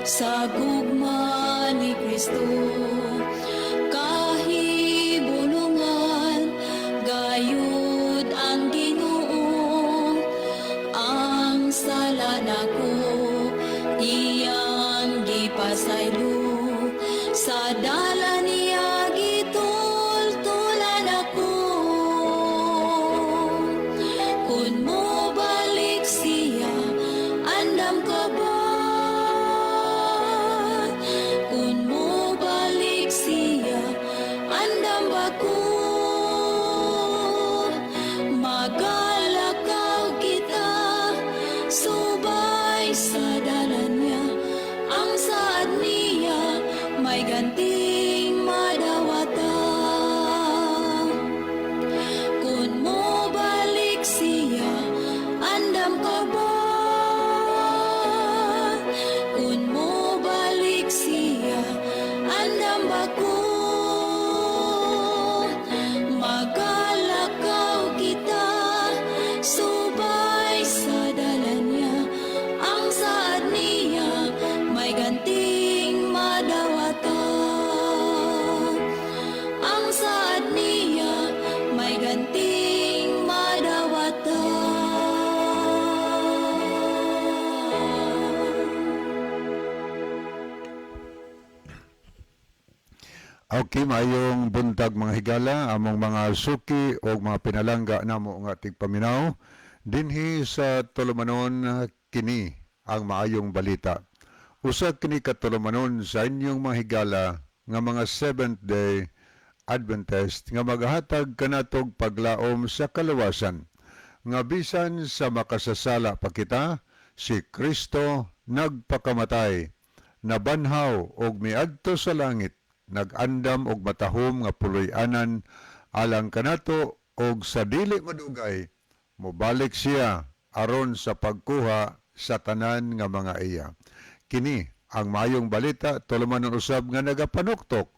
Sa gugma ni Kristo. Kahibulungan gayud ang Ginoo, ang sala nako iyang gipasaylo, sa dalan niya gitultulan ako. Kung mo balik siya, andam ka ba? Kung mo balik siya, andam ba ko? Magalakaw kita subay sa dalan niya, ang saad niya may ganting madawata. Kung mo balik siya, andam ka ba? Kung mo balik siya, andam ba ko? Magalakaw kita subay sa dalan niya, ang saad niya may ganting madawata. Ang saad niya may ganting madawata. Okay, maayong buntag, mga higala, among mga suki o mga pinalangga namo nga tigpaminaw dinhi sa tulumanon "Kini ang Maayong Balita". Usa kini ka tulumanon sa inyong mga higala nga mga Seventh Day Adventist nga magahatag kanatog paglaom sa kaluwasan nga bisan sa makasasala pa kita, si Kristo nagpakamatay, nabanhaw og miadto sa langit, nag-andam og matahom nga puloy-anan alang kanato, og sa dili madugay mobalik siya aron sa pagkuha sa tanan nga mga iya. Kini ang Maayong Balita, tulumanon usab nga nagapanuktok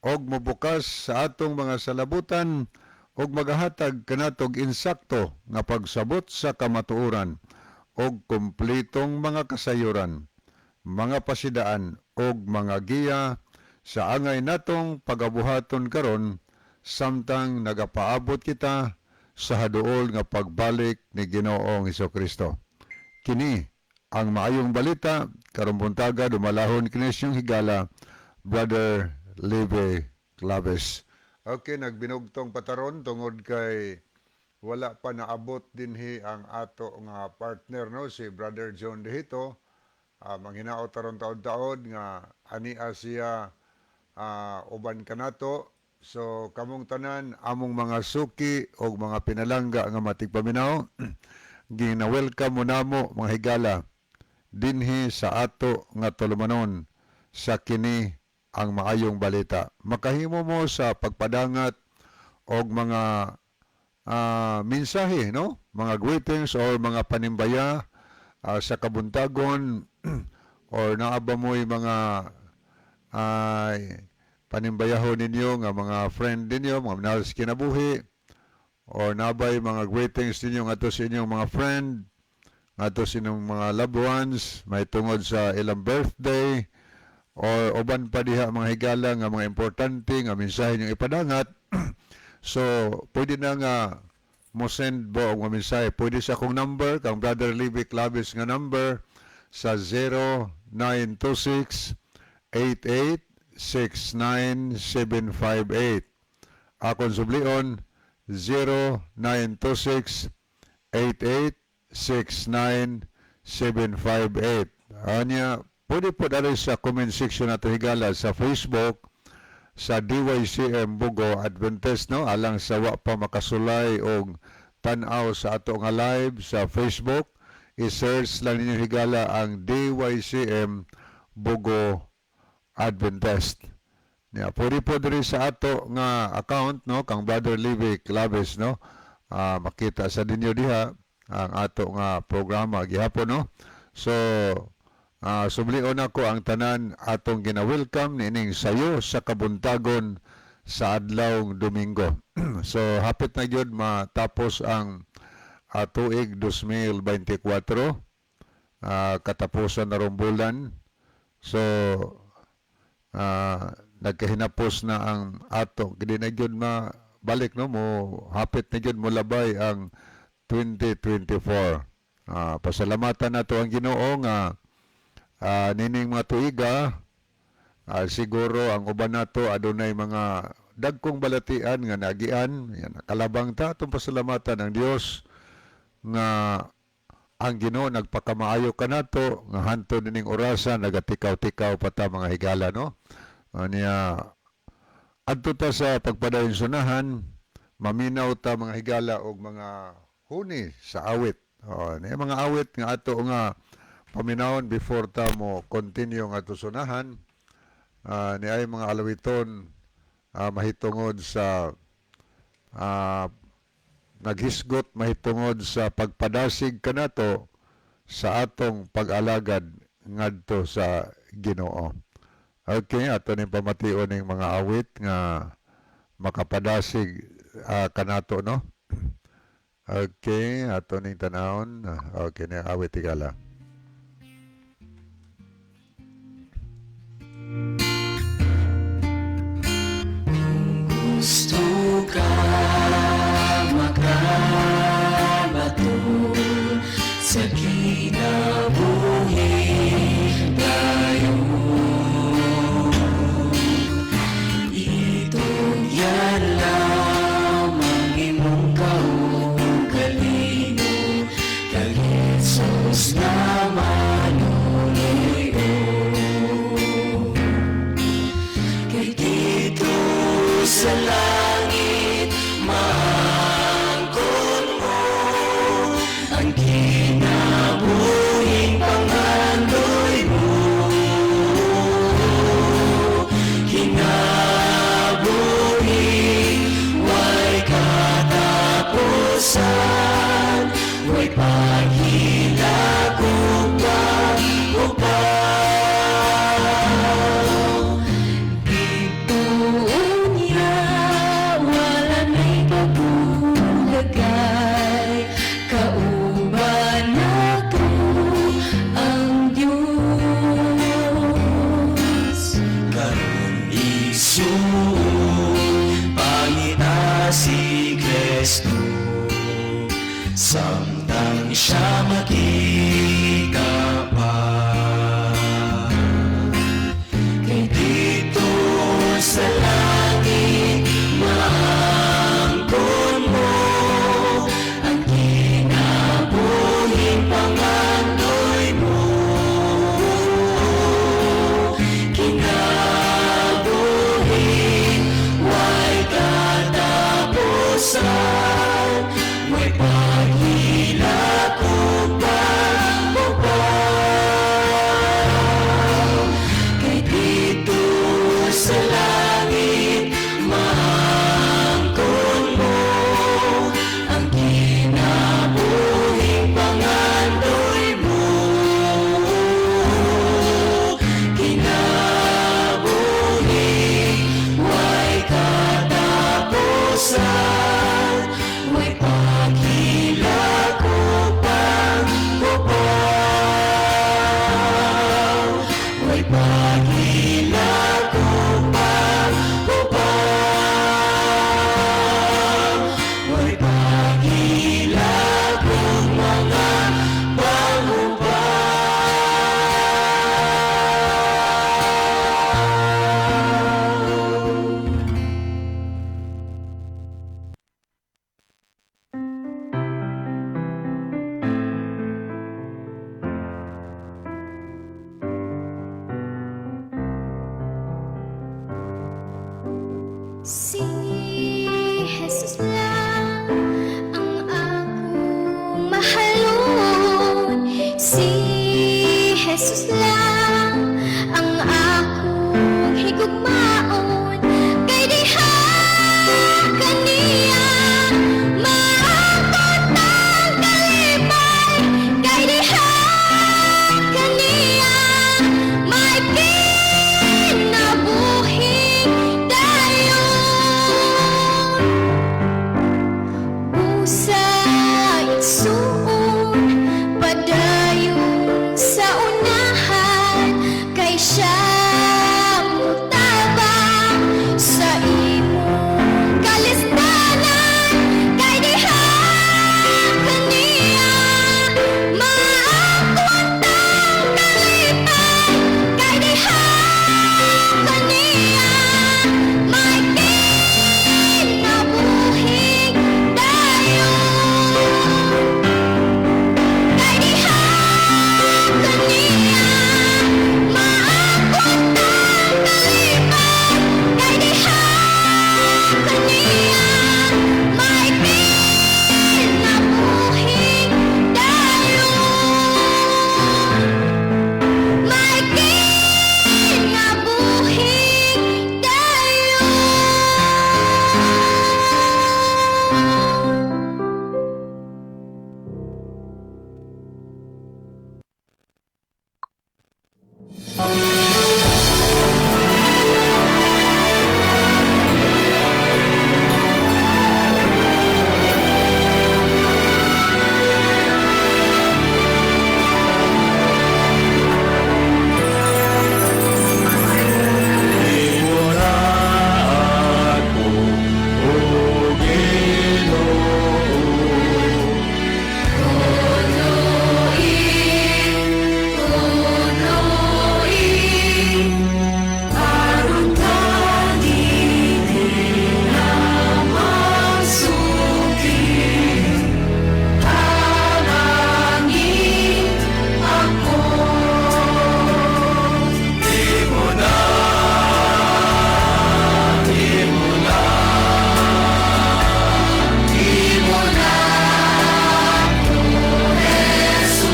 og mobukas sa atong mga salabutan og magahatag kanatog insakto nga pagsabot sa kamatuoran og kumpletong mga kasayuran, mga pasidaan og mga giya sa angay natong pagabuhaton karon samtang nagapaabot kita sa haduol nga pagbalik ni Ginoong Kristo. Kini ang Maayong Balita. Karong buntaga dumalahon kini inyong higala, Brother Leve Claves. Okay, nagbinugtong pa ta ron tungod kay wala pa naabot dinhi ang ato nga partner, no, si Brother John Dehito. Manghinaot aron taod-taod nga ania siya uban kanato. So kamong tanan among mga suki o mga pinalangga nga matigpaminaw, gina-welcome mo namo, mga higala, dinhi sa ato nga tulumanon sa "Kini ang Maayong Balita". Makahimo mo sa pagpadangat og mga mensahe, no, mga greetings or mga panimbaya sa kabuntagon or naa ba mo'y mga ay panimbayahon ninyo nga mga friend ninyo, mga minahal sa kinabuhi, or naa bay mga greetings ninyo ngadto sa inyong mga friend, ngadto sa inyong mga loved ones, may tungod sa ilang birthday, or uban pa diha, mga higala, nga mga importante nga mensahe inyong ipadangat. So, pwede na nga mo send bo og mga mensahe. Pwede sa akong number, kang Brother Libby Claves nga number sa 0926 88 69758. Akon sublion, 0926 88 69758. Anya, pwede po dali sa comment section nato, higala, sa Facebook sa DYCM Bogo Adventist, no, alang sa wa pa makasulay og tan-aw sa ato nga live sa Facebook. I-search lang ninyo, higala, ang DYCM Bogo Adventist. Ya, pwede po diri sa ato nga account, no, kang Brother Levi Claves, no. Makita sa ninyo diha ang ato nga programa gihapon, no. So sublion ako ang tanan atong gina-welcome niining sayo sa kabuntagon sa adlaw Domingo. So hapit na gyud matapos ang tuig 2024, katapusan na rong bulan. So nagkahinapos na ang ato, di na gyud mabalik, no, mo hapit na gyud mo labay ang 2024. Pasalamatan nato ang Ginoo nga nining mga tuiga, siguro ang uban nato adunay mga dagkong balatian nga nagian yan, kalabang ta atong pasalamatan ang Dios nga ang Ginoo nagpakamaayo kanato nga hantod nining orasa nagatikaw-tikaw pa ta, mga higala, no. Niya adto ta sa pagpadayon sunahan, maminaw ta, mga higala, og mga huni sa awit. Oh, niya mga awit nga ato nga paminawon before ta mo continue nga ato sunahan. Ni ay mga alawiton mahitungod sa naghisgot mahitungod sa pagpadasig kanato sa atong pag-alagad ngadto sa Ginoo. Okay, ato ning pamation ning mga awit nga makapadasig kanato, no. Okay, ato ning tanawon. Okay, ni awit, higala. Gusto ka makabato sa kinabuhi dayon, itugyan lamang imong kaugalingon kang Jesus na manunuyo. Kay dito sa langit maangkon mo ang kinabuhing pangandoy mo. Kinabuhing way katapusan, way paghilakop pa upaw. Dito niya wala na'y pagulagay, kauban nato ang Diyos. Karon isuon pangita si Kristo samtang siya makita pa. Kay dito sa langit maangkon mo ang kinabuhing pangandoy mo. Kinabuhing way katapusan, way paghilakop pa upaw. Kay dito sa langit maangkon mo ang kinabuhing pangandoy mo. Kinabuhing way katapusan, way paghilakop pa upaw. Way paghilakop pa upaw. Way paghilakop mga pangupaw. Si Jesus lang ang akong mahalon. Si Jesus lang ang akong higugmaon. Kay diha kaniya maangkon ang kalipay. Kay diha kaniya may kinabuhing dayon. Busa igsuon, padayon sa unahan, kay siya Imo na ako, O Ginoo. Aron ka masuki, Tabangi ako. Imo na, imo na, Imo na ako, Jesus.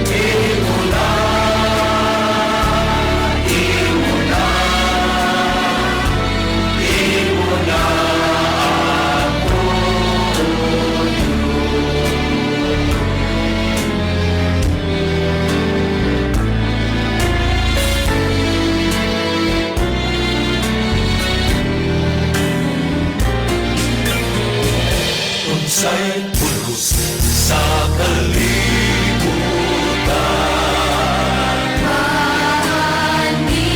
Imo na, imo na, imo na ako, O Diyos. Unsay pulos sa kalibutan? Ani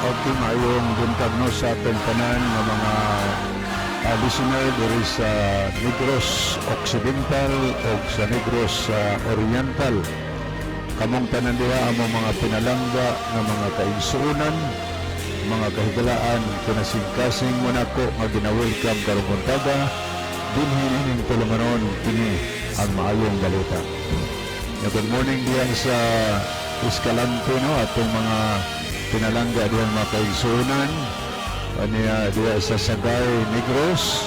Okay, maayong buntag no sa atong tanan nga mga listener diri sa Negros Occidental o sa Negros Oriental. Kamong tanan diha among mga pinalangga nga mga kaigsuonan, mga kahigalaan, kinasingkasing mo nako nga gina-welcome karong buntaga dinhi ining tulumanon, kini ang Maayong Balita. Yeah, good morning diyan sa Escalante no, atong mga pinalangga diyan, mga kaigsuonan aniya diya sa Sagay, Negros,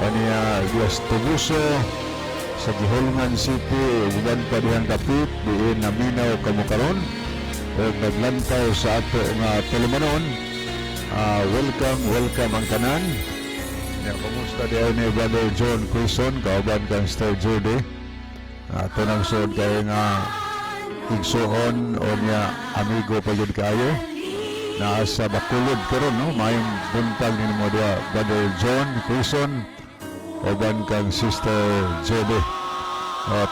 aniya diya sa Tubuso, sa Guihulngan City, uban pa dihang dapit diin naminaw kamo karon o naglantaw sa ato nga tulumanon. Welcome, welcome ang tanan. Ya, kumusta diyan ni Brother John Quezon kauban kang Sir Judy? Ato nang suod kayo nga igsuon o niya amigo pa jud kaayo naa sa Bacolod karon no. Maayong buntag nimo diha, Brother John Quezon, uban kang Sister Judy.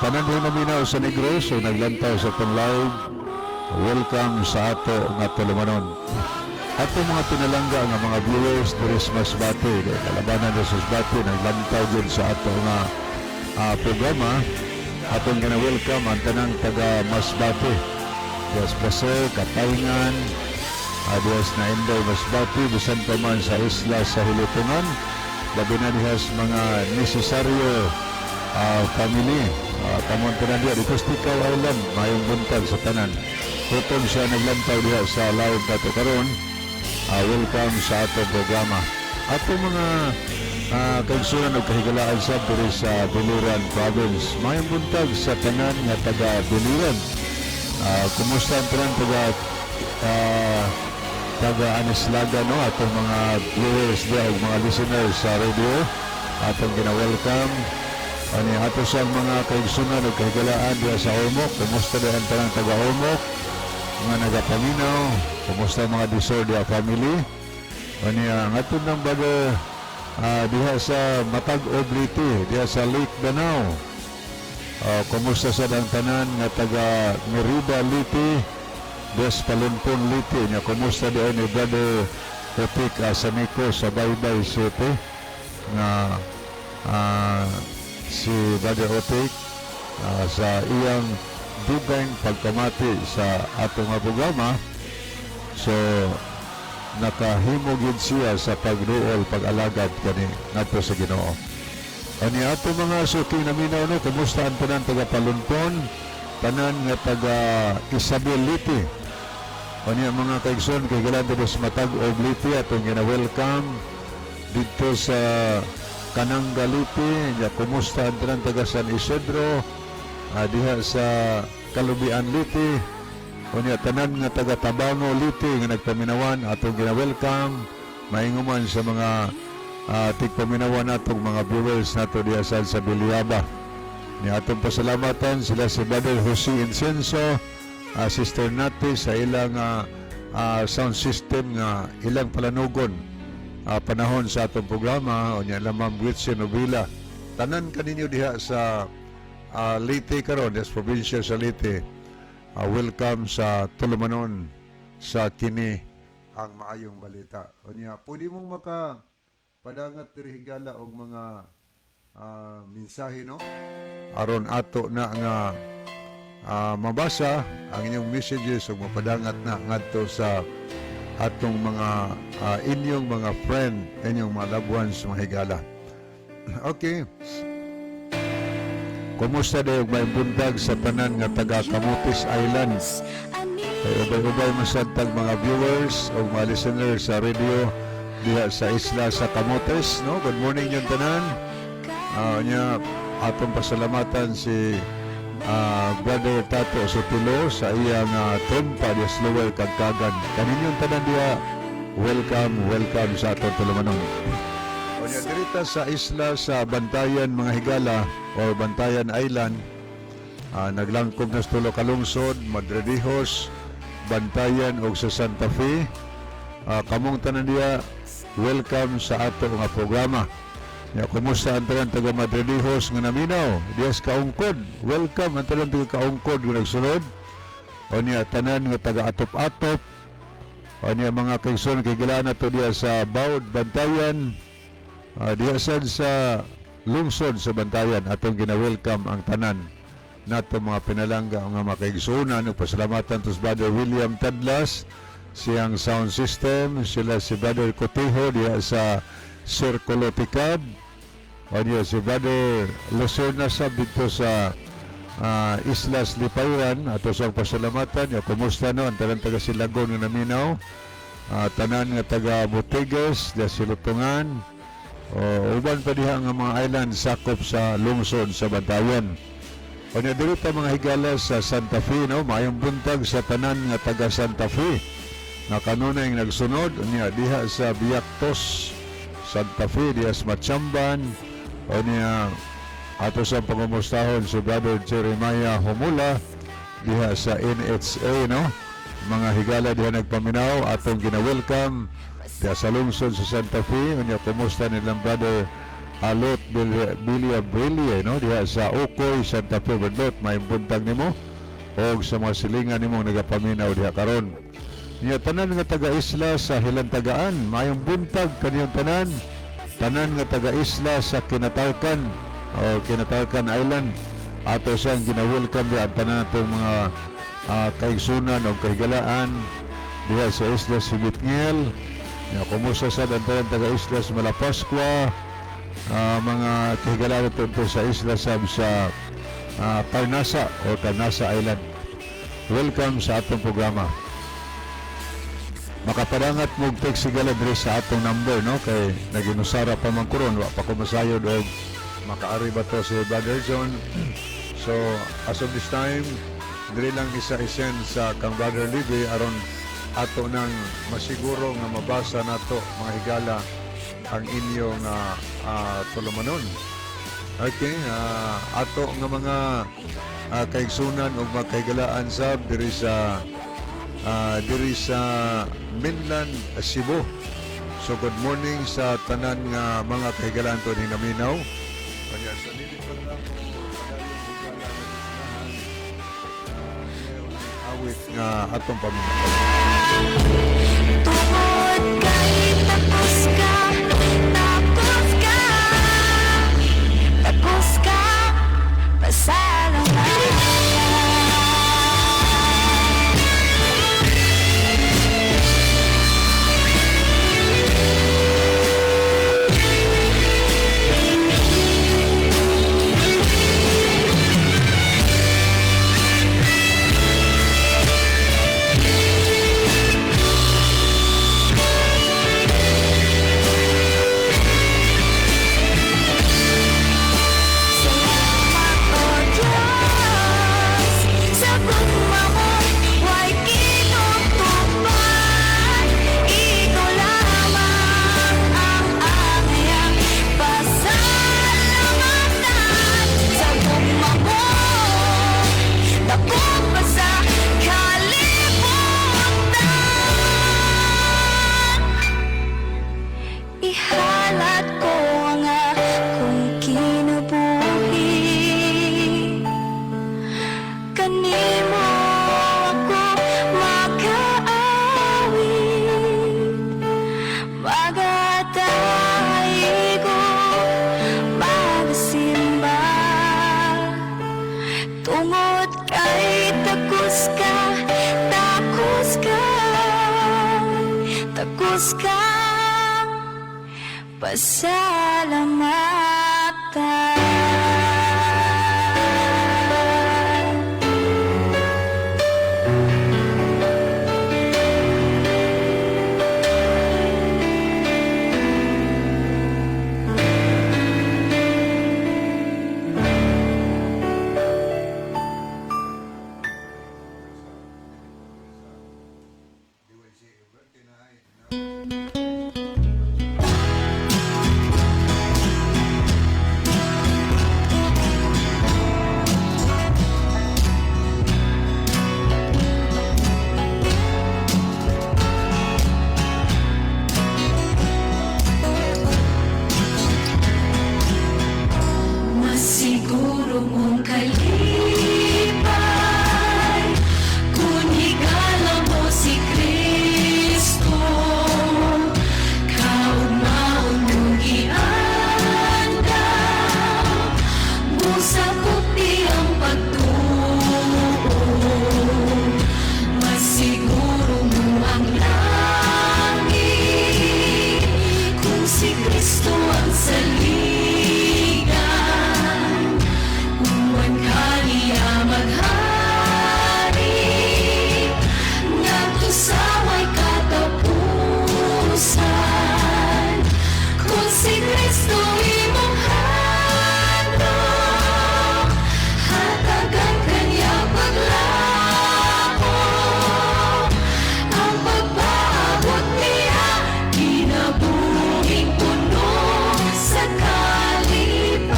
Tanan din naminaw sa Negros o naglantaw sa atong live, welcome sa ato nga tulumanon. Ato mga pinalangga nga mga viewers diri sa Masbate, kay kalabanan sa Masbate naglantaw jud sa ato nga programa, atong gina-welcome ang tanang taga Masbate. Dias Placer, Kapaingan, Dias na Inday Masbate, bisan pa man sa isla sa Hilutungan, labi na dihas mga necessaryo family. Kamon tanan diha dito sa Ticao Island, mayong buntag sa tanan. Hutom siya naglantaw diha sa live nato karon. Welcome sa atong programa. Ato mga kaigsunan og kahigalaan sa diri sa Biliran Province. Mayong buntag sa tanan nga taga Biliran. Kumusta ang tanan taga Anislaga no, atong mga viewers diha ug mga listeners sa radio, atong gina-welcome. Ani ato sa mga kaigsunan ug kahigalaan diha sa Ormoc, kumusta diha ang tanang taga Ormoc mga nagapaminaw? Kumusta ang mga Disordia family? Ani ang ato ng bago diha sa Matag-ob Leyte, diha sa Lake Danau. Kumusta sa dang tanan nga taga Merida Leyte, Des Palumpon Leyte nya? Kumusta diha ni Brother Opik Sanico sa Baybay City nga si Brother Otik sa iyang dugay pagkamati sa atong nga programa, so nakahimo gyud siya sa pagduol, pag-alagad kani ngadto sa Ginoo. Ani ato mga suki naminaw no, kumusta ang tanan taga Palunpon, tanan nga taga Isabel Leyte? Ani ang mga kaigsoon kay galan sa Matag-ob Leyte, atong gina-welcome didto sa Kananga Leyte nya. Kumusta ang tanan taga San Isidro, diha sa Kalubian Leyte? Unya tanan nga taga Tabango Leyte nga nagpaminawan, atong gina-welcome. Mainguman sa mga Tigpaminawa natong mga viewers nato diya sa Villaba. Ni atong pasalamatan sila si Brother Jose Incenso, Sister Nati sa ilang sound system nga ilang palanugon panahon sa atong programa, unya ilang Ma'am Gretchen Novila. Tanan kaninyo diha sa Leyte karon, des probinsya sa Leyte. Welcome sa Tulumanon sa kini ang maayong balita. Unya, pwede mong maka padangat diri, higala, og mga mensahe, no, aron ato na nga mabasa ang inyong messages ug mapadangat na ngadto sa atong mga inyong mga friend, inyong mga loved ones, mga higala. Okay. Kumusta dayo, may buntag sa tanan nga taga Camotes Island. Kay ubay-ubay masantag mga viewers o mga listeners sa radio diha sa isla sa Camotes, no? Good morning yung tanan. Nya atong pasalamatan si Brother Tato Sotilo sa iyang trompa diha sa Lower Kagkagan. Kaninyong tanan diha, welcome, welcome sa atong tulumanon. Unya dirita sa isla sa Bantayan, mga higala, or Bantayan Island, naglangkob na sa tulo ka lungsod, Madridejos, Bantayan ug sa Santa Fe. Kamong tanan diha, welcome sa ato nga programa. Ya, kumusta ang tanan taga Madridejos nga naminaw? Diha sa Kaungkod. Welcome ang tanan taga Kaungkod nga nagsunod. O niya tanan nga taga Atop-Atop. O niya mga kaigsoon kay na to diha sa Baud, Bantayan. Diha sad sa lungsod sa Bantayan, atong gina-welcome ang tanan nato mga pinalangga nga mga kaigsuonan ug pasalamatan to si Brother William Tadlas, siyang sound system, sila si Brother Cotejo diha sa Circulo Tikab, o niya si Brother Lucerna sab dito sa Islas Lipayran, ato sa pasalamatan. Ya, kumusta no ang tanan taga Silagon nga naminaw, tanan nga taga Boteges diha Silutungan o uban pa diha nga mga island sakop sa lungsod sa Bantayan. O niya diri ta, mga higala, sa Santa Fe, no, maayong buntag sa tanan nga taga Santa Fe nga kanunay nagsunod. Unya diha sa Biaktos, Santa Fe, diha sa Machamban. O niya ato sa pangumustahon si Brother Jeremiah Humula diha sa NHA, no, mga higala diha nagpaminaw, atong gina-welcome diha sa lungsod sa Santa Fe. Unya kumusta nilang Brother Alot Bilia Brilie, no, diha sa Ukoy, Santa Fe. Brother, may buntag nimo og sa mga silingan nimo nagapaminaw diha karon. Niya tanan nga taga-isla sa Hilantagaan, mayong buntag kaniyong tanan. Tanan nga taga-isla sa Kinatarkan o Kinatarkan Island, ato siyang gina-welcome diha ang tanan natong mga kaigsunan o kahigalaan diha sa isla si Bitngel. Ya, kumusta sa ang tanan taga-isla sa Malapascua, mga kahigalaan nato sa isla sab sa Carnasa o Carnasa Island. Welcome sa atong programa. Makapadangat mo og text, higala, diri sa atong number, no, kay naginusara pa man kuron, wa pa ko masayod og makaari ba to si Brother John. So as of this time, diri lang isa i-send sa kang Brother Libby aron ato nang masiguro nga mabasa nato, mga higala, ang inyong tulumanon. Okay, ato nga mga kaigsunan ug mga kahigalaan sab diri sa mainland Cebu. So good morning sa tanan nga mga kahigalaan to ni naminaw. Kanya sa dili pa lang ko padayon, higala, nga gusnahan, awit nga atong paminaw. Tungod kay tapos ka, tapos ka, tapos ka, pasalamat. Pasalamatan. Masiguro mong kalipay kung higala mo si Kristo, kaugmaon mong giandam, musakop ang pagtuo. Masiguro mo ang langit kung si Kristo ang saligan. Human ka niya maghari ngadto sa may katapusan. Kung si Kristo imong handog, hatagan kanya paglako. Ang pagpaabot niya, kinabuhing puno sa kalipay.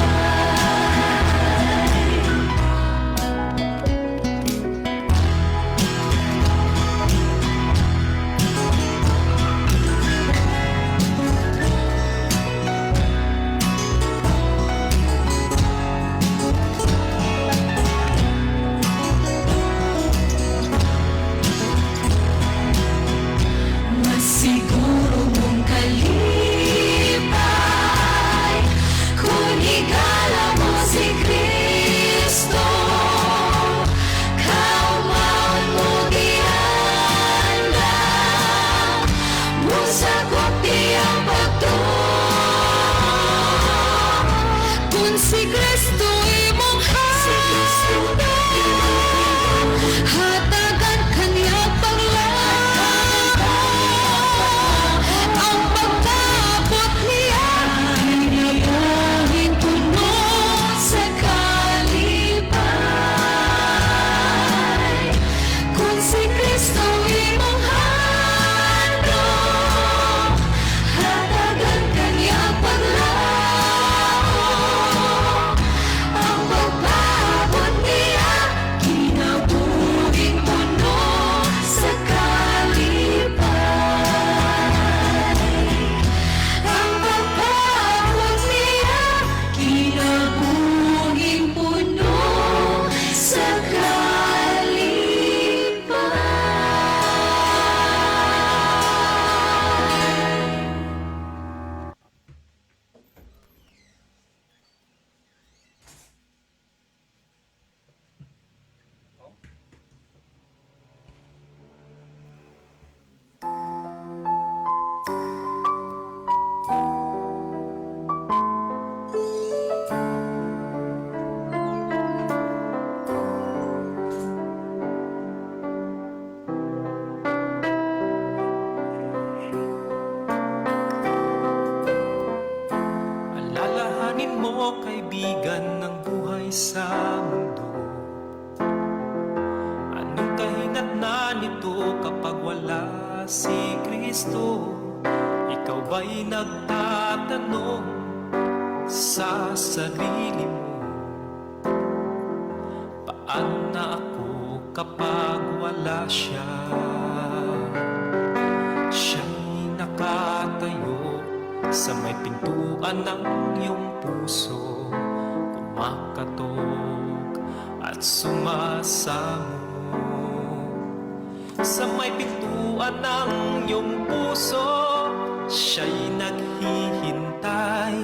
Masiguro mong kalipay kung higala mo si Kristo. Kaumaon mo giandam, musakop ang pagtuo. Kung si Kristo imong handog, hatagan kanya paglako. Ang pagpaabot niya, kinabuhing puno sa kalipay. Kung si Kristo imong handog, hatagan kanya paglako. Ang pagpaabot niya, kinabuhing puno sa kalipay. Ang pagpaabot niya, kinabuhing puno sa kalipay. Alalahanin mo, kaibigan, ng buhay sa mundo. Anong kahinatnan nito kapag wala si Kristo? Ikaw ba'y nagtatanong sa sarili mo? Paano na ako kapag wala siya? Siya'y nakatayo sa may pintuan ng iyong puso, kumakatok at sumasamo. Sa may pintuan ng iyong puso, siya'y naghihintay.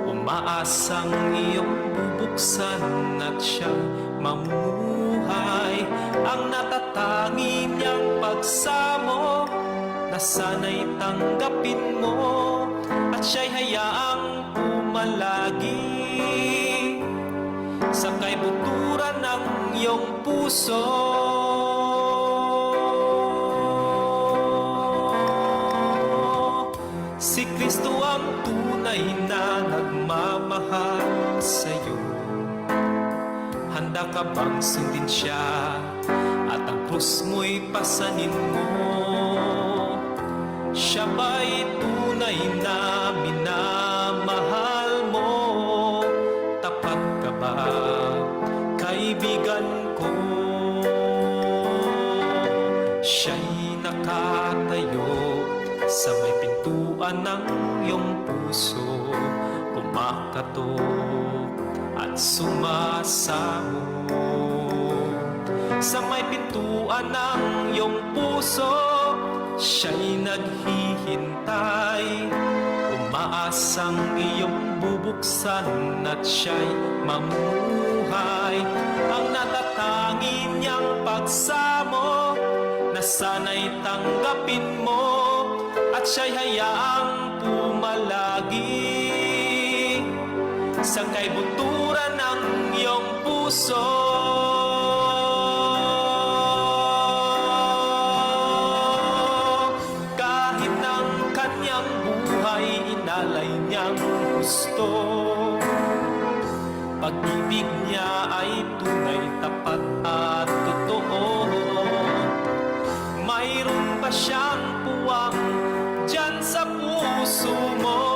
Umaasang iyong bubuksan at siya mamumuhay. Ang natatangi niyang pagsamo na sana'y tanggapin mo at Siya'y hayaang pumalagi sa kaibuturan ng iyong puso. Si Kristo ang tunay na nagmamahal sa'yo. Handa ka bang sundin siya at ang krus mo'y pasanin mo? Siya ba'y tunay na minamahal mo? Tapat ka ba, kaibigan ko? Siya'y nakatayo sa may pintuan ng iyong puso, kumakatok at sumasamo. Sa may pintuan ng iyong puso, siya'y naghihintay. Umaasang iyong bubuksan at siya'y mamumuhay. Ang natatangi niyang pagsamo na sana'y tanggapin mo at siya'y hayaang pumalagi sa kaibuturan ng iyong puso. Kahit ng kanyang buhay inalay niyang gusto, pag-ibig niya ay tunay, tapat at totoo. Mayroon ba siyang puwang dyan sa puso mo?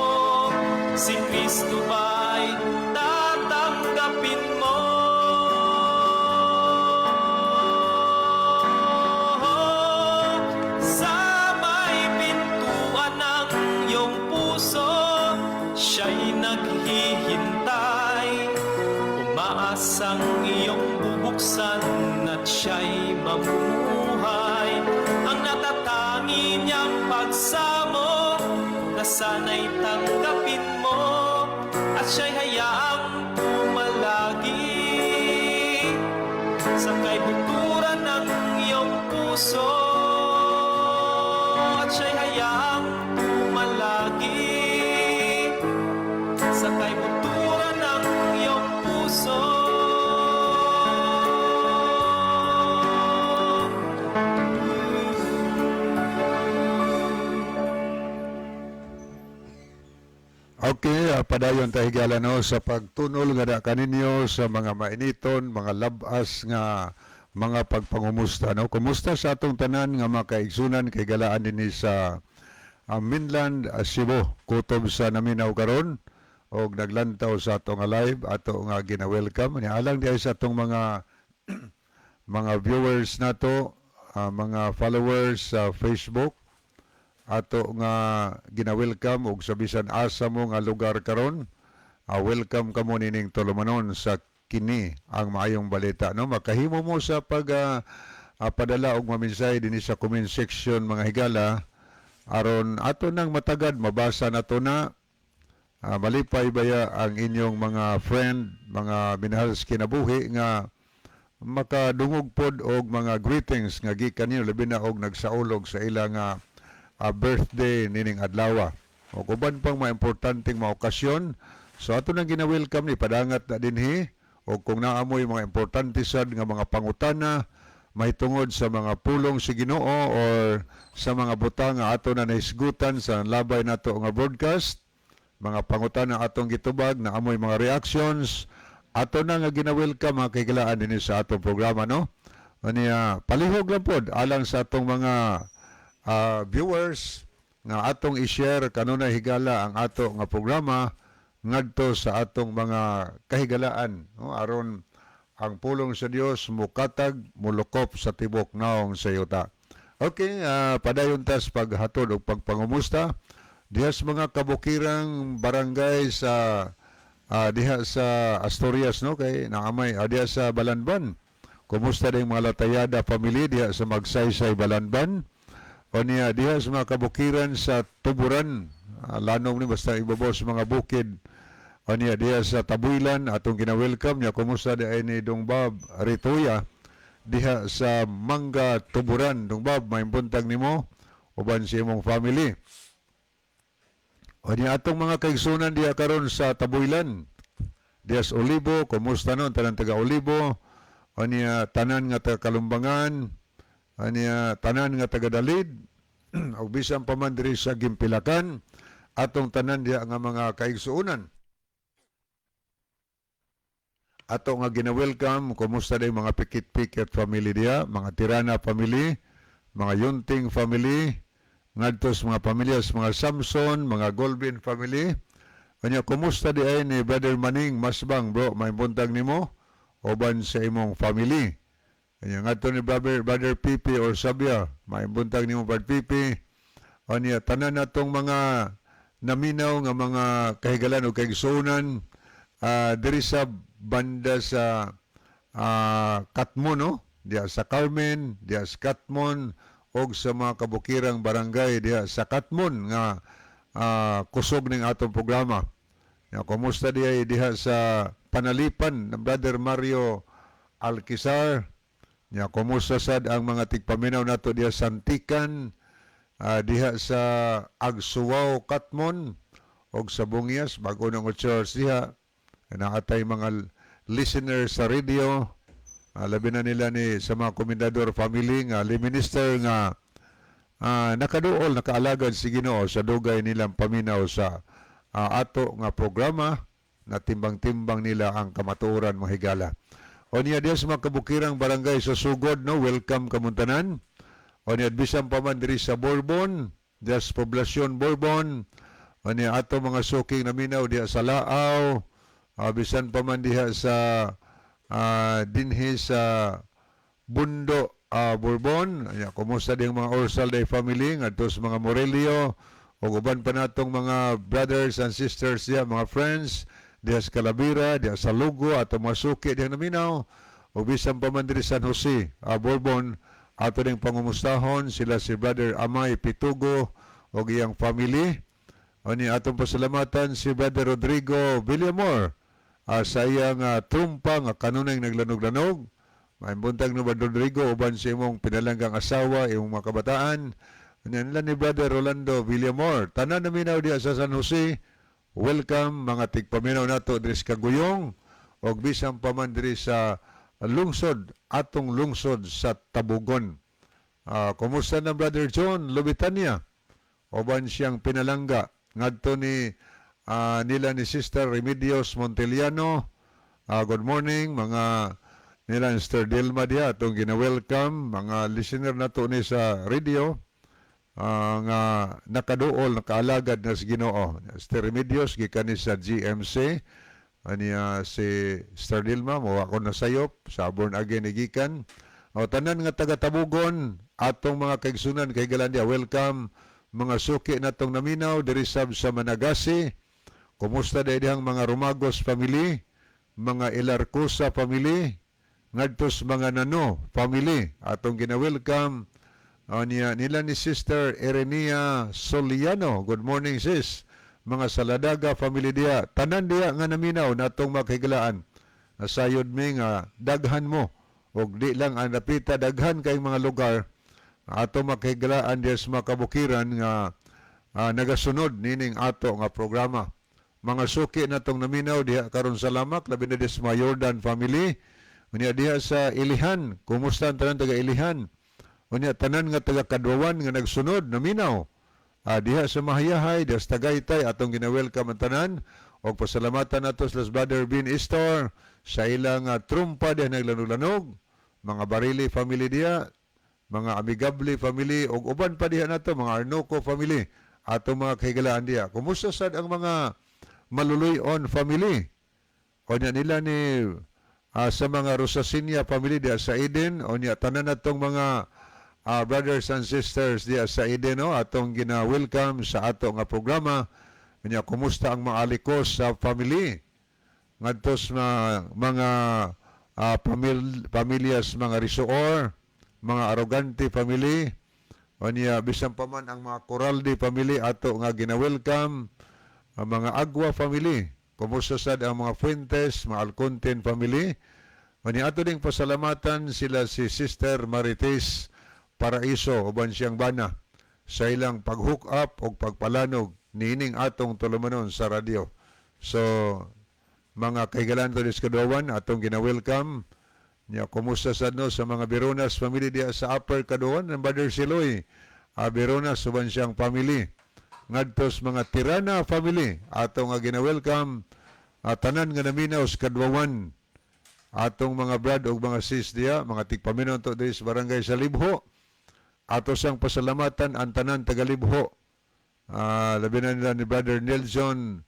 Si Kristo ba'y tatanggapin mo? Sa may pintuan ng iyong puso, siya'y naghihintay. Umaasang iyong bubuksan at siya'y mamumuhay. Ang natatangi niyang pagsamo na sana'y tanggapin mo at siya'y hayaang pumalagi sa kaibuturan ng iyong puso. At siya'y hayaang pumalagi sa kaibuturan ng iyong puso. Okay, padayon ta, higala, no, sa pagtunol nga da kaninyo sa mga mainiton, mga labas nga mga pagpangumusta, no. Kumusta sa atong tanan nga mga kaigsunan kay galaan dinhi sa mainland Cebu, kutob sa naminaw karon og naglantaw sa atong nga live, ato nga gina-welcome. Ni alang diay sa atong mga viewers nato, mga followers sa Facebook, ato nga gina-welcome og sa bisan asa mo nga lugar karon, welcome kamo nining tulumanon sa kini ang maayong balita, no. Makahimo mo sa pag padala og maminsahe dinhi sa comment section, mga higala, aron ato nang matagad mabasa nato na. Malipay baya ang inyong mga friend, mga minahal sa kinabuhi nga makadungog pod og mga greetings nga gikan ninyo, labi na og nagsaulog sa ilang birthday nining adlaw o uban pang mga importanteng mga okasyon. So ato nang gina-welcome ni padangat na dinhi, o kung naamoy mga importante sad nga mga pangutana mahitungod sa mga pulong sa Ginoo or sa mga butang nga ato na nahisgutan sa labay nato nga broadcast, mga pangutana atong gitubag, na amoy mga reactions, ato na nga gina-welcome, mga kahigalaan, dinhi sa atong programa, no. Aniya, palihog lang pod alang sa atong mga viewers nga atong i-share kanunay, higala, ang ato nga programa ngadto sa atong mga kahigalaan, no, aron ang pulong sa Dios mukatag, mulukop sa tibok naong sa yuta. Okay, padayon tas paghatod og pagpangumusta diha sa mga kabukirang barangay sa diha sa Asturias, no, kay naamay diha sa Balanban. Kumusta din mga Latayada family diha sa Magsaysay, Balanban? O niya diha sa mga kabukiran sa Tuburan, lanong ni basta ibabaw sa mga bukid. O niya diha sa Tabuilan, atong gina-welcome niya. Kumusta di ay ni Dong Bob Ritoya diha sa Mangga, Tuburan? Dong Bob, may buntag nimo uban sa imong family. O niya atong mga kaigsunan diha karon sa Tabuilan. Diha sa Olibo, kumusta nun? Tanan taga Olibo. O niya tanan nga taga Kalumbangan. O niya tanan nga taga Dalid. Og bisan pa man diri sa Gimpilakan. Atong tanan diha nga mga kaigsuunan. Ato nga gina-welcome, kumusta day mga Pikit-Pikit family diha, mga Tirana family, mga Yunting family, ngadto sa mga pamilya sa mga Samson, mga Golbin family. Kanya kumusta di ay ni Brother Maning Masbang, bro, may buntag nimo uban sa imong family. Kanya ngadto ni Brother Pipi or Sabia, may buntag nimo, Brother Pipi. Kanya tanan natong mga naminaw nga mga kahigalan o kaigsuonan diri sa banda sa Katmon, no? Diya sa Carmen, diya sa Katmon, og sa mga kabukirang barangay diya sa Katmon nga kusog ning atong programa. Ya, kumusta diya diha sa Panalipan ng Brother Mario Alquizar? Ya, kumusta sad ang mga tigpaminaw nato diha sa Antikan, diha sa Agsuwaw, Katmon, og sa Bungias, bago ng church diha. Naatay mga listeners sa radio, labi na nila ni sa mga Komendador family nga li minister nga nakaduol, nakaalagad si Ginoo sa dugay nilang paminaw sa ato nga programa na timbang-timbang nila ang kamatuoran, mga higala. O niya diya sa mga kabukirang barangay sa Sugod, no, welcome kamuntanan. O niya bisan pa man diri sa Borbon, diya sa Poblasyon Borbon, o niya ato mga suking naminaw diya sa Laaw, bisan pa man diha sa dinhi sa Bundo, Bourbon. Anya, kumusta ding mga Orsal Day family ngadto sa mga Morelio ug uban pa natong mga brothers and sisters diha, mga friends diha sa Calabira, diha sa Lugo, ato mga suki diha naminaw ug bisan pa man diri San Jose, Bourbon, ato ding pangumustahon sila si Brother Amay Pitugo ug iyang family. Ani atong pasalamatan si Brother Rodrigo Villamor sa iyang trumpa nga kanunay naglanog-lanog. Maayong buntag no, Brother Rodrigo, uban sa imong pinalanggang asawa, imong mga kabataan. Ano nila ni Brother Rolando Villamor. Tanan naminaw diha sa San Jose, welcome mga tigpaminaw nato diri sa Kaguyong og bisan pa man diri sa lungsod, atong lungsod sa Tabugon. Kumusta na Brother John Lubitania? Uban siyang pinalangga ngadto ni nila ni Sister Remedios Monteliano. Good morning mga nila ni Sister Delma diha, atong gina-welcome mga listener nato ni sa radio nga nakaduol, nakaalagad na sa Ginoo. Sister Remedios gikan ni sa GMC. Aniya si Sister Dilma mo ako nasayop sa born again ni gikan. O tanan nga taga Tabugon, atong mga kaigsunan kay Galandia, welcome mga suki natong naminaw diri sab sa Managasi. Kumusta dahil dihang mga Romagos family, mga Ilarcosa family, ngadto sa mga Nano family, atong gina-welcome niya nila ni Sister Erenia Soliano. Good morning, sis. Mga Saladaga family diha, tanan diha nga naminaw natong makahigalaan. Nasayod mi nga daghan mo og di lang ang napita, daghan kay mga lugar ato makahigalaan diha sa mga kabukiran nga nagasunod nining ato nga programa. Mga suki natong naminaw diha karon sa Lamak, labi na diha sa mga Jordan family. Unya diha sa Ilihan, kumusta ang tanan taga Ilihan? Unya tanan nga taga Kadwawan nga nagsunod naminaw. Diha sa Mahayahay, diha sa Tagaytay, atong gina-welcome ang tanan og pasalamatan nato sa Brother Bin Istor sa ilang trumpa diha naglanog-lanog, mga Barili family diha, mga Amigable family ug uban pa diha nato mga Arnoco family, atong mga kahigalaan diha. Kumusta sad ang mga Maluluyon family? O niya nila ni sa mga Rosasinia family diha sa Eden, o niya tanan natong mga brothers and sisters diha sa Eden, no, atong gina-welcome sa ato nga programa. Unya kumusta ang mga Alikos sa family ngadto sa mga pamilyas, mga Risuor, mga Arrogante family. Unya bisan pa man ang mga Coraldi family, ato nga gina-welcome ang mga Agua family. Kumusta sad ang mga Fuentes, mga Alconten family? Unya ato ding pasalamatan sila si Sister Marites Paraiso uban siyang bana sa ilang pag-hook up o pagpalanog. Niining atong tulumanon sa radyo. So, mga kahigalan to sa Kaduawan, atong gina-welcome. Nya, kumusta sad no sa mga Beronas family diya sa Upper Caduawan, ng Brother Siloy. Beronas uban siyang family. Ngadto sa mga Tirana family, ato nga gina-welcome, tanan nga naminaw sa Caduawan. Atong mga brad ug mga sis diya, mga tigpaminaw to diri sa Barangay sa Libho. Ato sang pasalamatan ang tanan taga Libho. Labi na nila ni Brother Nelson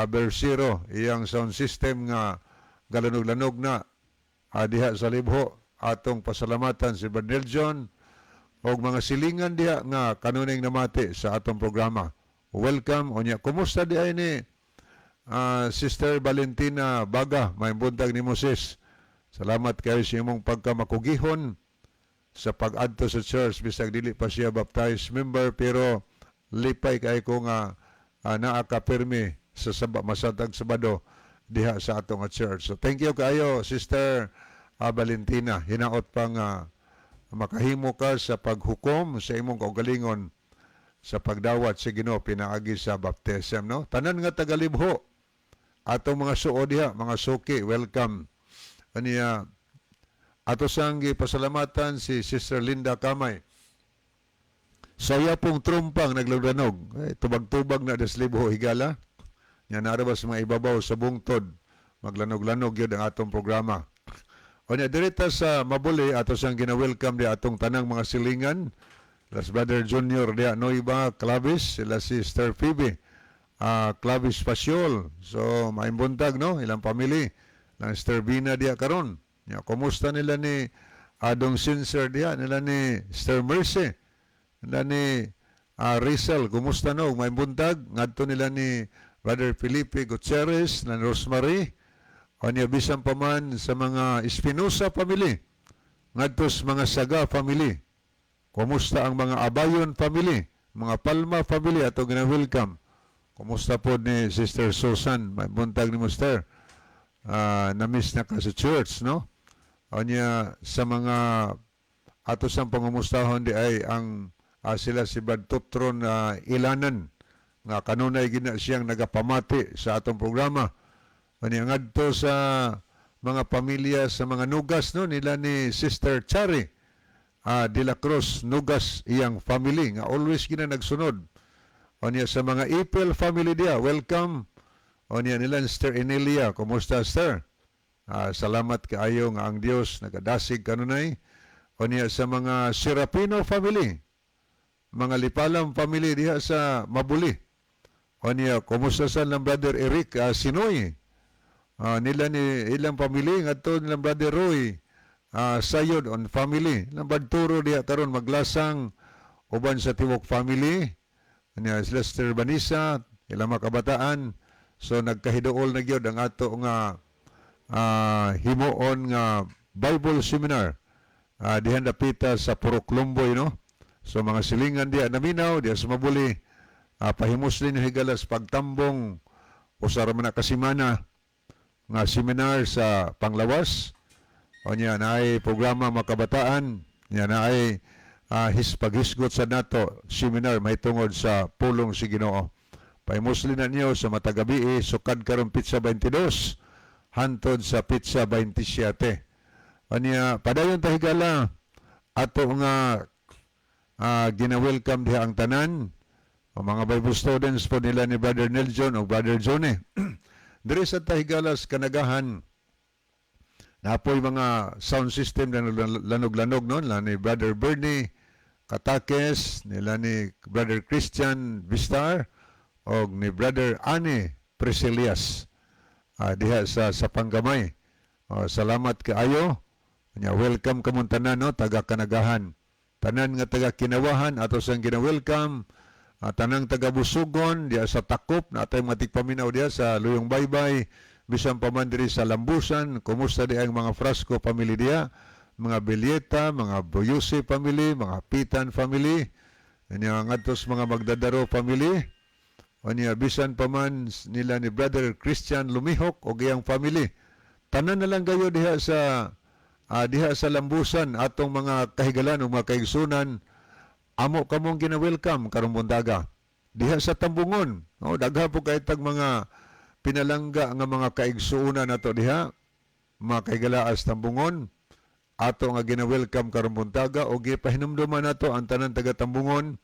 Bersiro, iyang sound system nga galanog-lanog na diha sa Libho. Atong pasalamatan si Brother Nelson og mga silingan diha nga kanunay namati sa atong programa. Welcome. Unya, kumusta di ay ni Sister Valentina Baga, may buntag ni Moses. Salamat kayo sa imong pagkamakugihon sa pag-adto sa church bisag dili pa siya baptized member, pero lipay kay ko nga naa ka pirmi sa masatag Sabado diha sa atong nga church. So thank you kaayo, Sister Valentina. Hinaot pa nga makahimo ka sa paghukom sa imong kaugalingon sa pagdawat sa Ginoo pinaagi sa baptism, no? Tanan nga tagalibho, atong mga suo diha, mga suki, welcome. Aniya, ato sang gipasalamatan si Sister Linda Kamay. Sa iya pong trumpang naglanog, eh, tubag-tubag na des Libho, higala. Nya narabas mga ibabaw sa bungtod, maglanog-lanog yun ang atong programa. O nya, dirita sa Mabuli, ato siyang gina-welcome di atong tanang mga silingan. Las Brother Junior diya Noiba Clavis, sila Sister Phoebe Clavis Pasiol. So, maimbuntag, no? Ilang family. Lang Sister Bina diya karon. Nya, kumusta nila ni Adong Sincere diya, nila ni Sister Mercy, nila ni Rizal, kumusta no? Maimbuntag. Ngadto nila ni Brother Felipe Gutierrez, na Rosemary, o niya bisan pa man sa mga Espinosa family, ngadto sa mga Saga family. Kumusta ang mga Abayon family, mga Palma family, ato gina-welcome. Kumusta po ni Sister Susan, may buntag ni Mister. Na-miss na ka sa church, no? O niya, sa mga ato sang pangumustahon di ay ang sila si Brad Tutron na Ilanan nga kanunay gina siyang nagapamati sa atong programa. O niya, ngadto sa mga pamilya sa mga Nugas, no, nila ni Sister Chari De La Cruz Nugas, iyang family nga always gina nagsunod. O niya, sa mga Ipel family diya, welcome. O niya, nila Sister Enelia, kumusta, Sister? Salamat kaayo nga ang Dios nagadasig kanunay. O niya, sa mga Serapino family, mga Lipalam family diha sa Mabuli. O niya, kumusta sa lang Brother Eric Sinoy? Nila ni ilang family, ngadto nilang Brother Roy Sayod on family. Ilang Badturo diha karon maglasang uban sa tiwok family. Niya sila Sister Vanessa, ilang mga kabataan. So nagkahiduol na gyud ang ato nga himuon nga Bible seminar dihan dapita sa Purok Lumboy, no? So mga silingan diha naminaw diha sa Mabuli, pahimusli ni higalas pagtambong usa ra man na kasimana nga seminar sa Panglawas. O niya, naay programa makabataan niya, naay paghisgot sa nato seminar mahitungod sa pulong si Ginoo. Pahimusli na niyo sa matag gabi sukad karon petsa 22 hantod sa petsa 27. Anya, padayon ta, higala, ato nga gina-welcome diha ang tanan o mga Bible students po nila ni Brother Nelson o Brother Johnny. Diri sa Tahigalas Kanagahan, napoy mga sound system na lanog-lanog noon, nila ni Brother Bernie Katakes, nila ni Brother Christian Vistar, o ni Brother Ani Priscilias diha sa Panggamay. Oh, salamat kaayo. Nya, welcome kamong tanan, no, taga Kanagahan. Tanan nga taga Kinawahan ato sang gina-welcome. Tanang taga Busugon diha sa Takop na atay mga tigpaminaw diha sa Luyong Baybay, bisan pa man diri sa Lambusan, kumusta di ang mga Frasco family diha, mga Bilyeta, mga Boyuse family, mga Pitan family, nya ngadto sa mga Magdadaro family. Nya, bisan pa man nila ni Brother Christian Lumihok og iyang family. Tanan na lang kayo diha sa Lambusan, atong mga kahigalan o mga kaigsunan, amo kamong gina-welcome karong buntaga. Diha sa Tambungon, no, daghan po kay tag mga pinalangga nga mga kaigsuonan nato diha, mga kahigalaas Tambungon, ato nga gina-welcome karong buntaga o gipahinumduman nato ang tanan taga Tambungon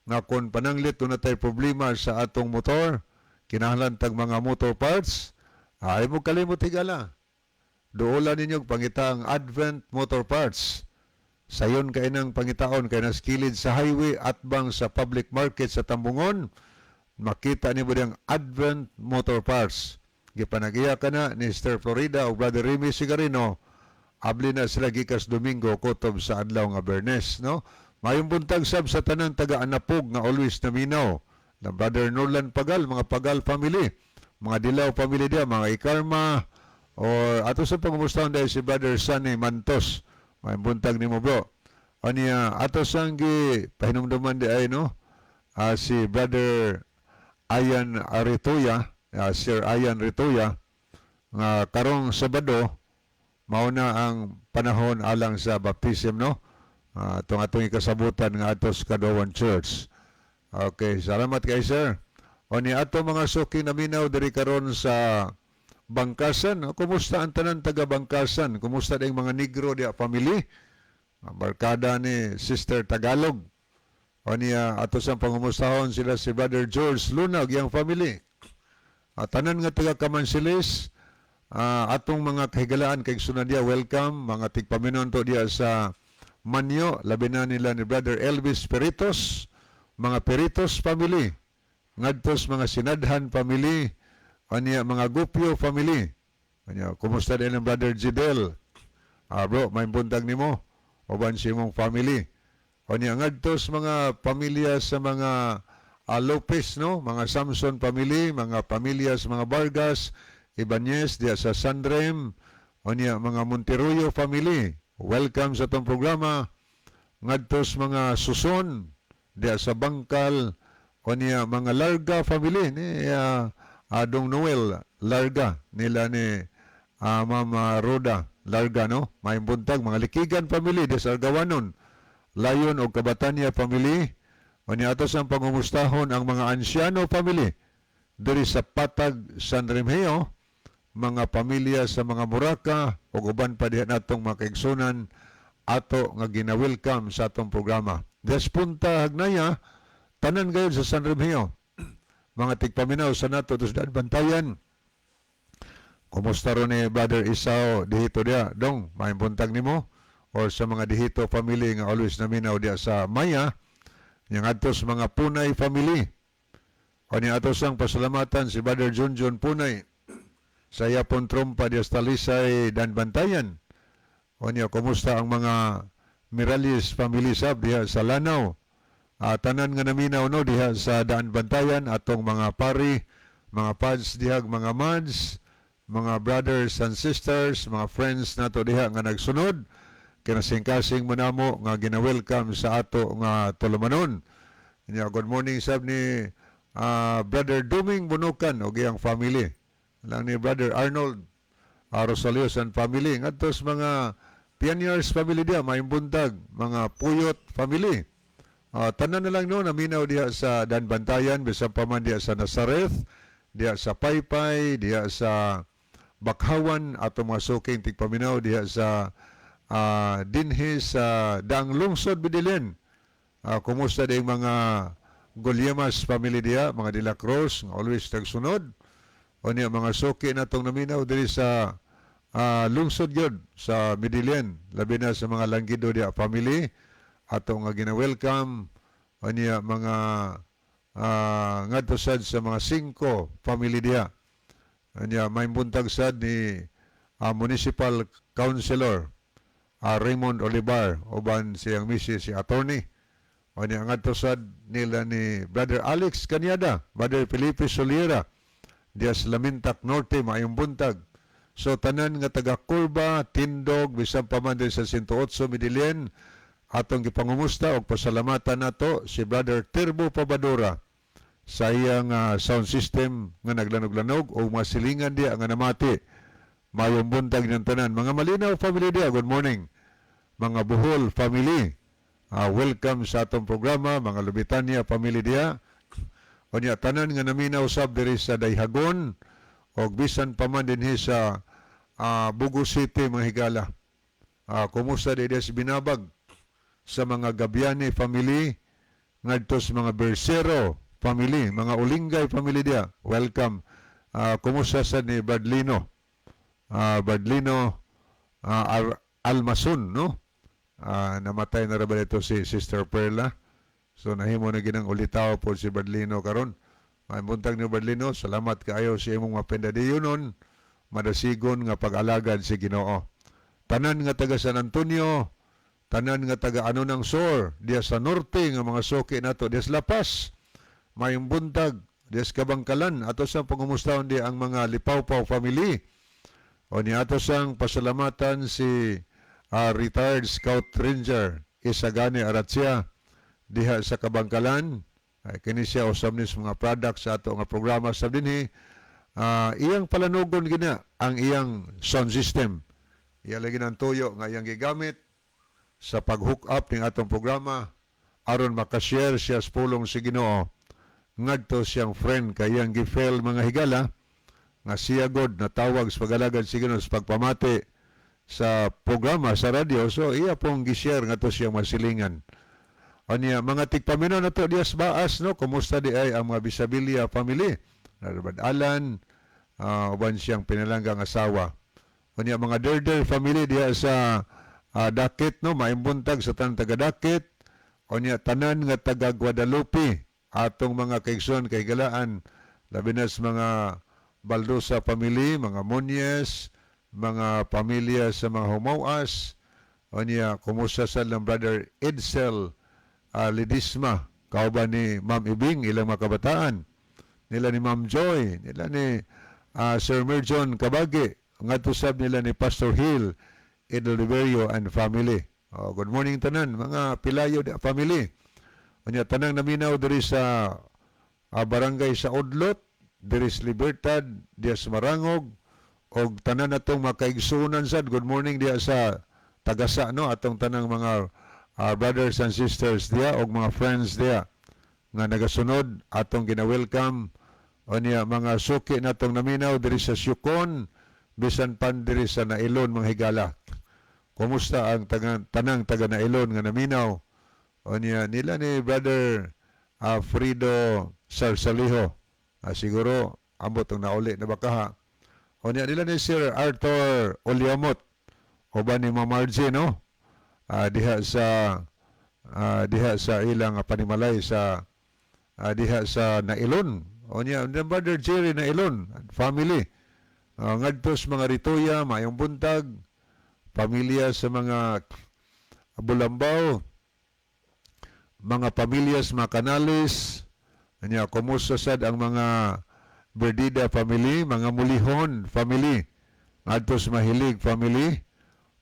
nga kon pananglit na tay problema sa atong motor, kinahanglan tag mga motor parts, ay mo kalimot, higala. Duolan ninyo pangita ang Advent Motor Parts. Sayon kay nang pangitaon kay nas kilid sa highway atbang sa public market sa Tambungon, makita nimo diyang Advent Motor Parts. Gipanagiya ka na ni Sir Florida o Brother Remy Sigarino. Abli na sila gikas Domingo kutob sa adlaw nga Bernes, no? Mayong buntag sab sa tanan taga Anapog nga always naminaw. Na Brother Nolan Pagal, mga Pagal family, mga Dilaw family diya, mga Ikarma, or ato sa pangumustahon dahil si Brother Sunny Mantos. Mayong buntag nimo, bro. Aniya, ato sang gi pahinumduman di ay, no? Si Brother Ayan Aritoya, Sir Ayan Ritoya, nga karong Sabado, mao na ang panahon alang sa baptism, no? Itong atong ikasabutan nga atos Kadowan Church. Okay, salamat kay sir. O ni ato mga suki naminaw diri karon sa Bangkasan, no? Kumusta ang tanan taga Bangkasan? Kumusta ding mga Negro diya family? Ang barkada ni Sister Tagalog. O niya ato sang pangumustahon sila si Brother George Luna ug iyang family. At tanan nga taga Kamansilis, atong mga kahigalaan kay sunod diya, welcome mga tigpaminon to diya sa Manyo, labi na nila ni Brother Elvis Peritos, mga Peritos family, ngadtos mga Sinadhan family, anya mga Gupio family. Anya, kumusta din ang Brother Jidel? Bro, may buntag nimo uban si imong family. Anya ngadtos mga pamilya sa mga Lopez, no, mga Samson family, mga pamilya sa mga Vargas, Ibanez diya sa Sandrem, anya mga Monteruyo family. Welcome sa atong programa. Ngadtos mga Suson diya sa Bangkal, anya mga Larga family ni Adong Noel Larga nila ni Mama Roda Larga, no? May buntag mga Likigan family diya sa Argawanon. Layon og Kabatanya family. Unya ato sang pangumustahon ang mga Anciano family diri sa Patag, San Remigio, mga pamilya sa mga Muraka ug uban pa diha natong mga kaigsunan ato nga gina-welcome sa atong programa. Despunta Hagnaya, tanan gayud sa San Remigio. Mga tigpaminaw sa nato sa Bantayan. Kumusta ron ni Brother Isao dihito diya? Dong, may buntag nimo or sa mga Dihito family nga always naminaw diya sa Maya, yang adto sa mga Punay family. O ni ato sang pasalamatan si Brother Junjun Punay sa yapon trompa diya sa Talisay Dan Bantayan. O niya, kumusta ang mga Mirales family sab diha sa Lanao? Tanan nga naminaw, no, diha sa Daan Bantayan, atong mga pari, mga pads dihag, mga mads, mga brothers and sisters, mga friends nato diha nga nagsunod. Kinasingkasing mo namo nga gina-welcome sa ato nga tulumanon. Nya, good morning sab ni Brother Duming Bunukan og iyang family. Lang ni Brother Arnold Rosalios and family. Ngadtos mga Pioneers family diha, maayong buntag, mga Puyot family. Tanan na lang, no, naminaw diha sa Dan Bantayan, bisan pa man diha sa Nazareth, diha sa Paypay, diha sa Bakhawan, ato mga suking tigpaminaw diha sa dinhi sa Daang Lungsod Bidilin. Kumusta din mga Gulyemas family diha, mga De La Cruz, nga always nagsunod. O niya, mga suki na itong naminaw diri sa lungsod yun, sa Medellin, labi na sa mga Langgido diha family, ato nga gina-welcome, o niya, mga ngadto sad sa mga Singko family diha. Anya, may buntag sad ni Municipal Councilor Raymond Olivar uban siyang misis si attorney. O niya, ngadto sad nila ni Brother Alex Canyada, Brother Felipe Soliera diya sa Lamintak Norte, maayong buntag. So tanan nga taga Kurba, Tindog, bisan pa man din sa 108 Medellin, atong gipangumusta og pasalamatan nato si Brother Turbo Pabadora sa iyang sound system nga naglanog-lanog o mga silingan diya nga namati. Mayong buntag ng tanan. Mga Malinaw family diya, good morning. Mga Buhol family, welcome sa atong programa. Mga Lubitania family diya. Unya tanan nga naminaw sab diri sa Dayhagon og bisan pa man dinhi sa Bogo City, mga higala. Kumusta diri sa Binabag sa mga Gabiani family, ngadto sa mga Bersero family, mga Ulingay family diya. Welcome. Kumusta sa ni Bradlino? Bradlino Almasun, no? Namatay na ra ba ito si Sister Perla? So nahimo na ginang ulitaw po si Bradlino karon. May buntag ni Bradlino, salamat kaayo sa imong mapendadiyonon, madasigon nga pag-alagad si Ginoo. Tanan nga taga San Antonio, tanan nga taga ano ng Sor, diya sa norte nga mga suki nato, diya sa Lapas, mayong buntag, diya sa Kabangkalan, ato sa pangumustahon di ang mga Lipawpaw family. O ni ato sang pasalamatan si retired Scout Ranger Isagani Aratsia diha sa Kabangkalan. Ay, kini siya usab ni sa mga products sa ato nga programa sa dinhi. Iyang palanugon gina ang iyang sound system. Iya lagi ng tuyo nga iyang gigamit sa pag-hook up ning atong programa aron makashare siya sa pulong si Ginoo ngadto siyang friend kay iyang gi-fail, mga higala, nga siya god natawag sa pag-alagad si Ginoo sa pagpamati sa programa sa radyo, so iya pong gi-share ngadto siyang masilingan. Anya mga tigpaminaw nato diya sa Baas, no, kumusta di ay ang mga Bisabilia family, Narabad Alan, uban siyang pinalanggang asawa. Unya mga Derder family diya sa Dakit, no, maimbuntag sa tanan taga Dakit. Unya tanan nga taga Guadalupe, atong mga kaigsoon kay galaan, labi na sa mga Baldosa family, mga Munyes, mga pamilya sa mga Humawas. Unya kumusta sa lang Brother Edsel Lidisma kauban ni Ma'am Ibing, ilang mga kabataan nila ni Ma'am Joy, nila ni Sir Merjon Kabagi, ngadto sab nila ni Pastor Hill Edoliverio and family. Oh, good morning tanan mga Pilayo family. Unya tanang naminaw diri sa barangay sa Odlot, diri sa Libertad, diya sa Marangog, og tanan natong makaigsuonan sad, good morning diya sa Tagasa, no, atong tanang mga brothers and sisters diya og mga friends diya nga nagasunod, atong gina-welcome. Unya mga suki natong naminaw diri sa Siocon, bisan pan diri sa Nailon, mga higala. Kumusta ang tanang taga Nailon nga naminaw? Unya nila ni Brother Frido Sarsaliho. Siguro ambot ang nauli na baka. Unya nila ni Sir Arthur Oliamot uban ni Ma'am Margie, no, diha sa ilang panimalay sa diha sa Nailon. Unya ni Brother Jerry Nailon family. Ngadto sa mga Ritoya, maayong buntag, pamilya sa mga Bulambaw, mga pamilya sa mga Canales. Anya kumusta sad ang mga Berdida family, mga Mulihon family, ngadto sa Mahilig family,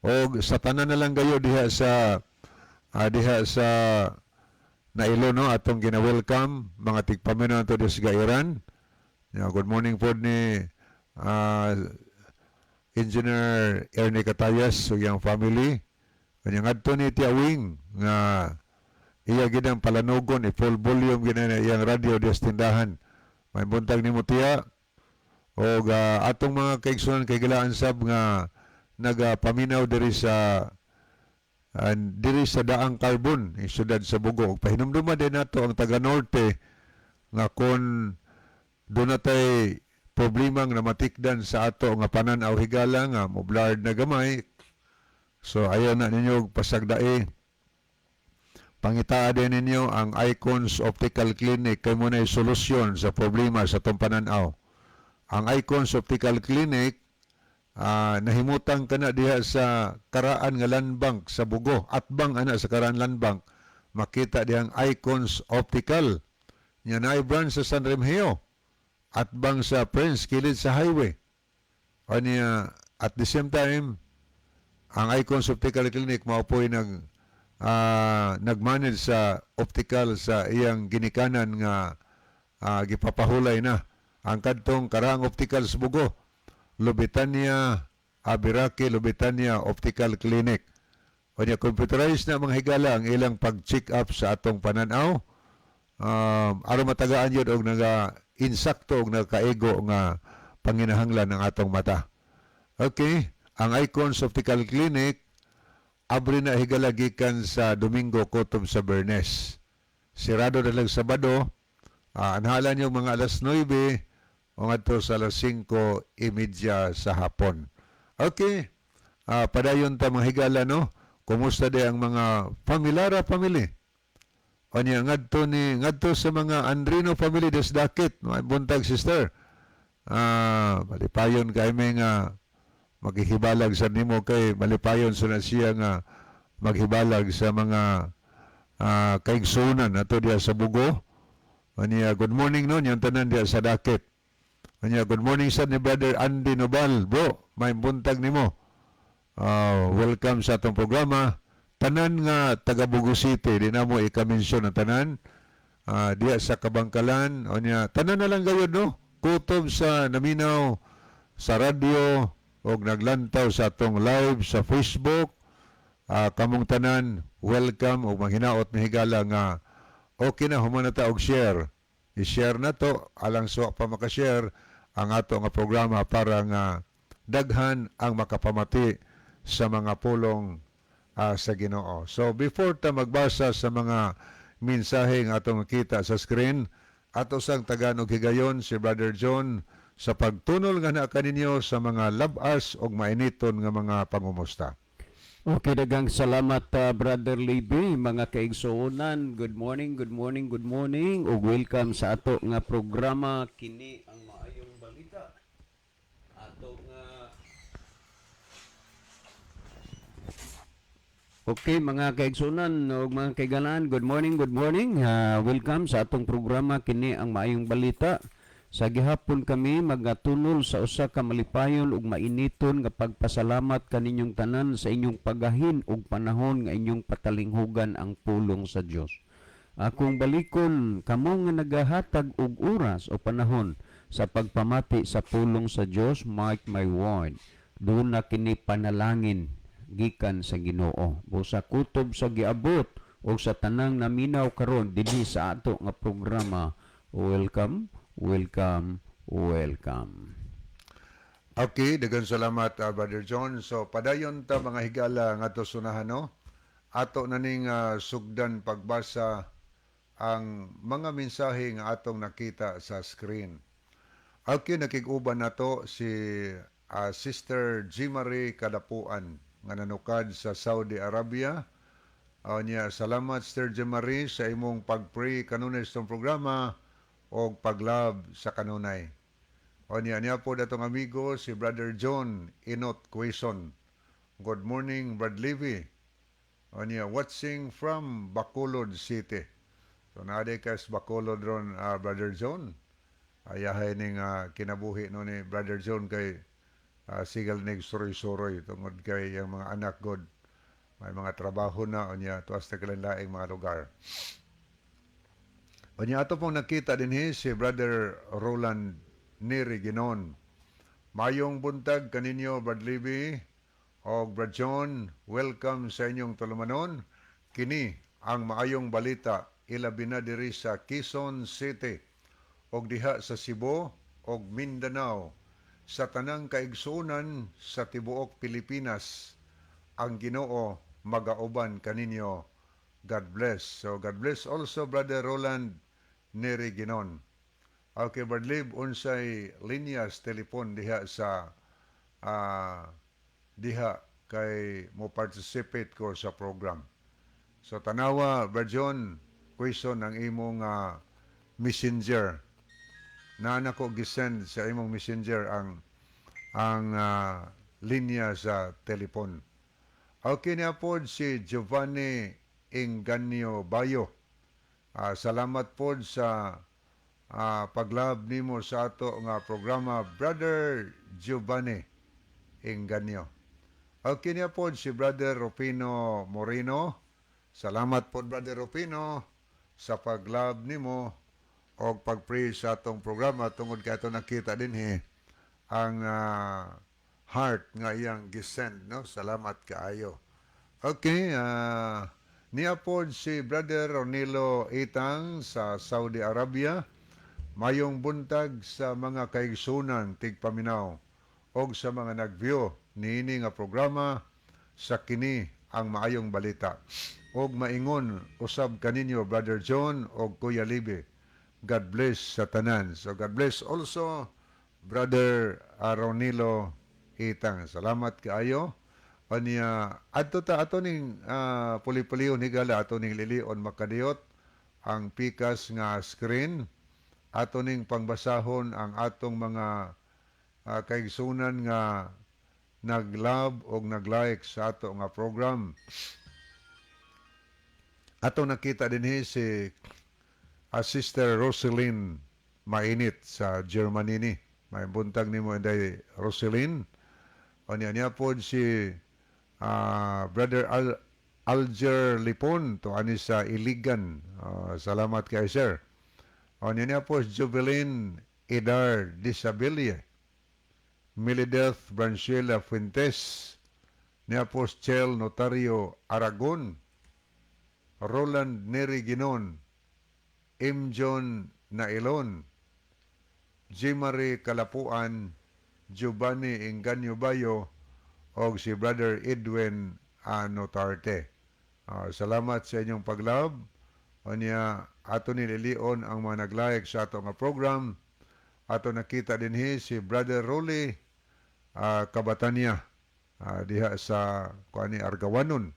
og sa tanan na lang gayo diha sa Nailo, no, atong gina-welcome mga tigpaminaw nato diha sa Gairan. Yeah, good morning po ni Engineer Ernie Catayas ug iyang family. Kanya ngadto ni Tia Wing nga iya ginang palanugon, i full volume gina na iyang radyo diha sa tindahan. May buntag nimo, Tia. Og atong mga kaigsunan kay gilaan sab nga nagapaminaw diri sa Daang Carbon, yung syudad sa Bogo. Ug pahinumduma din nato ang taga Norte nga kon doon natay problema nga namatikdan sa ato nga panan-aw, higala, nga moblurred na gamay. So ayaw na ninyo og pasagdae. Pangitaa din ninyo ang Icons Optical Clinic kay mo na solusyon sa problema sa atong panan-aw. Ang Icons Optical Clinic, nahimutang kana diha sa Karaan nga Land Bank sa Bogo. Atbang ana sa Karaan Land Bank, makita dihang Icons Optical. Nya naay branch sa San Remigio. Atbang sa Prince, kilid sa highway. Anya at the same time, ang Icons Optical Clinic mao po'y nag-manage sa optical sa iyang ginikanan nga gipapahulay na ang kadtong Karaang Optical sa Bogo, Lubitania Abiraki Lubitania Optical Clinic. Unya computerized na, mga higala, ang ilang pag-check up sa atong pananaw. Aron matagaan yun og naga insakto og nagkaigo nga panginahanglan ng atong mata. Okay, ang Icons Optical Clinic abri na, higala, gikan sa Domingo kutob sa Bernes. Sirado na lang Sabado. Anhalan yung mga alas 9 o ngadto sa alas 5:30 sa hapon. Okay. Padayon ta, mga higala, no? Kumusta di ang mga Familiara family? Onya ngadto sa mga Andrino family des Dakit, mga buntag, sister. Malipayon kay may nga maghihibalag sa nimo kay malipayon sa na siya nga maghibalag sa mga kaigsunan ato diya sa Bugo. Anya good morning no yang tanan diya sa Dakit. Anya good morning sa ni Brother Andy Nobal. Bro, may buntag nimo. Welcome sa atong programa. Tanan nga taga Bugo City, di na mo ika-mention ang tanan. Diya sa Kabangkalan, onya tanan na lang gayud no. Kutob sa naminaw sa radyo og naglantaw sa atong live sa Facebook. Kamong tanan, welcome og manghinaot mi, higala, nga okay na human na ta og share. I-share na to alang suwa pa maka-share ang ato nga programa para nga daghan ang makapamati sa mga pulong sa Ginoo. So before ta magbasa sa mga mensahe nga atong makita sa screen, ato sang tagaan og higayon si Brother John sa pagtunol nga na kaninyo sa mga labas og mainiton nga mga pangumusta. Okay, daghang salamat, Brother Libby, mga kaigsuonan. Good morning, good morning, good morning ug welcome sa ato nga programa, Kini ang Maayong Balita. Ato nga Okay, mga kaigsuonan ug mga kaigalaan, good morning, good morning. Welcome sa atong programa, Kini ang Maayong Balita. Sa gihapon kami magatunol sa usa ka malipayon ug mainiton nga pagpasalamat kaninyong tanan sa inyong pagahin ug panahon nga inyong patalinghugan ang pulong sa Dios. Akong balikon kamo nga nagahatag og oras o panahon sa pagpamati sa pulong sa Dios, mark my word. Doon na kini panalangin gikan sa Ginoo. Busa kutob sa giabot o sa tanang naminaw karon dinhi sa ato nga programa. Welcome, welcome, welcome. Okay, daghang salamat, Brother John. So padayon ta, mga higala, nga ato sunahan no. Ato na ning sugdan pagbasa ang mga mensahe nga atong nakita sa screen. Okay, nakig-uban nato si Sister G. Marie Kadapuan nga nanukad sa Saudi Arabia. Niya, salamat, Sister G. Marie, sa imong pag-pray kanunay sa itong programa o pag-love sa kanunay. O niya, niya po datong amigo si Brother John Inot Quezon. Good morning, Brad Levy. O niya, watching from Bacolod City. So naa ka sa Bacolod ron, Brother John. Ayahay ning kinabuhi no ni Brother John kay sigal nig suroy-suroy tungod kay ang mga anak god may mga trabaho na, unya tuas na laing mga lugar. Unya ato pong nakita dinhi si Brother Roland Neri Ginon. Mayong buntag kaninyo, Brad Libby og Brad John. Welcome sa inyong tulumanon. Kini ang Maayong Balita, ilabi na diri sa Quezon City og diha sa Cebu og Mindanao, sa tanang kaigsuonan sa tibuok Pilipinas. Ang Ginoo magauban kaninyo. God bless. So God bless also, Brother Roland Neri Ginon. Okay, Brad Lib, unsay linyas telepon diha sa diha kay mo participate ko sa program? So tanawa, Brad John Quezon, ang imong messenger. Na nako gisend sa imong messenger ang linya sa telepon. Okay niya pod si Giovanni Inganyo Bayo. Salamat pod sa pag-love nimo sa ato nga programa, Brother Giovanni Inganyo. Okay niya pod si Brother Rufino Moreno. Salamat pod, Brother Rufino, sa pag-love nimo og pag-pray sa atong programa tungod kay ato nakita dinhi ang heart nga iyang gisend no. Salamat kaayo. Okay, Niya pod si Brother Ronilo Itang sa Saudi Arabia. Mayong buntag sa mga kaigsunan tigpaminaw og sa mga nag-view niini nga programa sa kini ang maayong balita. Og maingon usab kaninyo, Brother John og Kuya Libe. God bless sa tanan. So God bless also, Brother Aronilo Itang. Salamat kaayo. Anya adto ta ato ning puli-pulion, higala, ato ning lilion makadiyot ang pikas nga screen, ato ning pangbasahon ang atong mga kaigsunan nga nag-love o nag-like sa ato nga program. Ato nakita dinhi si Sister Roseline Mainit sa Germany ni. May buntag nimo, Inday Roseline. Unya niya pod si Brother Alger Lipon to ani sa Iligan. Salamat kay sir. Unya niya po si Jubilin Idar Disabilia. Milideth Branchela Fuentes. Niya po si Chel Notario Aragon. Roland Neri Ginon. M. John Nailon. Jimary Kalapuan, Giovanni Inganyo Bayo, og si Brother Edwin Anotarte. Salamat sa inyong pag-love. Unya, ato ni lilion ang mga nag-like sa ato nga program. Ato nakita dinhi si Brother Rolly Kabatanya diha sa kuani Argawanon.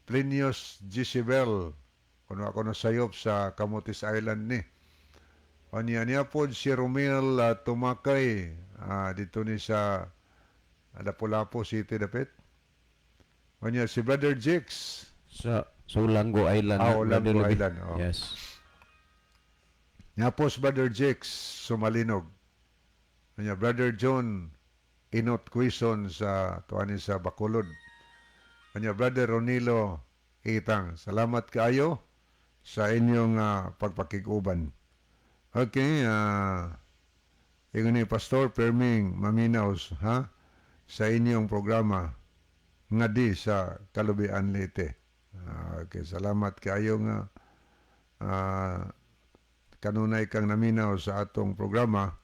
Plinius Gisibel kuno ako nasayop sa Camotes Island ni. Unya niya pod si Romel Tumakay dito ni sa Lapu-Lapu City dapit. Unya si Brother Jix Sa Olango Island. Ah, na, Olango Brother Levi. Island, oh. Yes. Nga po si Brother Jix Sumalinog. Unya Brother John Inot Quezon sa tuani sa Bacolod. Unya Brother Ronilo Itang. Salamat kaayo sa inyong pagpakig-uban. Okay, ingon ni Pastor Perming maminaw ha sa inyong programa nga di sa Kalubian, Leyte. Okay, salamat kaayo nga kanunay kang naminaw sa atong programa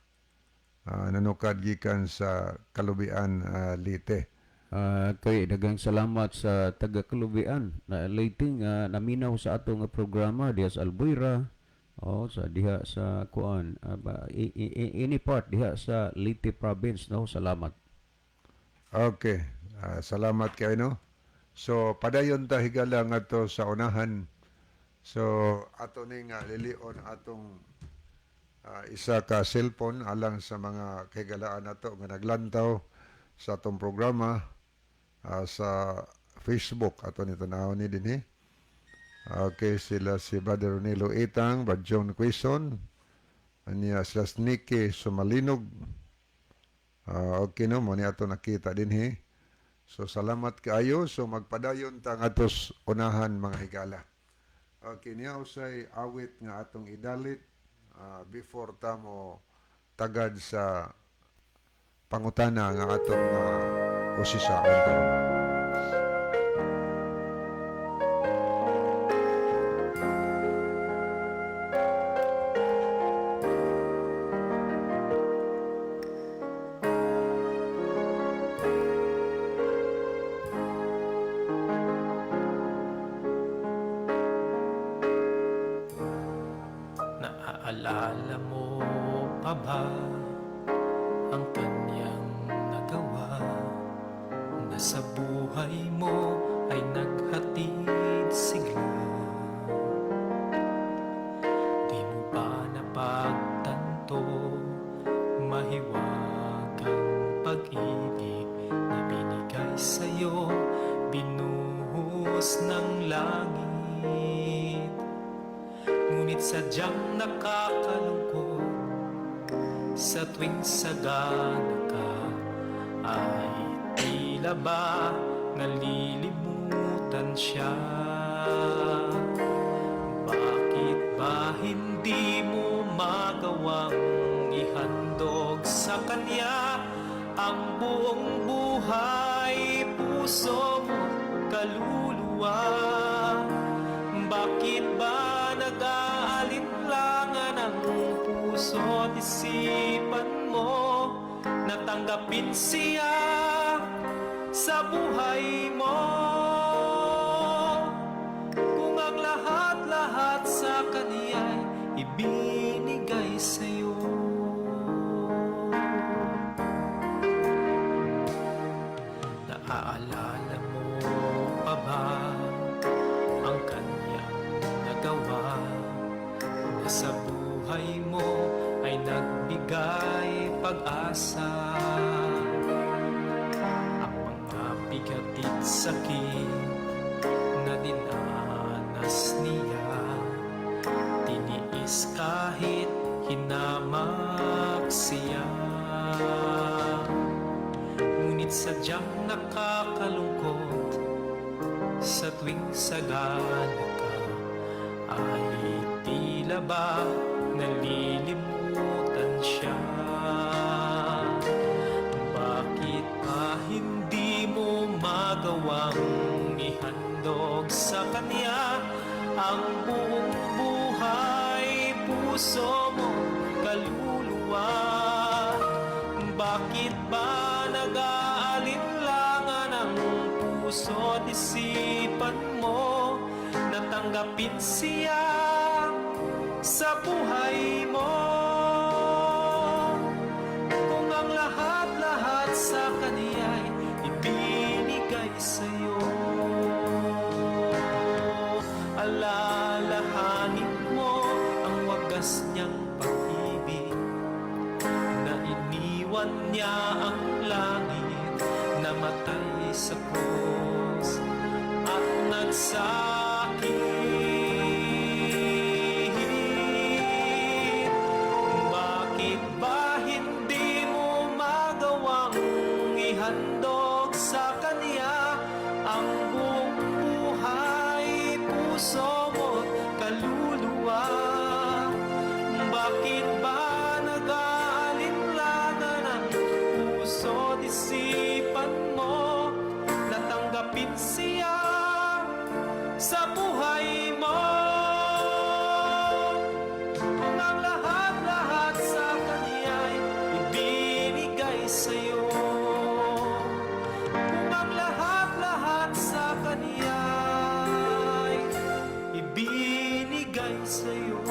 nanukad gikan sa Kalubian, Leyte. Kay daghang salamat sa taga Kalubian na Leyte nga naminaw sa ato nga programa diha sa Albuera o sa diha sa kuan ba, any part diha sa Leyte province, no? Salamat. Okay, salamat kay no. So padayon ta, higala, ngadto sa unahan. So ato ning lilion atong isa ka cellphone alang sa mga kahigalaan nato nga naglantaw sa atong programa sa Facebook. Ato ni tan-awon ni dinhi. Okay, sila si Brother Ronilo Itang, Brother John Quezon, anya sila si Nicky Sumalinog. Okay no, mo ni ato nakita dinhi. So salamat kaayo. So magpadayon ta ngadtos unahan, mga higala. Okay, niya usay awit nga atong idalit before ta mo tagad sa pangutana nga atong usisaon karon. Naaalala mo pa ba ang kanyang nagawa na sa buhay mo ay naghatid sigla? Di mo ba napagtanto, mahiwagang pag-ibig na binigay sa'yo, binuhos ng langit? Ngunit sadyang nakakalungkot, sa tuwing sagana ka ay tila ba nalilimutan siya. Bakit ba hindi mo magawang ihandog sa kanya ang buong buhay, puso mo, kaluluwa? Bakit ba nag-aalinlangan ang puso at isipan mo na tanggapin siya sa buhay mo? Kung ang lahat-lahat sa kaniya'y ibinigay sa'yo. Naaalala mo pa ba ang kanyang nagawa na sa buhay mo ay nagbigay pag-asa? Ang mga bigatit sakit na dinanas niya, tiniis kahit hinamak siya. Ngunit sadyang nakakalungkot sa tuwing sagana ka ay tila ba nalilimutan siya. Bakit ba hindi mo magawang ihandog sa kanya ang buong buhay, puso mo, kaluluwa? Bakit ba nag-aalinlangan ang puso at isipan mo na tanggapin siya sa buhay mo? Kung ang lahat-lahat sa kaniya'y ibinigay sa'yo, alalahanin mo ang wagas niyang pag-ibig na iniwan niya ang langit, namatay sa krus at nagsakit. Bakit ba hindi mo magawang ihandog sa kanya ang buong buhay, puso mo't kaluluwa? Bakit ba nag-aalinlangan ang puso at isipan mo na tanggapin siya sa buhay mo? Kung ang lahat-lahat sa kaniya'y ibinigay sa'yo, kung ang lahat-lahat sa kaniya'y ibinigay sa'yo.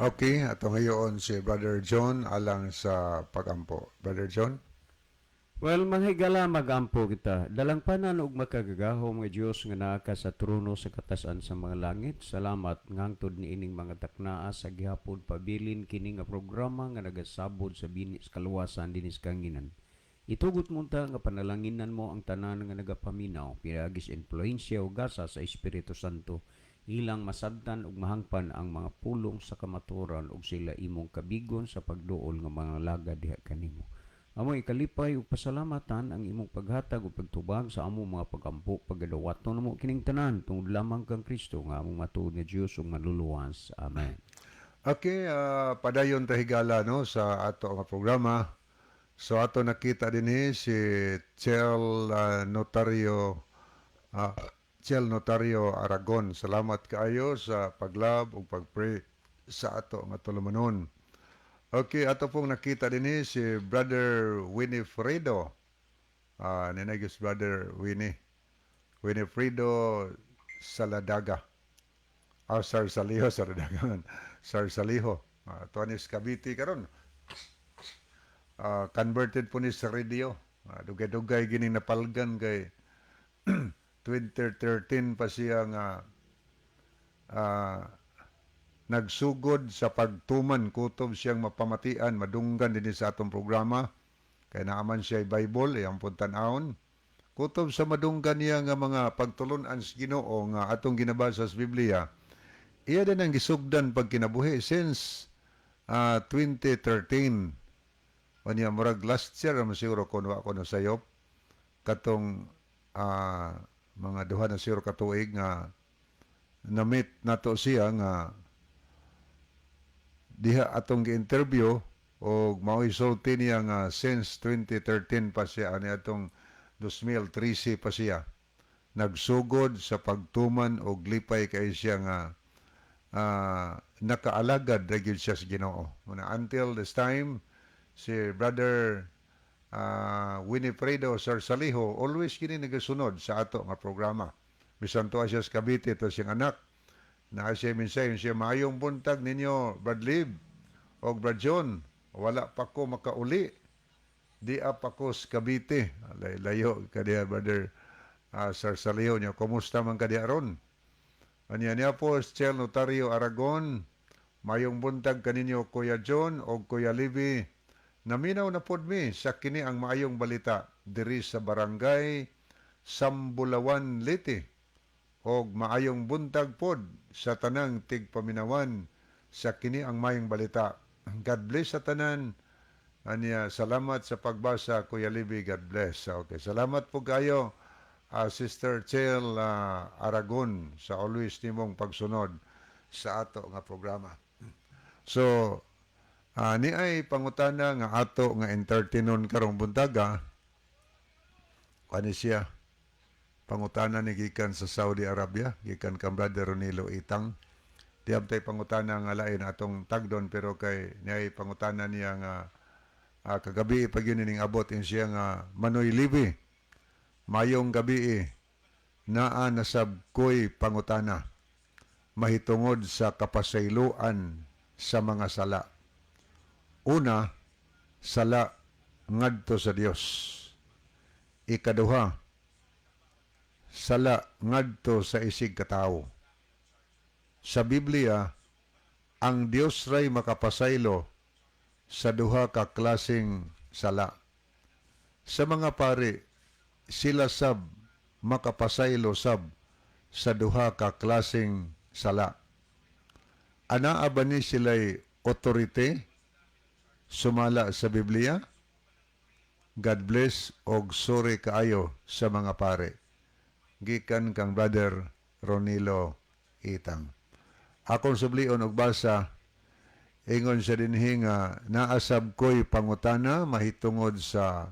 Okay, ato ngayon si Brother John alang sa pagampo. Brother John? Well, mga higala, magampo kita. Dalangpanan og makagagahom nga Dios nga naa ka sa trono sa katasan sa mga langit. Salamat ngangtod niining mga taknaa sa gihapon pabilin kini nga programa nga nagasabod sa binis kaluwasan dinis kanginan. Itugot mo ta nga panalanginan mo ang tanan nga nagapaminaw pinaagis influensya o gasa sa Espiritu Santo ilang masabtan ug mahangpan ang mga pulong sa kamatuoran ug sila imong kabigon sa pagduol nga mga laga diha kanimo. Amo ikalipay ug pasalamatan ang imong paghatag ug pagtubag sa among mga pagampo pagadawaton namo kining tanan tungod lamang kang Kristo nga among matuod nga Dios ug manluluwas. Amen. Okay, padayon ta, higala, no, sa ato nga programa. So ato nakita dinhi si Chel Notario, Chel Notario Aragon. Salamat kaayo sa paglab ug pagpray sa ato nga tulumanon. Okay, ato pong nakita dinhi si Brother Winifredo. Ninagis Brother Winnie. Winifredo Saladaga. Sarsaliho, Saladaga. Sarsaliho. Tuanis Cavite karon. Converted po ni sa radio. Dugay-dugay gini napalgan kay 2013 pa siya nga nagsugod sa pagtuman kutob siyang mapamatian madunggan dinhi sa atong programa kay naaman siya Bible iyang puntan-awon kutob sa madunggan niya nga mga pagtulun-an sa Ginoo nga atong ginabasa sa Biblia. Iya din ang gisugdan pagkinabuhi since 2013. Unya murag last year naman siguro kun wa ko nasayop katong mga 2 na siguro katuig nga na-meet nato siya nga diha atong gi-interview. Og mao'y sulti niya nga since 2013 pa siya, ani atong 2013 pa siya nagsugod sa pagtuman, og lipay kay siya nga nakaalagad ra gyud siya sa Ginoo. Muna until this time, si Brother Winifredo Sarsaliho always kini nagasunod sa ato nga programa. Bisan tuwa siya sa Cavite to siyang anak. Naa siya mensahe siya, "Maayong buntag ninyo, Brad Lib og Brad John. Wala pa ko makauli. Di pa ko sa Cavite." Layo ka diha, Brother Sarsaliho niya. Kumusta man ka diha ron? Anya niya po, Chel Notario Aragon. "Mayong buntag kaninyo, Kuya John o Kuya Libby. Naminaw na pod mi sa kini ang maayong balita diri sa barangay Sambulawan, Leyte. Og maayong buntag pod sa tanang tigpaminawan sa kini ang maayong balita. God bless sa tanan." Anya, "Salamat sa pagbasa, Kuya Libby. God bless." Okay, salamat po kayo, Sister Chel Aragon, sa always nimong pagsunod sa ato nga programa. So, ni ay pangutana nga ato nga entertainon karong buntaga. Kani siya pangutana ni gikan sa Saudi Arabia, gikan kang Brother Ronilo Itang. Di tay pangutana nga lain atong tagdon, pero kay ni ay pangutana niya nga kagabi pag yun ning abot in siya nga, "Manoy Libi, mayong gabi, naa nasab ko'y pangutana mahitungod sa kapasayloan sa mga sala. Una, sala ngadto sa Dios. Ikaduha, sala ngadto sa isig katawo. Sa Biblia, ang Dios ray makapasaylo sa duha ka klaseng sala. Sa mga pari, sila sab makapasaylo sab sa duha ka klaseng sala. Anaa ba ni sila'y authority sumala sa Biblia? God bless og sorry kaayo sa mga pare." Gikan kang Brother Ronilo Itang. Akong sublion og basa, ingon siya dinhi nga naasab ko'y pangutana mahitungod sa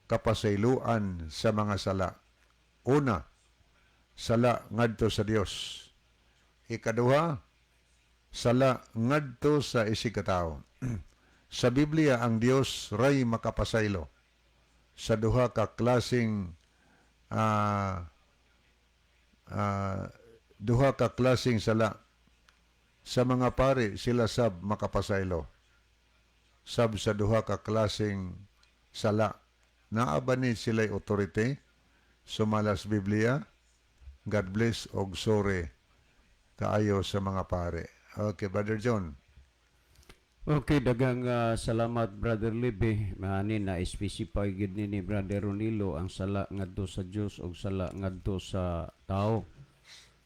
kapasayloan sa mga sala. Una, sala ngadto sa Dios. Ikaduha, sala ngadto sa isig katawo. Sa Biblia, ang Dios ray makapasaylo sa duha ka klaseng sala. Sa mga pari, sila sab makapasaylo sab sa duha ka klaseng sala. Naa ba ni sila'y authority sumala sa Biblia? God bless og sorry kaayo sa mga pare." Okay, Brother John. Okay, daghang salamat, Brother Libby. Maani na specify gid ni Brother Ronilo ang sala ngadto sa Dios ug sala ngadto sa tao.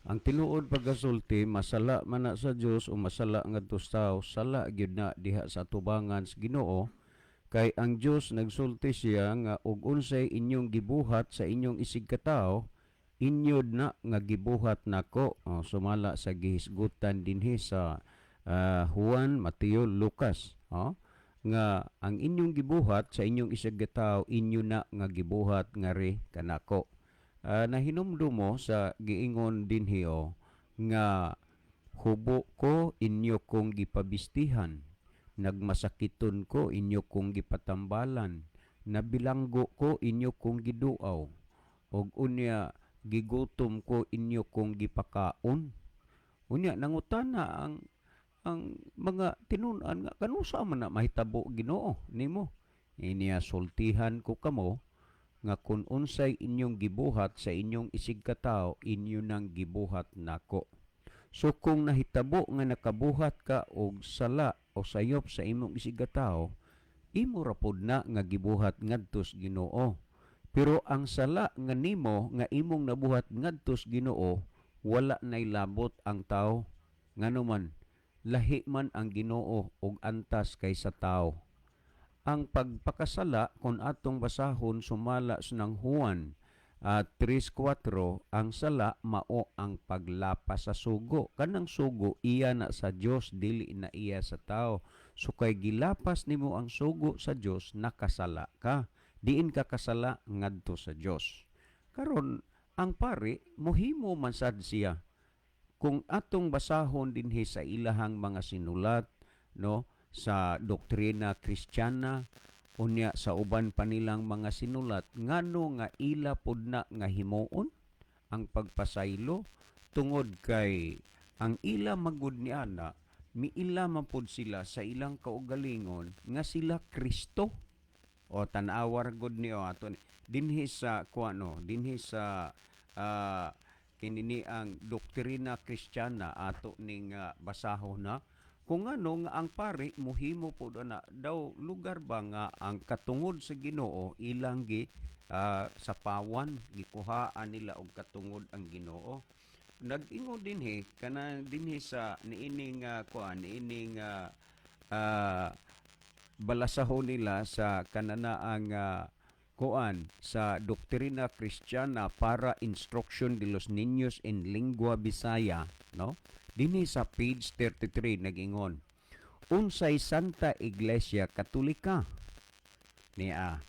Ang tinuod pagkasulti, masala man na sa Dios o masala ngadto sa tao, sala gyud na diha sa tubangan sa Ginoo, kay ang Dios nagsulti siya nga og unsay inyong gibuhat sa inyong isig katawo, inyo na nga gibuhat nako. O, sumala sa gihisgutan dinhi sa Juan, Mateo, Lucas, oh, nga ang inyong gibuhat sa inyong isig katawo, inyo na nga gibuhat ngari kanako. Nahinumdum mo sa giingon dinhi o nga hubo ko, inyo kong gipabistihan, nagmasakiton ko, inyo kong gipatambalan, nabilanggo ko, inyo kong giduaw, ug unya gigutom ko, inyo kong gipakaon. Unya nangutana ang mga tinun-an nga kanusa man na mahitabo, Ginoo, nimo? Inya, "Sultihan ko kamo nga kung unsay inyong gibuhat sa inyong isig katawo, inyo nang gibuhat nako." So kung nahitabo nga nakabuhat ka og sala o sayop sa imong isig katawo, imo ra pod na nga gibuhat ngadto sa Ginoo. Pero ang sala nga nimo nga imong nabuhat ngadto sa Ginoo, wala nay labot ang tao. Ngano man, lahi man ang Ginoo og antas kaysa tao. Ang pagpakasala, kung atong basahon sumala sa nang Juan at 3:4, ang sala mao ang paglapas sa sugo. Kanang sugo iya na sa Dios, dili na iya sa tao. So kay gilapas nimo ang sugo sa Dios, nakasala ka. Diin ka kasala? Ngadto sa Dios. Karon, ang pari mohimo man sad siya. Kung atong basahon dinhi sa ilahang mga sinulat, no, sa Doktrina Kristiyana, unya sa uban pa nilang mga sinulat, ngano nga ila pod na nga himuon ang pagpasaylo? Tungod kay ang ila magud ni ana, miila man pod sila sa ilang kaugalingon nga sila Kristo. O tan-awar gud niyo ato dinhi sa kuano, dinhi sa kinini ang Doktrina Kristiyana, ato ning basahon na kung ano nga ang pari muhimo po na daw lugar ba nga ang katungod sa Ginoo ilang gi sapawan, gikuhaan nila og katungod ang Ginoo. Nag-ingon dinhi kana dinhi sa niining kuan, niining balasahon nila sa kananaang kuan sa Doktrina Kristiyana para Instruction de los Niños en Lingua Bisaya, no, dinhi sa page 33, nag-ingon, "Unsay Santa Iglesia Katolika?" Niya,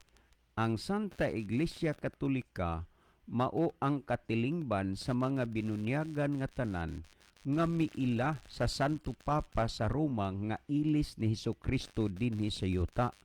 ang Santa Iglesia Katolika mao ang katilingban sa mga binunyagan nga tanan nga miila sa Santo Papa sa Roma nga ilis ni Hesukristo dinhi sa yuta.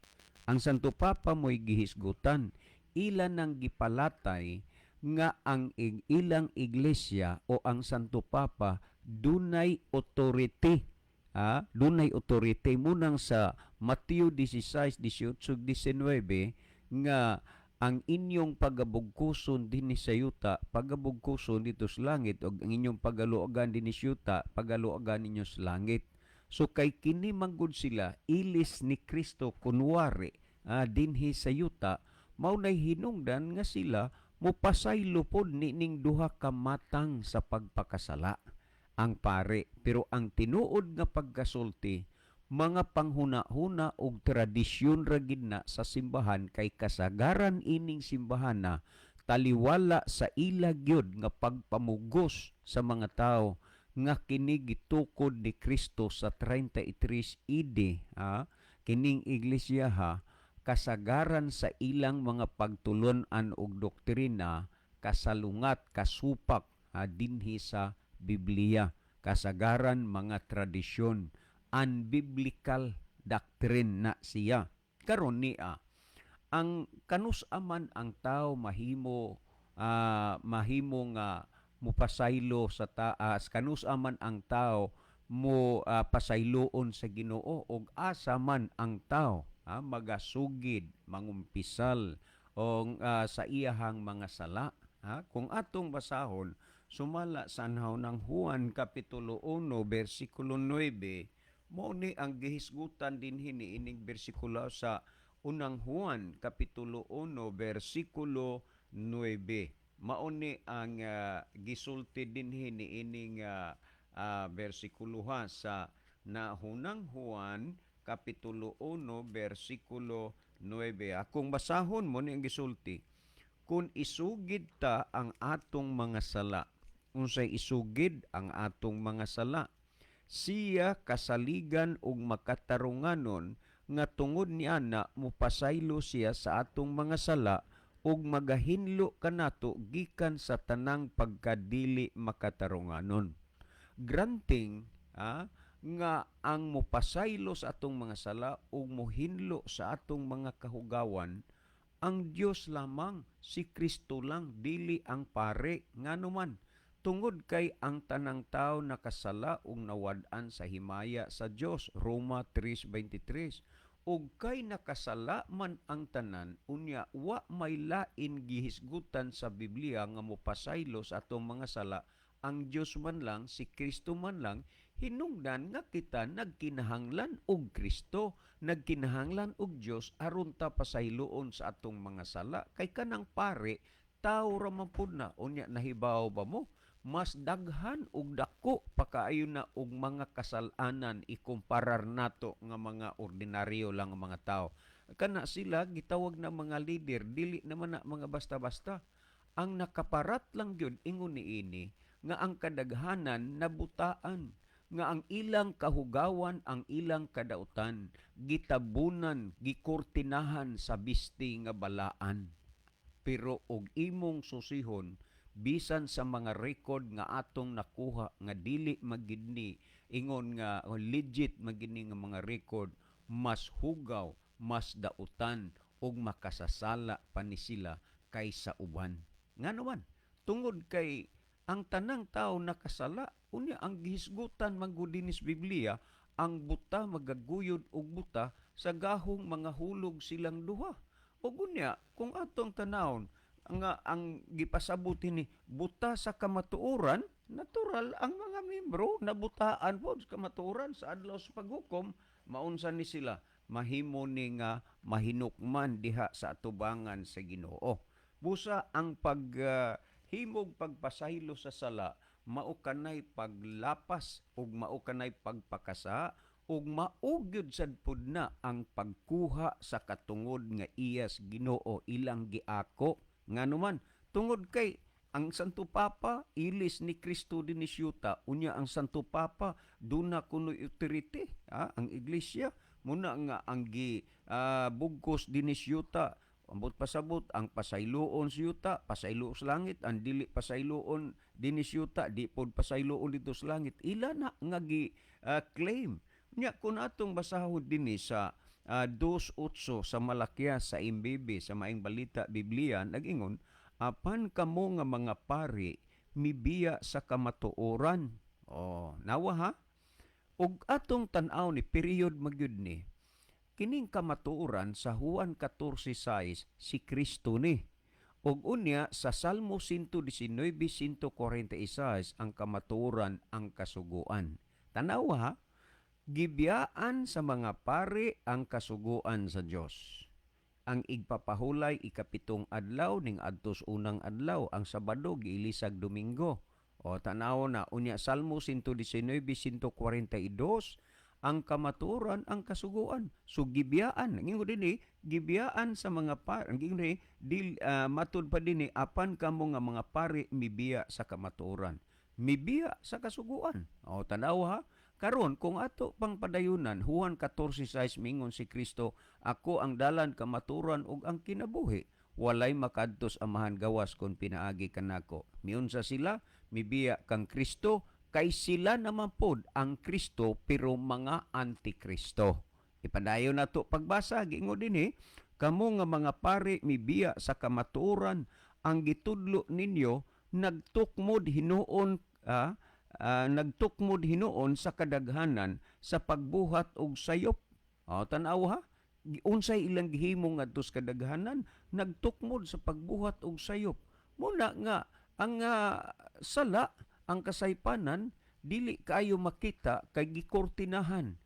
Ang Santo Papa mo'y gihisgutan, ila nang gipalatay nga ang ilang iglesia o ang Santo Papa dunay authority. Ah, dunay authority munang sa Mateo 16, 18, 19 nga ang inyong pagabugkuson dinhi sa yuta, pagabugkuson dito sa langit, ug ang inyong pagaluagan dinhi sa yuta, pagaluagan ninyo sa langit. So kay kini manggod sila ilis ni Kristo kunwari dinhi sa yuta, mao nay hinungdan nga sila mopasaylo pod nining duha ka matang sa pagpakasala ang pare. Pero ang tinuod nga pagkasulti, mga panghuna-huna og tradisyon ra gid na sa simbahan, kay kasagaran ining simbahan na taliwala sa ila gyud nga pagpamugos sa mga tao nga kini gitukod ni Kristo sa 33 AD, ha, kining iglesia ha, kasagaran sa ilang mga pagtulon-an og doktrina kasalungat, kasupak ha, dinhi sa Biblia. Kasagaran mga tradisyon, unbiblical doctrine na siya. Karon niya, ang kanus aman ang tao mahimo mahimo nga mupasaylo sa taas? Kanus aman ang tao mo pasayloon sa Ginoo og asa man ang tao magasugid, mangumpisal o sa iyahang mga sala, ha? Kung atong basahon sumala sa ng Juan kapitulo 1 bersikulo 9, mao ni ang gihisgutan dinhi niining bersikulo sa Unang Juan kapitulo 1 bersikulo 9. Mao ni ang gisulti dinhi niining bersikulo ha, sa Nahunang Juan kapitulo 1 bersikulo 9. Akong basahon mo ni ang gisulti: "Kung isugid ta ang atong mga sala." Unsay isugid ang atong mga sala? "Siya kasaligan ug makatarunganon nga tungod niana mopasaylo siya sa atong mga sala ug magahinlo kanato gikan sa tanang pagkadili makatarunganon." Granting nga ang mopasaylo sa atong mga sala ug mohinlo sa atong mga kahugawan ang Dios lamang, si Kristo lang, dili ang pare. Ngano man? Tungod kay ang tanang tao nakasala ug nawad-an sa himaya sa Dios, Roma 3:23. Ug kay nakasala man ang tanan, unya wa may lain gihisgutan sa Biblia nga mopasaylo sa atong mga sala, ang Dios man lang, si Kristo man lang, hinungdan nga kita nagkinahanglan og Kristo, nagkinahanglan og Dios aron ta pasayloon sa atong mga sala. Kay kanang pare, tao ra man pud na. Unya nahibaw ba mo? Mas daghan og dako pa kaayo na og mga kasalanan ikumparar nato nga mga ordinaryo lang ang mga tao. Kana sila gitawag na mga leader, dili naman na mga basta-basta. Ang nakaparat lang gyud ingon niini nga ang kadaghanan nabutaan nga ang ilang kahugawan, ang ilang kadautan, gitabunan, gikurtinahan sa bisti nga balaan. Pero og imong susihon, bisan sa mga record nga atong nakuha nga dili magidni ingon nga o legit magidni nga mga record, mas hugaw, mas dautan ug makasasala pa ni sila kaysa uban. Ngano man? Tungod kay ang tanang tao nakasala. Unya ang gihisgutan man gud dinis Biblia, ang buta magaguyod og buta sa gahong mga hulog silang duha. Ug unya kung atong tanawon nga ang gipasabot ni buta sa kamatuoran, natural ang mga membro nabutaan pod sa kamatuoran sa adlaw sa paghukom. Maunsa ni sila mahimo ni nga mahinukman diha sa atubangan sa Ginoo? Busa ang pag himog pagpasaylo sa sala mao kanay paglapas ug mao kanay pagpakasa ug mao gyud sad pud na ang pagkuha sa katungod nga iyas Ginoo, ilang giako. Ngano man? Tungod kay ang Santo Papa ilis ni Kristo dinhi sa yuta. Unya ang Santo Papa duna kunoy authority, ang iglesia muna nga ang gi bugkos dinhi sa yuta. Ambot pasabot, ang pasayloon sa yuta pasaylo sa langit, ang dili pasayloon dinhi sa yuta di pod pasayloon dito sa langit. Ila na nga gi claim nya. Kung atong basahon dinhi sa 2:8 sa Malakias sa MBB, sa Maayong Balita Biblia, nag-ingon, "Apan kamo nga mga pari mibiya sa kamatuoran." Oh, nawa ha. Ug atong tan-aw ni period magyud ni kining kamatuoran sa Juan 14:6, si Kristo ni. Ug unya sa Salmo 119:146, ang kamatuoran ang kasuguan. Tanawa ha, gibiyaan sa mga pari ang kasuguan sa Dios. Ang igpapahulay ikapitong adlaw ning adtos unang adlaw, ang Sabado giilisag Domingo. O tanaw na unya Salmo 119:142, ang kamatuoran ang kasuguan. So gibiyaan, ngingon dinhi, gibiyaan sa mga pari, ngingon dinhi, dil, matud pa dinhi, "Apan kamo nga mga pari mibiya sa kamatuoran." Mibiya sa kasuguan. O tanaw ha. Karon kung ato pang padayunan Juan 14:6, mingon si Kristo, "Ako ang dalan, kamatuoran ug ang kinabuhi. Walay makadtos Amahan gawas kon pinaagi kanako." Miunsa sila? Mibiya kang Kristo kay sila naman pod ang Kristo pero mga antikristo. Ipadayon nato pagbasa, giingon dinhi, "Kamo nga mga pari mibiya sa kamatuoran, ang gitudlo ninyo nagtukmod hinuon sa kadaghanan sa pagbuhat og sayop." O, tan-aw ha. Unsay ilang gihimo ngadto sa kadaghanan? Nagtukmod sa pagbuhat og sayop. Muna nga ang sala, ang kasaypanan dili kaayo makita kay gikortinahan,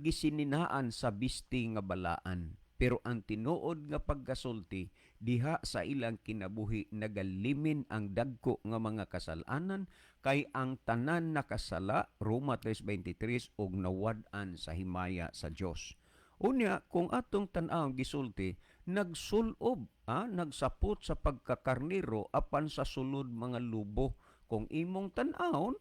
gisininaan sa bisti nga balaan. Pero ang tinuod nga pagkasulti diha sa ilang kinabuhi, nagalimin ang dagko nga mga kasalanan kay ang tanan nakasala, Roma 3:23, ug nawad-an sa himaya sa Dios. Unya kung atong tan-aw, gisulti nagsulob, nagsapot sa pagkakarniro apan sa sulod mga lubo. Kung imong tan-awon,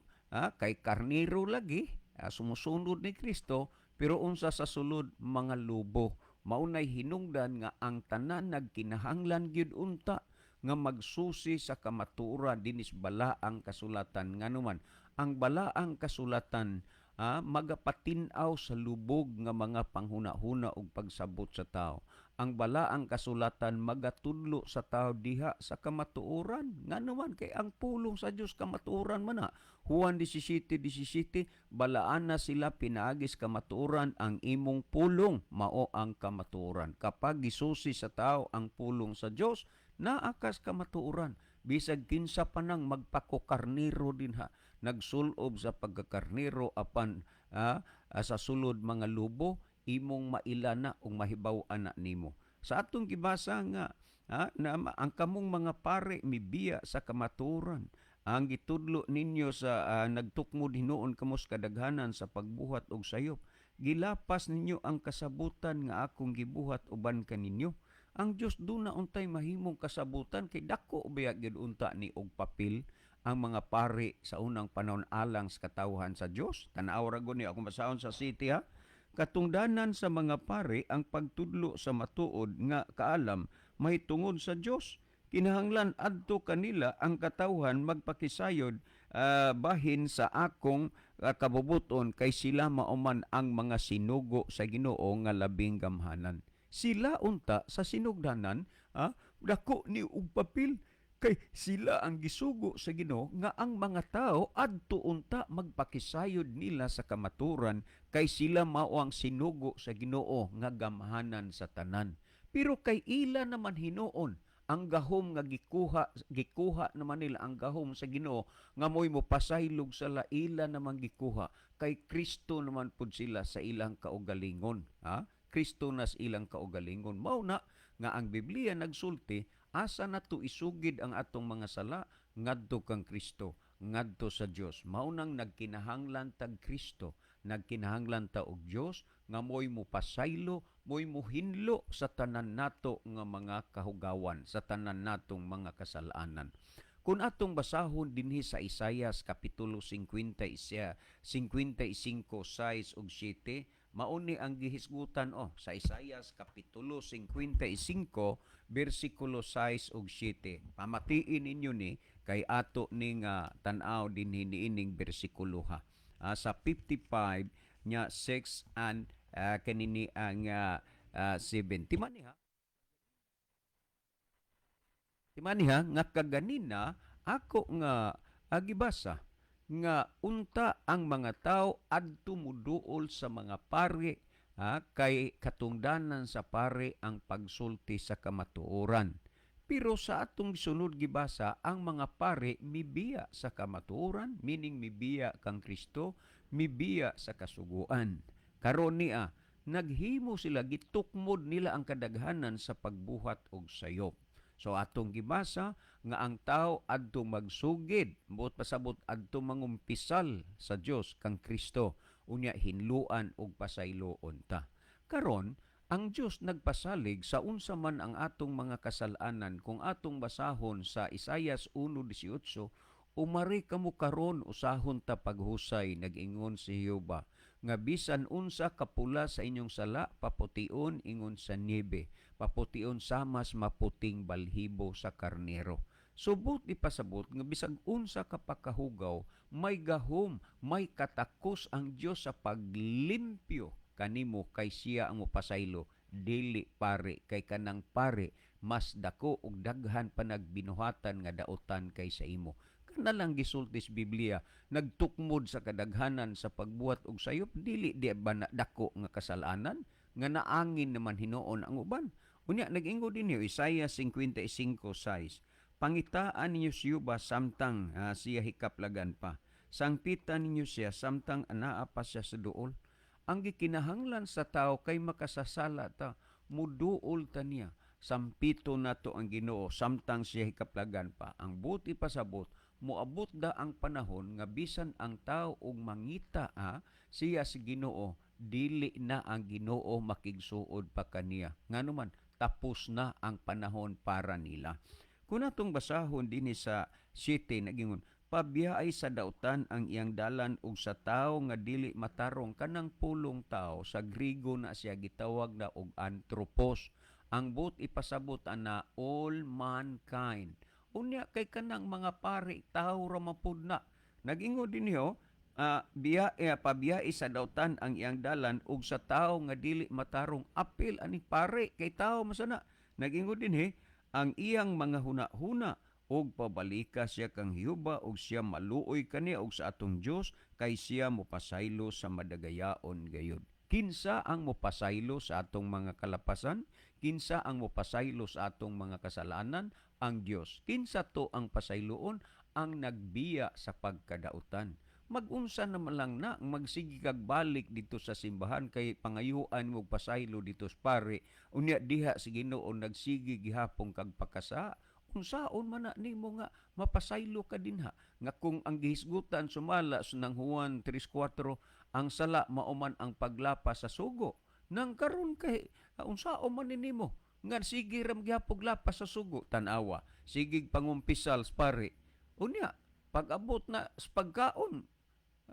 kay karniro lagi, sumusunod ni Kristo, pero unsa sa sulod? Mga lubo. Maunay hinungdan nga ang tanan nagkinahanglan gyud unta nga magsusi sa kamatuoran dinis balaang kasulatan. Nganuman, ang balaang kasulatan magapatin-aw sa lubog nga mga panghuna-huna ug pagsabot sa tao. Ang balaang kasulatan magatudlo sa tao diha sa kamatuoran. Nganuman, kay ang pulong sa Dios kamatuoran man na. Juan 17:17, "Balaan na sila pinaagis kamatuoran, ang imong pulong mao ang kamatuoran." Kapag gisusi sa tao ang pulong sa Dios, naa kas kamatuoran. Bisag kinsa pa nang magpakokarniro dinha, nagsulob sa pagkakarniro apan sa sulod mga lubo, imong maila na ug mahibaw-an na nimo. Sa atong gibasa nga na ang kamong mga pare mibiya sa kamatuoran, ang gitudlo ninyo sa nagtukmod hinuon kamo sa kadaghanan sa pagbuhat og sayop. Gilapas ninyo ang kasabutan nga akong gibuhat uban kaninyo. Ang Dios duna untay mahimong kasabutan kay dako biya gyud unta ni og papel. ang mga pari sa unang panahon alang sa katawhan sa Dios? Tan-aw ra gud ni akong basahon sa 7 ha. Katungdanan sa mga pari ang pagtudlo sa matuod nga kaalam mahitungod sa Dios. Kinahanglan adto kanila ang katawhan magpakisayod bahin sa akong kabubuton kay sila mao man ang mga sinugo sa Ginoo nga labing gamhanan. Sila unta sa sinugdanan, dako ni og papel kay sila ang gisugo sa Ginoo nga ang mga tao adto unta magpakisayod nila sa kamaturan kay sila mao ang sinugo sa Ginoo nga gamhanan sa tanan. Pero kay ila naman hinuon ang gahom nga gikuha gikuha naman nila ang gahom sa Ginoo nga mo'y mopasaylog sa ila naman gikuha kay Kristo naman pud sila sa ilang kaugalingon, ha. Kristo nas ilang kaugalingon. Mao na nga ang Biblia nagsulti asa nato isugid ang atong mga sala? Ngadto kang Kristo, ngadto sa Dios. Mao nang nagkinahanglan tag Kristo, nagkinahanglan ta og Dios nga mo'y mopasaylo, mo'y muhinlo sa tanan nato nga mga kahugawan, sa tanan natong mga kasalanan. Kung atong basahon dinhi sa Isayas kapitulo 50, 55, 6 ug 7, mao ni ang gihisgutan oh sa Isayas kapitulo 55 bersikulo 6 ug 7. Pamatiin ninyo ni kay ato ning tan-aw dinhi niining bersikulo ha. Sa 55 nya 6 and kanini ang 7. Timani ha. Timani ha nga kaganina ako nga agibasa nga unta ang mga tao adto muduol sa mga pari ha, kay katungdanan sa pari ang pagsulti sa kamatuoran. Pero sa atong sunod gibasa, ang mga pari mibiya sa kamatuoran, meaning mibiya kang Kristo, mibiya sa kasuguan. Karon niya, naghimo sila, gitukmod nila ang kadaghanan sa pagbuhat og sayop. So atong gibasa nga ang tao adto magsugid, buot pasabot adto mangumpisal sa Dios kang Kristo, unya hinluan og pasayloon ta. Karon, ang Dios nagpasalig sa unsa man ang atong mga kasalanan. Kung atong basahon sa Isayas 1:18, "Umari kamo karon, usahon ta paghusay, nag-ingon si Jehova, nga bisan unsa kapula sa inyong sala, papution ingon sa niebe, papution samas maputing balhibo sa karnero." Subot ipasabot nga bisag unsa ka pakahugaw, may gahom, may katakos ang Dios sa paglimpyo kanimo kay siya ang mopasaylo, dili pare, kay kanang pare mas dako og daghan pa nagbinuhatan nga daotan kaysa imo. Kana lang gisulti sa Biblia, nagtukmod sa kadaghanan sa pagbuhat og sayop, dili di ba na dako nga kasalanan nga naangin naman hinuon ang uban? Unya nag-ingon dinhi Isaiah 55:6, "Pangitaan ninyo si Jehova samtang siya hikaplagan pa. Sangpitan ninyo siya samtang anaa pa siya sa duol." Ang gikinahanglan sa tao kay makasasala ta, muduol ta niya. Sampito nato ang Ginoo samtang siya hikaplagan pa. Ang buti pasabot, moabot da ang panahon nga bisan ang tao og mangita siya si Ginoo, dili na ang Ginoo makigsuod pa kaniya. Ngano man, tapos na ang panahon para nila. Kung atong basahon dinhi sa 7, nagingon, "Pabiyaay sa dautan ang iyang dalan ug sa tawo nga dili matarong." Kanang pulong tao sa Grigo na siya gitawag na og anthropos. Ang buot ipasabot ana all mankind. Unya kay kanang mga pari tao ra man pud na. Nagingon dinhi oh, biya pabiyae sa dautan ang iyang dalan ug sa tawo nga dili matarong, apil ani pare kay tao masana. Nagingon dinhi, "Ang iyang mga huna-huna ug pabalika siya kang Jehova ug siya maluoy kaniya ug sa atong Dios kay siya mopasaylo sa madagayaon gayud." Kinsa ang mopasaylo sa atong mga kalapasan? Kinsa ang mopasaylo sa atong mga kasalanan? Ang Dios. Kinsa to ang pasayloon? Ang nagbiya sa pagkadautan. Magunsa naman lang na magsige kag balik dito sa simbahan kay pangayuan mo pasaylo dito sa pare, unya diha si Ginoo nagsige gihapon kag pakasa, unsaon man na nimo nga mapasaylo ka dinha nga kung ang gihisgutan sumala sa nang Juan 3:4, ang sala mao man ang paglapas sa sugo? Nang karon kay unsaon man ni nimo nga sige ram gihapon lapas sa sugo? Tan-awa, sige pangumpisal sa pare, unya Pag-abot na sa pagkaon,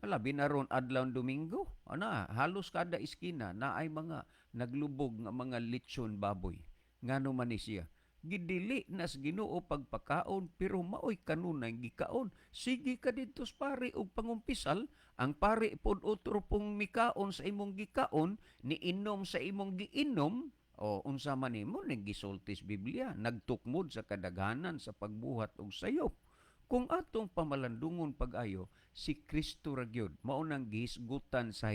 labi na ron adlaw Domingo, ana, halos kada iskina naay mga naglubog nga mga litson baboy. Ngano man ni siya? Gidili nas Ginoo pagpakaon, pero maoy kanunay gikaon. Sige ka didto sa pari og pangumpisal, ang pari pod otro pong mikaon sa imong gikaon, niinom sa imong giinom. O unsa man nimo ning gisulti sa Biblia, nagtukmod sa kadaghanan sa pagbuhat og sayop. Kung atong pamalandungon pag-ayo, si Kristo ra gyud mao nang gihisgutan sa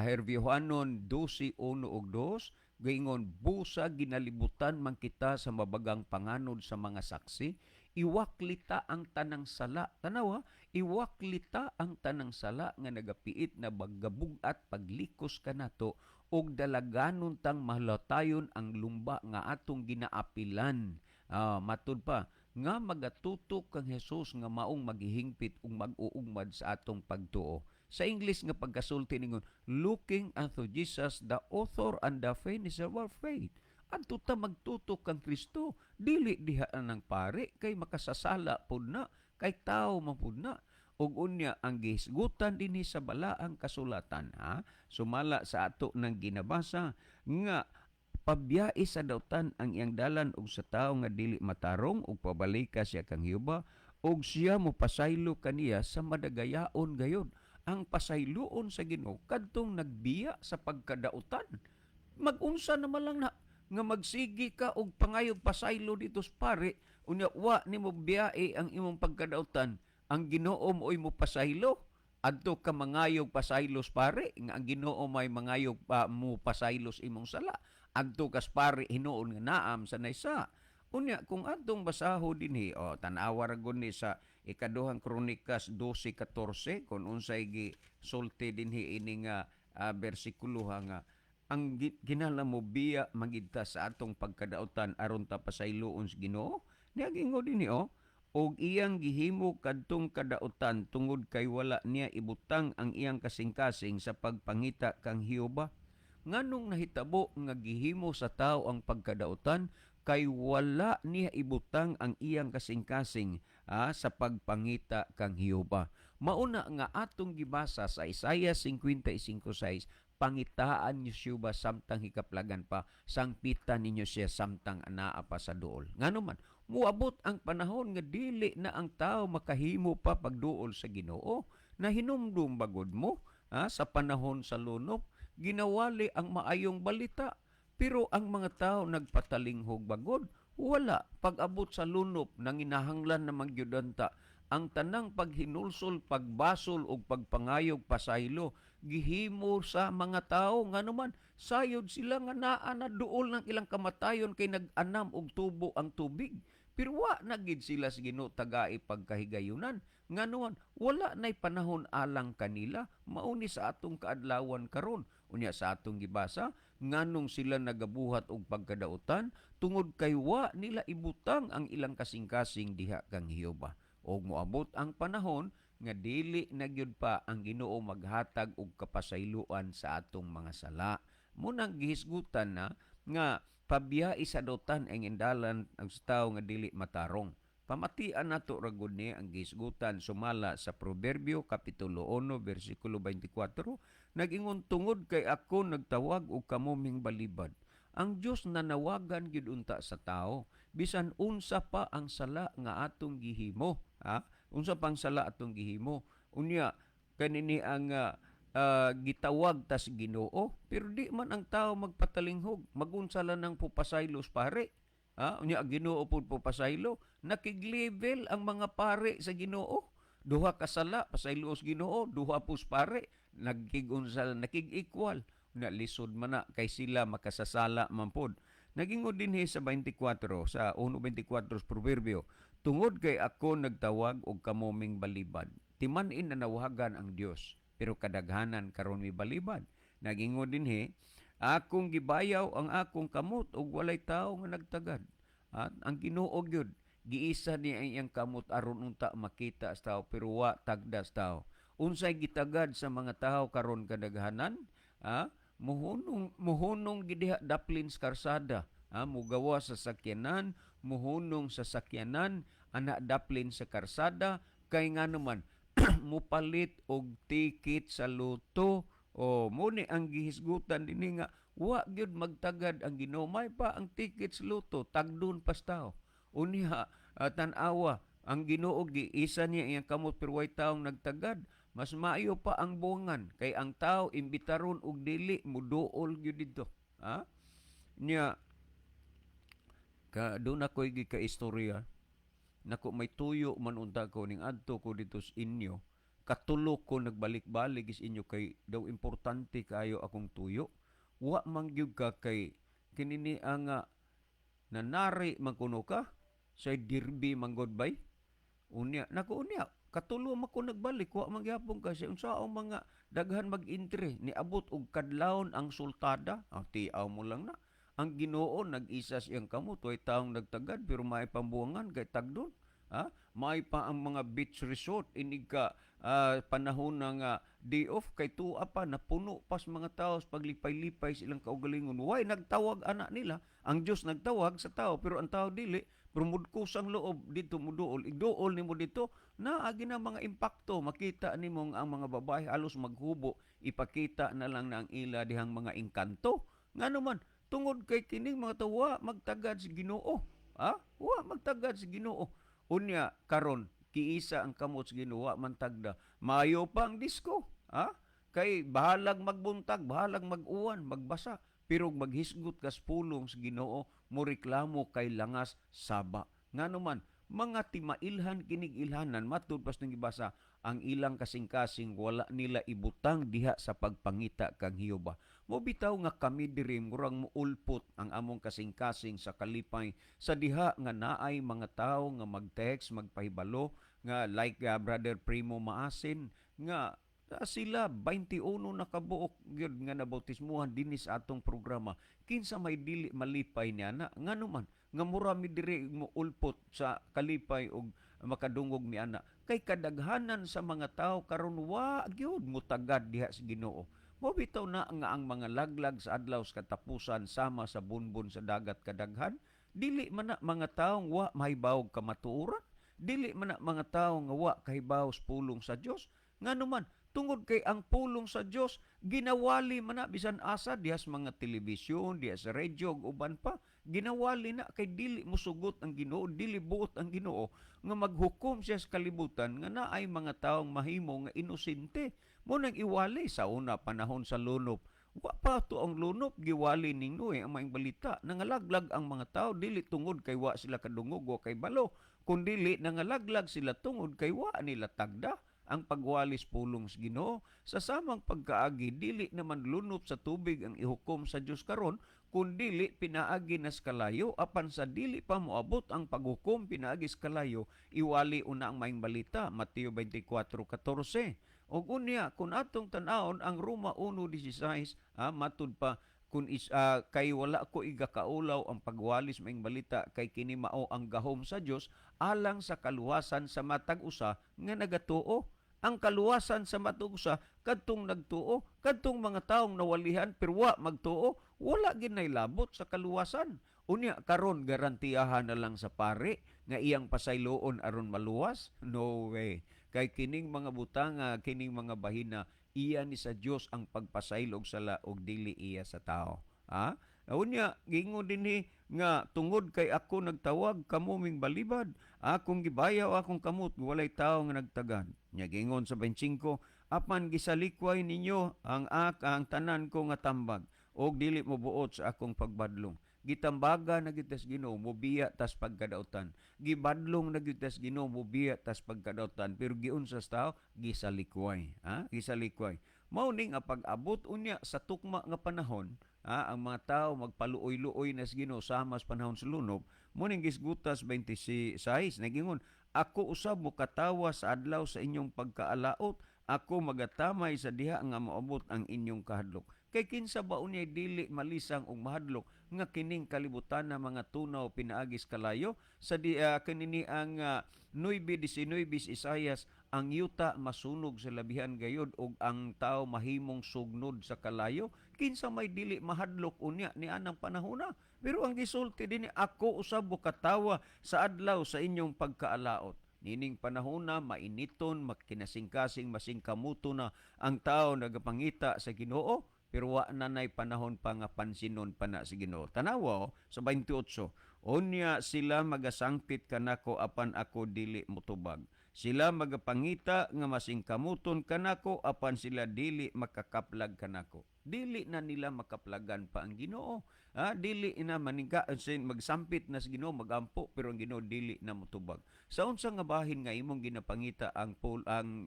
Herbiohanon 12:1 ug 2, gaingon, "Busa ginalibutan man kita sa mabagang panganod sa mga saksi, iwaklita ang tanang sala." Tanawa, iwaklita ang tanang sala nga nagapiit na baggabug-at paglikos kanato ug dalaganon tang mahlatayon ang lumba nga atong ginaapilan. Matud pa nga magatutok kang Jesus nga maong maghihingpit ug mag-uugmad sa atong pagtuo. Sa English nga pagkasulti ningon, "Looking unto Jesus, the author and the finisher of our faith." Adto ta magtutok kang Kristo, dili diha ng pare kay makasasala pud na, kay tao man pud na. Ug unya ang gihisgutan dinhi sa balaang kasulatan, ha, sumala sa ato nang ginabasa nga pabyai sa dautan ang iyang dalan ug sa tawo nga dili matarong ug pabalika siya kang Jehova ug siya mopasaylo kaniya sa madagayaon gayod. Ang pasayloon sa Ginoo kadtong nagbiya sa pagkadautan. Magunsa naman lang na nga magsigi ka og pangayog pasaylo dito sa pare, unya wa nimo biyae ang imong pagkadautan, ang Ginoo mo'y mopasaylo. Adto ka mangayog pasaylos pare nga ang Ginoo may mangayog pa mo pasaylos imong sala. Adto kas pare hinuon nga naam sa naysa. Unya kung atong basaho dinhi, oh, tan-awa ra gud ni sa Ikaduhang Kronikas 12:14 kung unsay gi sulti dinhi ini nga bersikulo ha, nga ang kinahanglan mo biya magidta sa atong pagkadautan aron ta pasayloon sa Ginoo. Niagingo dinhi, oh, "Og iyang gihimo kadtong kadautan tungod kay wala niya ibutang ang iyang kasing-kasing sa pagpangita kang Jehova." Nganong nahitabo nga gihimo sa tao ang pagkadautan? Kay wala niya ibutang ang iyang kasing-kasing sa pagpangita kang Jehova. Mauna nga atong gibasa sa Isaiah 55:6, "Pangitaan niyo siya ba samtang hikaplagan pa, sangpitan ninyo siya samtang anaa pa sa duol." Ngano man, muabot ang panahon nga dili na ang tao makahimo pa pagduol sa Ginoo. Nahinumdum bagod mo ha, sa panahon sa lunop, ginawali ang maayong balita. Pero ang mga tao nagpatalinghog bagod, wala. Pag-abot sa lunop, nanginahanglan na magyudanta, ang tanang paghinulsol, pagbasol ug pagpangayog pasaylo gihimo sa mga tao. Ngano man, sayod sila nga naa na duol ng ilang kamatayon kay nag-anam og tubo ang tubig. Pero wa na gid sila sa Ginoo tagai pagkahigayunan. Ngano man, wala na'y panahon alang kanila. Mauni sa atong kaadlawan karon. Unya sa atong gibasa, nganong sila nagabuhat og pagkadautan? Tungod kay wa nila ibutang ang ilang kasing-kasing diha kang Jehova. Og moabot ang panahon nga dili na gyud pa ang Ginoo maghatag og kapasayloan sa atong mga sala. Munang gihisgutan na nga pabiyae sa dautan ang indalan ang sa tawo nga dili matarong. Pamatian nato ra gud ni ang gihisgutan sumala sa Proverbio kapitulo 1 bersikulo 24. Nag-ingon, "Tungod kay ako nagtawag og kamo ming balibad." Ang Dios nanawagan gyud unta sa tao bisan unsa pa ang sala nga atong gihimo, ha? Unsa pang sala atong gihimo, unya kanini ang gitawag tas Ginoo, pero di man ang tao magpatalinghog. Magunsa lang ng pupasaylos pare, ha? Unya ang Ginoo pud pupasaylo. Nakig-level ang mga pare sa Ginoo. Duha ka sala, pasaylos Ginoo. Duha pus pare, nagkigunsa, nakig-equal na. Lisod man na kay sila makasasala man pod. Nagingon dinhi sa 24, sa 1:24 sa Proverbio, "Tungod kay ako nagtawag og kamo ming balibad." Timan-in nanawagan ang Dios, pero kadaghanan karon mi balibad. Nagingon dinhi, "Akong gibayaw ang akong kamot ug walay tawo nga nagtagad." At ang Ginoo gyud giisa niya ang iyang kamot aron unta makita sa tao, pero wa tagda sa tao. Unsay gitagad sa mga tao karon kadaghanan? Ha? Muhunong muhunong gidiha daplin sa karsada. Ha? Mugawa sa sakyanan, muhunong sa sakyanan ana daplin sa karsada. Kay nga naman mupalit og ticket sa lotto. O mo ni ang gihisgutan dinhi nga wa gyud magtagad ang Ginoo. May pa ang ticket sa lotto, tagdon pas tao. Unya tan-awa ang Ginoo, giisa niya iyang kamot pero way taong nagtagad. Mas maayo pa ang buwangan kay ang tao imbitaron og dili, muduol gyud didto. Ha? Nya ka doon ako'y gikaistorya nako, may tuyo man unta ko ning adto ko dito sa inyo. Katulo ko nagbalik-balik is inyo kay daw importante kaayo akong tuyo. Wa man gyud ka kay kinini ang nanari man kuno ka sa derby man god bay. Unya nako, unya katulo man ko nagbalik, wa man gyapon kasi unsaong mga daghan mag-entry, niabot og kadlawon ang sultada. Ang tiaw mo lang na ang Ginoo nag-isa siyang kamot, way taong nagtagad pero may pambuangan kay tagdon. Ha, may pa ang mga beach resort inig ka panahon ng day off kay tuwa pa napuno pas mga tao sa paglipay-lipay silang kaugalingon. Way nagtawag ana nila. Ang Dios nagtawag sa tao pero ang tao dili, pero mudkos ang loob dito, muduol, igduol nimo dito, naagi na mga impakto. Makita nimo ang mga babae halos maghubo, ipakita na lang na ang ila dihang mga engkanto. Ngano man? Tungod kay kining mga tawa magtagad sa Ginoo. Ha, wa magtagad sa Ginoo. Unya karon kiisa ang kamot sa Ginoo, wa man tagda. Maayo pa ang disco. Ha, kay bahalag magbuntag, bahalag mag-uwan, magbasa, pero maghisgot kas pulong sa Ginoo, mo reklamo kay langas saba. Ngano man? Mga timailhan kinig ilhanan. Matud pas nang gibasa, ang ilang kasing-kasing wala nila ibutang diha sa pagpangita kang Jehova. Mo bitaw nga kami diri murang muulpot ang among kasing-kasing sa kalipay sa diha nga naay mga tawo nga mag-text, magpahibalo nga like Brother Primo Maasin nga sila 21 na kabuok gyud nga nabautismuhan dinhi sa atong programa. Kinsa may dili malipay niya na? Ngano man nga mura mi diri mo ulpot sa kalipay og makadungog mi ana kay kadaghanan sa mga tawo karon wa gyud mutagad diha sa Ginoo. Mo bitaw na nga ang mga laglag sa adlaw sa katapusan sama sa bunbon sa dagat kadaghan. Dili man na mga tawo wa mahibawog kamatuoran, dili man na mga tawo nga wa kahibaw sa pulong sa Dios. Ngano man? Tungod kay ang pulong sa Dios ginawali man na bisan asa, diha sa mga telebisyon, diha sa radyo ug uban pa, ginawali na kay dili mosugot ang Ginoo, dili buot ang Ginoo nga maghukom siya sa kalibutan nga naay mga taong mahimo nga inosente. Mo nang iwali sa una panahon sa lunop. Wa pa to ang lunop, giwali ning Noe ang maayong balita. Nangalaglag ang mga tao dili tungod kay wa sila kadungog o kay balo, kundili nangalaglag sila tungod kay wa nila tagda ang pagwalis pulong sa Ginoo. Sa samang pagkaagi, dili naman lunop sa tubig ang ihukom sa Dios karon, kundili pinaagi nas kalayo. Apan sa dili pa moabot ang paghukom pinaagi sa kalayo, iwali una ang maayong balita, Mateo 24:14. Ug unya kung atong tan-awon ang Roma 1:16, matud pa kun is kay wala ko igakaulaw ang pagwalis maayong balita kay kini mao ang gahom sa Dios alang sa kaluwasan sa matag usa nga nagatuo. Ang kaluwasan sa matag usa kadtong nagtuo. Kadtong mga taong nawalihan pero wa magtuo, wala ginay labot sa kaluwasan. Unya karon garantiyahan na lang sa pare nga iyang pasayloon aron maluwas? No way, kay kining mga butanga, kining mga bahina, iya ni sa Dios ang pagpasaylo og sala og dili iya sa tao. Ha, unya giingon dinhi nga tungod kay ako nagtawag, kamo ming balibad, akong gibayaw akong kamot, walay tawo nga nagtagad. Nya giingon sa 25, apan gisalikway ninyo ang tanan ko nga tambag og dili mo buot sa akong pagbadlong. Gitambaga na gyud tas Ginoo, mobiya tas pagkadautan. Gibadlong na gyud tas Ginoo, mobiya tas pagkadautan, pero giunsa sa tao? Gisalikway. Ha, gisalikway. Mao ning nga pag-abot unya sa tukma nga panahon, ha, ang mga tao magpaluoy-luoy na sa Ginoo sama sa panahon sa lunob. Mo ning gisgutas 26, nagingon, "Ako usab mo katawa sa adlaw sa inyong pagkaalaot, ako magatamay sa diha nga moabot ang inyong kahadlok." Kay kinsa ba unyay dili malisang og mahadlok nga kining kalibutan na mga tunaw pinaagis kalayo? Sa di kanini ang 9:19 Isayas, ang yuta masunog sa labihan gayod ug ang tao mahimong sugnod sa kalayo. Kinsa may dili mahadlok unya ni anang panahona? Pero ang gisulti dinhi, "Ako usab katawa sa adlaw sa inyong pagkaalaot." Nining panahon na mainiton, makinasingkasing, masingkamuto na ang tao nagapangita sa Ginoo, pero wa na nay panahon pa nga pansinon pa na sa Ginoo. Tanawa oh, sa 28. Unya sila magasangpit kanako, apan ako dili motubag. Sila magapangita nga masingkamuton kanako, apan sila dili makakaplag kanako. Dili na nila makaplagan pa ang Ginoo. Ah, dili na maningka sin magsampit na sa Ginoo, magampo, pero ang Ginoo dili na motubag. Sa unsa nga bahin nga imong ginapangita ang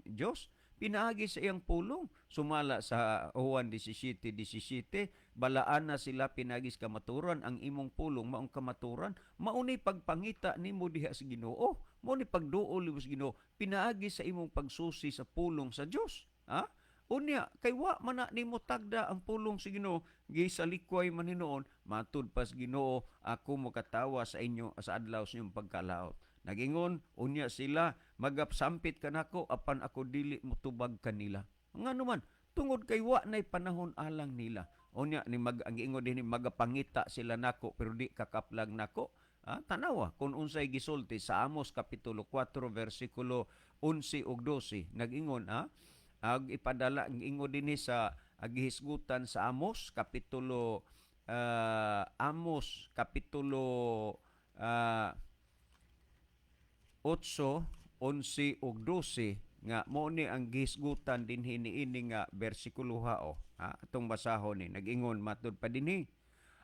Dios? Pinaagi sa iyang pulong. Sumala sa Juan 17:17, balaan na sila pinaagi sa kamaturan, ang imong pulong maong kamaturan. Mauni pagpangita nimo diha sa Ginoo. Mao ni pagduol nimo sa Ginoo pinaagi sa imong pagsusi sa pulong sa Dios. Ha? Unya kay wa man na nimo tagda ang pulong sa Ginoo, gisalikway man hinuon, matud pa sa Ginoo, "Ako mokatawa sa inyo sa adlaw sa inyong pagkalaot." Nagingon, unya sila magapsampit kanako, apan ako dili motubag kanila. Ngano man? Tungod kay wa nay panahon alang nila. Unya ni mag ang giingon dinhi, magapangita sila nako pero di kakaplag nako. Ah, tanawa kung unsay gisulti sa Amos kapitulo 4 versikulo 11 ug 12. Nagingon, ag ipadala ang ingon dinhi sa gihisgutan sa Amos kapitulo 8, 11 ug 12 nga mo ni ang gihisgutan dinhi niini nga bersikulo hao. Ha, atong basahon ni. Nag-ingon matud pa dinhi,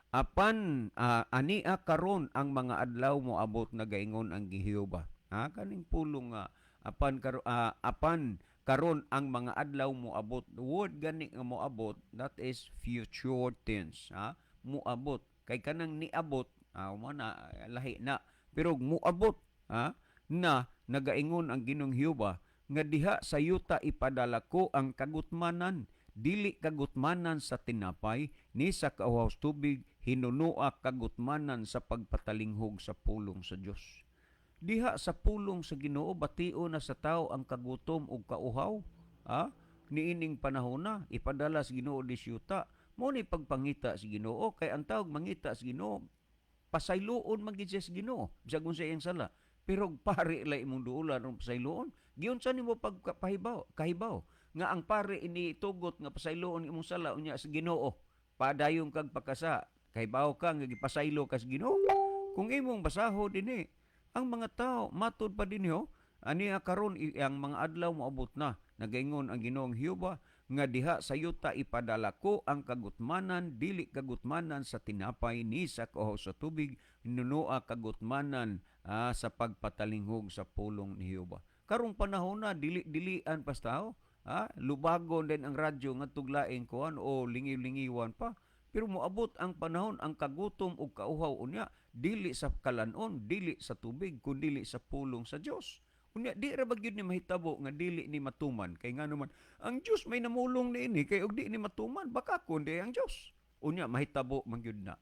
"Apan ania karon ang mga adlaw moabot, nagaingon ang Gihioba." Ha, kaning pulong nga apan karon ang mga adlaw moabot, word gani nga moabot, that is future tense, ha. Moabot kay kanang niabot, mo na lahi na, pero moabot, ha, na nagaingon ang Ginoong Jehova nga diha sa yuta ipadala ko ang kagutmanan, dili kagutmanan sa tinapay ni sa kauhaw sa tubig, hinunua kagutmanan sa pagpatalinghog sa pulong sa Dios. Diha sa pulong sa Ginoo batio na sa tao ang kagutom ug kauhaw, ha. Niining panahon na ipadala sa Ginoo di yuta mo ni pagpangita sa Ginoo, kay ang tawag mangita sa Ginoo, pasayloon man gid siya sa Ginoo bisag unsa iyang sala. Pero pare la imong duolan aron pasayloon, giunsa nimo pagkapahibaw kahibaw nga ang pare ini tugot nga pasayloon imong sala, unya sa Ginoo padayon kag pagkasa, kahibaw ka nga gipasaylo ka sa Ginoo? Kung imong basaho dinhi ang mga tao, matud pa dinhi oh, ania karon ang mga adlaw moabot na, nagaingon ang Ginoong Jehova nga diha sa yuta ipadala ko ang kagutmanan, dili kagutmanan sa tinapay ni sa kauhaw sa tubig, hinunua kagutmanan sa pagpatalinghog sa pulong ni Jehova. Karong panahon na dili dilian pas tao, ha, lubagon din ang radyo ngadtog laing kuan o lingiw-lingiwan pa. Pero moabot ang panahon, ang kagutom ug kauhaw unya dili sa kalanon, dili sa tubig, kundi sa pulong sa Dios. Unya di ra ba gyud ni mahitabo nga dili ni matuman? Kay ngano man, ang Dios may namulong niini, kay og di ni matuman, baka kundi ang Dios. Unya mahitabo man gyud na.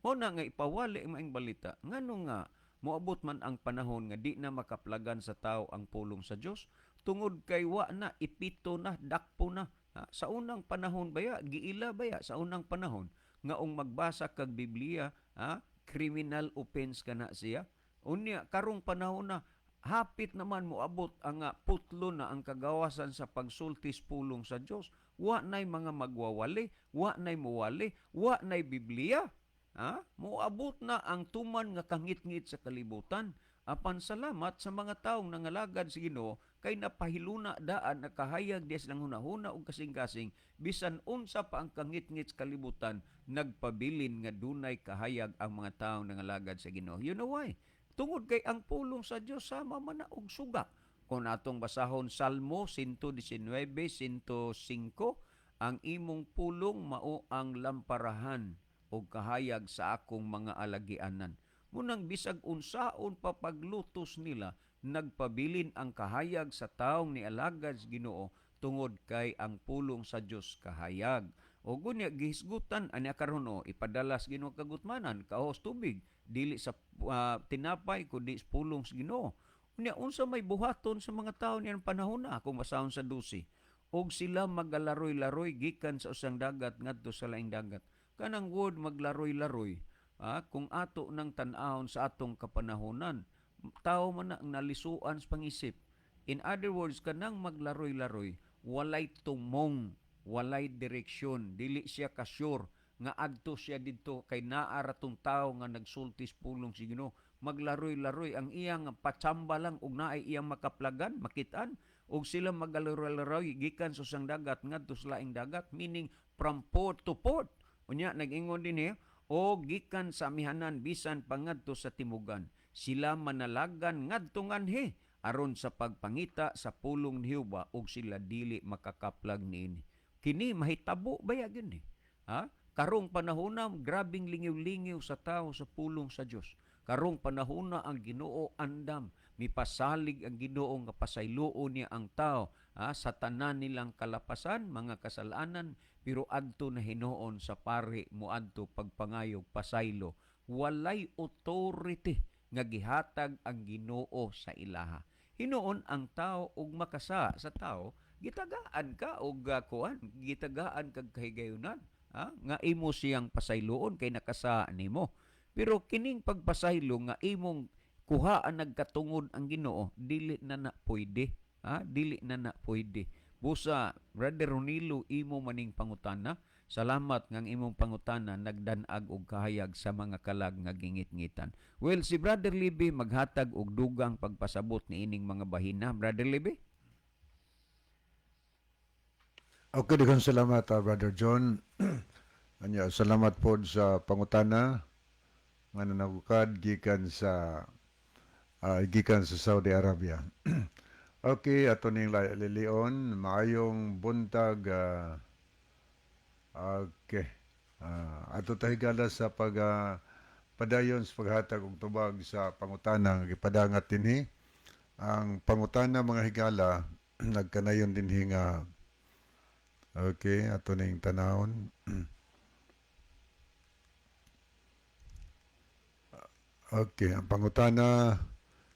Mao na nga ipawali ang maayong balita. Ngano nga moabot man ang panahon nga di na makaplagan sa tao ang pulong sa Dios? Tungod kay wa na ipito na, dakpo na. Ha? Sa unang panahon baya, giila baya sa unang panahon nga ung magbasa kag Biblia, ha, criminal offense kana siya. Unya karong panahon na hapit naman moabot ang putlo na ang kagawasan sa pagsultis pulong sa Dios. Wa nay mga magwawali, wa nay muwali, wa nay Biblia. Ha? Moabot na ang tuman nga kangitngit sa kalibutan. Apan salamat sa mga taong nangalagad sa Ginoo kay napahiluna daan, nakahayag diya silang hunahuna ug kasing-kasing, bisan unsa pa ang kangitngit sa kalibutan, nagpabilin nga dunay kahayag ang mga taong nangalagad sa Ginoo. You know why? Tungod kay ang pulong sa Dios sama man na og suga. Kung atong basahon Salmo 119, 105, "Ang imong pulong mao ang lamparahan og kahayag sa akong mga alagianan." Munang bisag unsaon pa paglutos nila, nagpabilin ang kahayag sa taong nialagad sa Ginoo tungod kay ang pulong sa Dios kahayag. O gunya gihisgutan ani karon o ipadala sa Ginoo kagutmanan, kaos tubig, dili sa tinapay kundi sa pulong sa Ginoo. Unya unsa may buhaton sa mga tawo niyan panahon na? Kung basahon sa 12, "Og sila magalaroy-laroy gikan sa usang dagat ngadto sa laing dagat." Kanang word maglaroy-laroy, kung ato nang tan-awon sa atong kapanahonan, Tao man na ang nalisuan sa pangisip. In other words, kanang maglaroy-laroy, walay tumong, walay direksyon, dili siya ka-sure nga adto siya didto kay naa ra tong tao nga nagsulti sa pulong sa Ginoo. Maglaroy-laroy ang iyang patsamba lang og naay iyang makaplagan, makitaan, og sila maglaroy-laroy gikan sa usang dagat ngadto sa laing dagat, meaning from port to port. Unya nag-ingon dinhi, o gikan sa amihanan bisan pa ngadto sa timugan, sila manalagan ngadto nganhi aron sa pagpangita sa pulong ni Jehova ug sila dili makakaplag niini. Kini mahitabo baya gyud ni. Ha? Karong panahona, grabing lingiw-lingiw sa tao sa pulong sa Dios. Karong panahona, ang Ginoo andam, mipasalig ang Ginoo nga pasayloon niya ang tao, ha, sa tanan nilang kalapasan, mga kasalanan, pero adto na hinuon sa pari moadto pagpangayog pasaylo. Walay authority nga gihatag ang Ginoo sa ilaha. Hinuon ang tao og makasa sa tao, gitagaan ka og kuan, gitagaan kag kahigayunan, ha, nga imo siyang pasayloon kay nakasa nimo. Pero kining pagpasaylo nga imong kuhaan nagkatungod ang Ginoo, dili na na pwede, ha, dili na na pwede. Busa, Brother Ronilo, imo maning pangutana. Salamat nga ang imong pangutana nagdan-ag og kahayag sa mga kalag nga gingit-ngitan. Well, si Brother Libby maghatag og dugang pagpasabot niining mga bahina. Brother Libby? Okay, daghang salamat, Brother John. Anya, salamat po sa pangutana nga nanagukad gikan sa Saudi Arabia. Okay, ato ning lilion, maayong buntag. Okay. Ato ta, higala, sa pag padayon sa paghatag og tubag sa pangutana nga gipadangat dinhi. Ang pangutana, mga higala, nagkanayon dinhi nga. Okay, ato ning tanawon. Okay, ang pangutana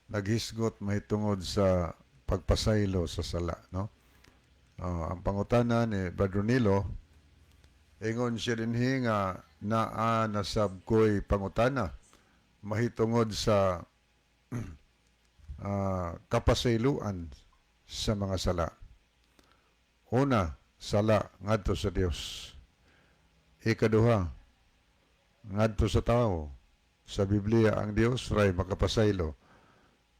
naghisgot mahitungod sa pagpasaylo sa sala, no? Oh, ang pangutana ni Brother Nilo, ingon siya dinhi nga naa nasab ko'y pangutana mahitungod sa kapasayloan sa mga sala. Una, sala ngadto sa Dios. Ikaduha, ngadto sa tao. Sa Biblia, ang Dios ray makapasaylo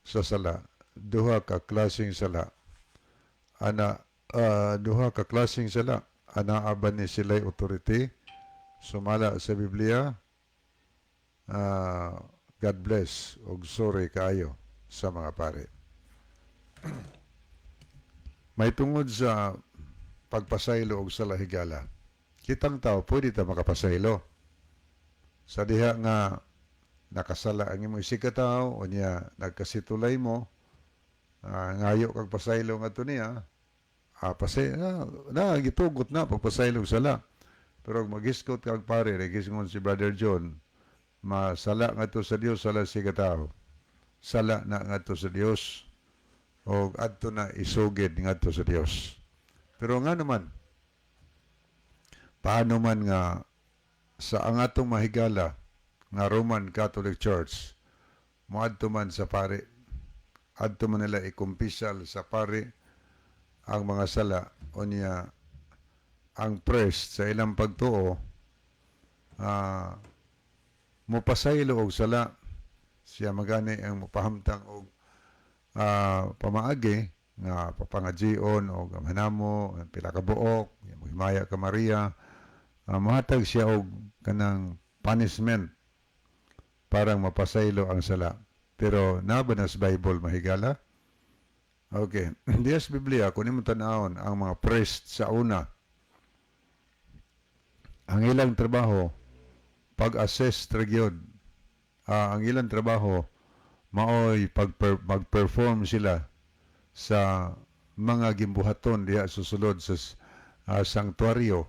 sa sala. Duha ka klaseng sala. Ana, duha ka klaseng sala. Ana ba ni sila'y authority? Sumala sa Biblia, God bless ug sorry kaayo sa mga pare. May tungod sa pagpasaylo og sala, higala. Kitang tao, pwede ta makapasaylo. Sa diha nga nakasala ang imong isigkatawo o niya nagkasitulay mo, ngayo kag pasaylo ngadto niya, pasay na, na gitugot na pagpasaylo og sala. Pero kung maghisgot kag pare, giingon si Brother John, masala ngadto sa Dios, sala sa tao. Sala na ngadto sa Dios o adto na isugid ngadto sa Dios. Pero nga naman, paano man nga sa ang atong mahigala nga Roman Catholic Church, moadto man sa pare, adto man nila ikumpisal sa pare ang mga sala, unya ang priest sa ilang pagtuo mopasaylo og sala. Siya magani ang mopahamtang og pamaagi nga papangajion o manamo pila ka buok, himaya ka Maria, mohatag siya og kanang punishment parang mapasaylo ang sala. Pero naa ba na sa Bible, mahigala? Okay, diya sa Biblia, kung imo tan-awon ang mga priest sa una, ang ilang trabaho pag-assess ra gyud. Ang ilang trabaho maoy pag mag-perform sila sa mga gimbuhaton diha susulod sa sanktuaryo,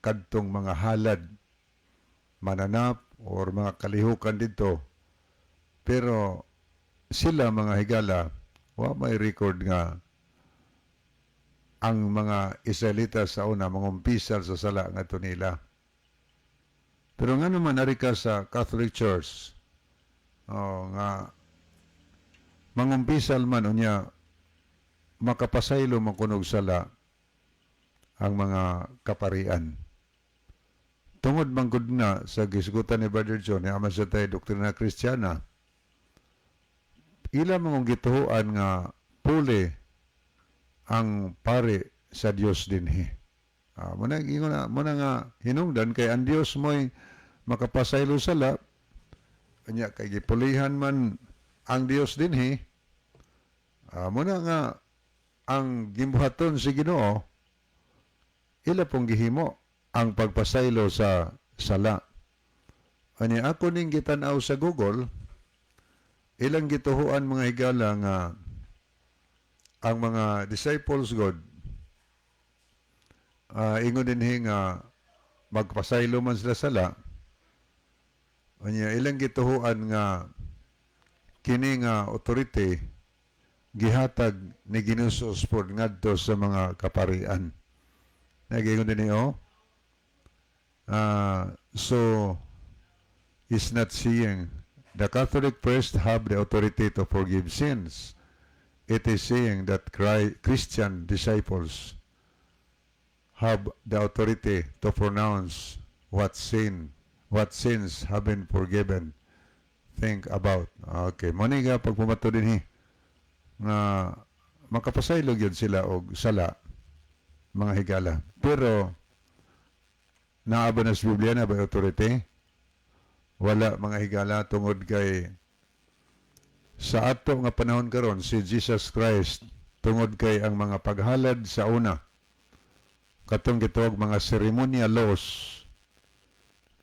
kadtong mga halad, mananap or mga kalihukan dito. Pero sila, mga higala, wa may record nga ang mga Israelita sa una mangumpisal sa sala ngadto nila. Pero nga naman ari ka sa Catholic Church, oh, nga Mangumpisal man unya makapasaylo man kunog sala ang mga kaparian. Tungod man gud na sa gisgutan ni Brother John, niya man sa tayo doktrina Kristiyana, ila mong gituhuan nga puli ang pare sa Dios dinhi. Muna ingon na muna nga hinungdan kay ang Dios mo'y makapasaylo sala, anya kay gipulihan man ang Dios dinhi. Muna nga ang gimbuhaton si Ginoo, ila pong gihimo ang pagpasaylo sa sala. Ani ako ning gitan-aw sa Google, ilang gituhuan, mga higala, nga ang mga disciples God, ingon dinhi nga magpasaylo man sila sala. Unya ilang gituhuan nga kini nga authority gihatag ni Ginoong pod ngadto sa mga kaparian. Nagingon dinhi, oh. So is not seeing the Catholic priests have the authority to forgive sins. It is saying that Christian disciples have the authority to pronounce what sins have been forgiven. Think about. Okay, mo ni nga pagpumato dinhi nga makapasaylo gyud sila og sala, mga higala. Pero naa ba na sa Biblia na ba authority? Wala, mga higala, tungod kay sa ato nga panahon karon si Jesus Christ, tungod kay ang mga paghalad sa una, katong gitawag mga ceremonial laws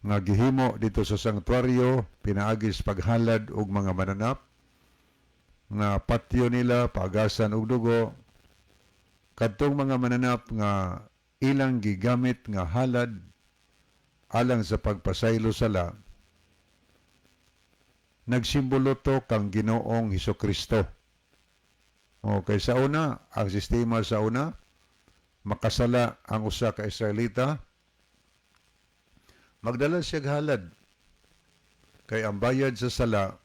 nga gihimo dito sa sanktuaryo pinaagi sa paghalad og mga mananap nga patyo nila, paagasan og dugo, kadtong mga mananap nga ilang gigamit nga halad alang sa pagpasaylo sala, nagsimbolo to kang Ginoong Hesus Kristo. Okay, sa una, ang sistema sa una, makasala ang usa ka Israelita, magdala siya halad. Kay ang bayad sa sala,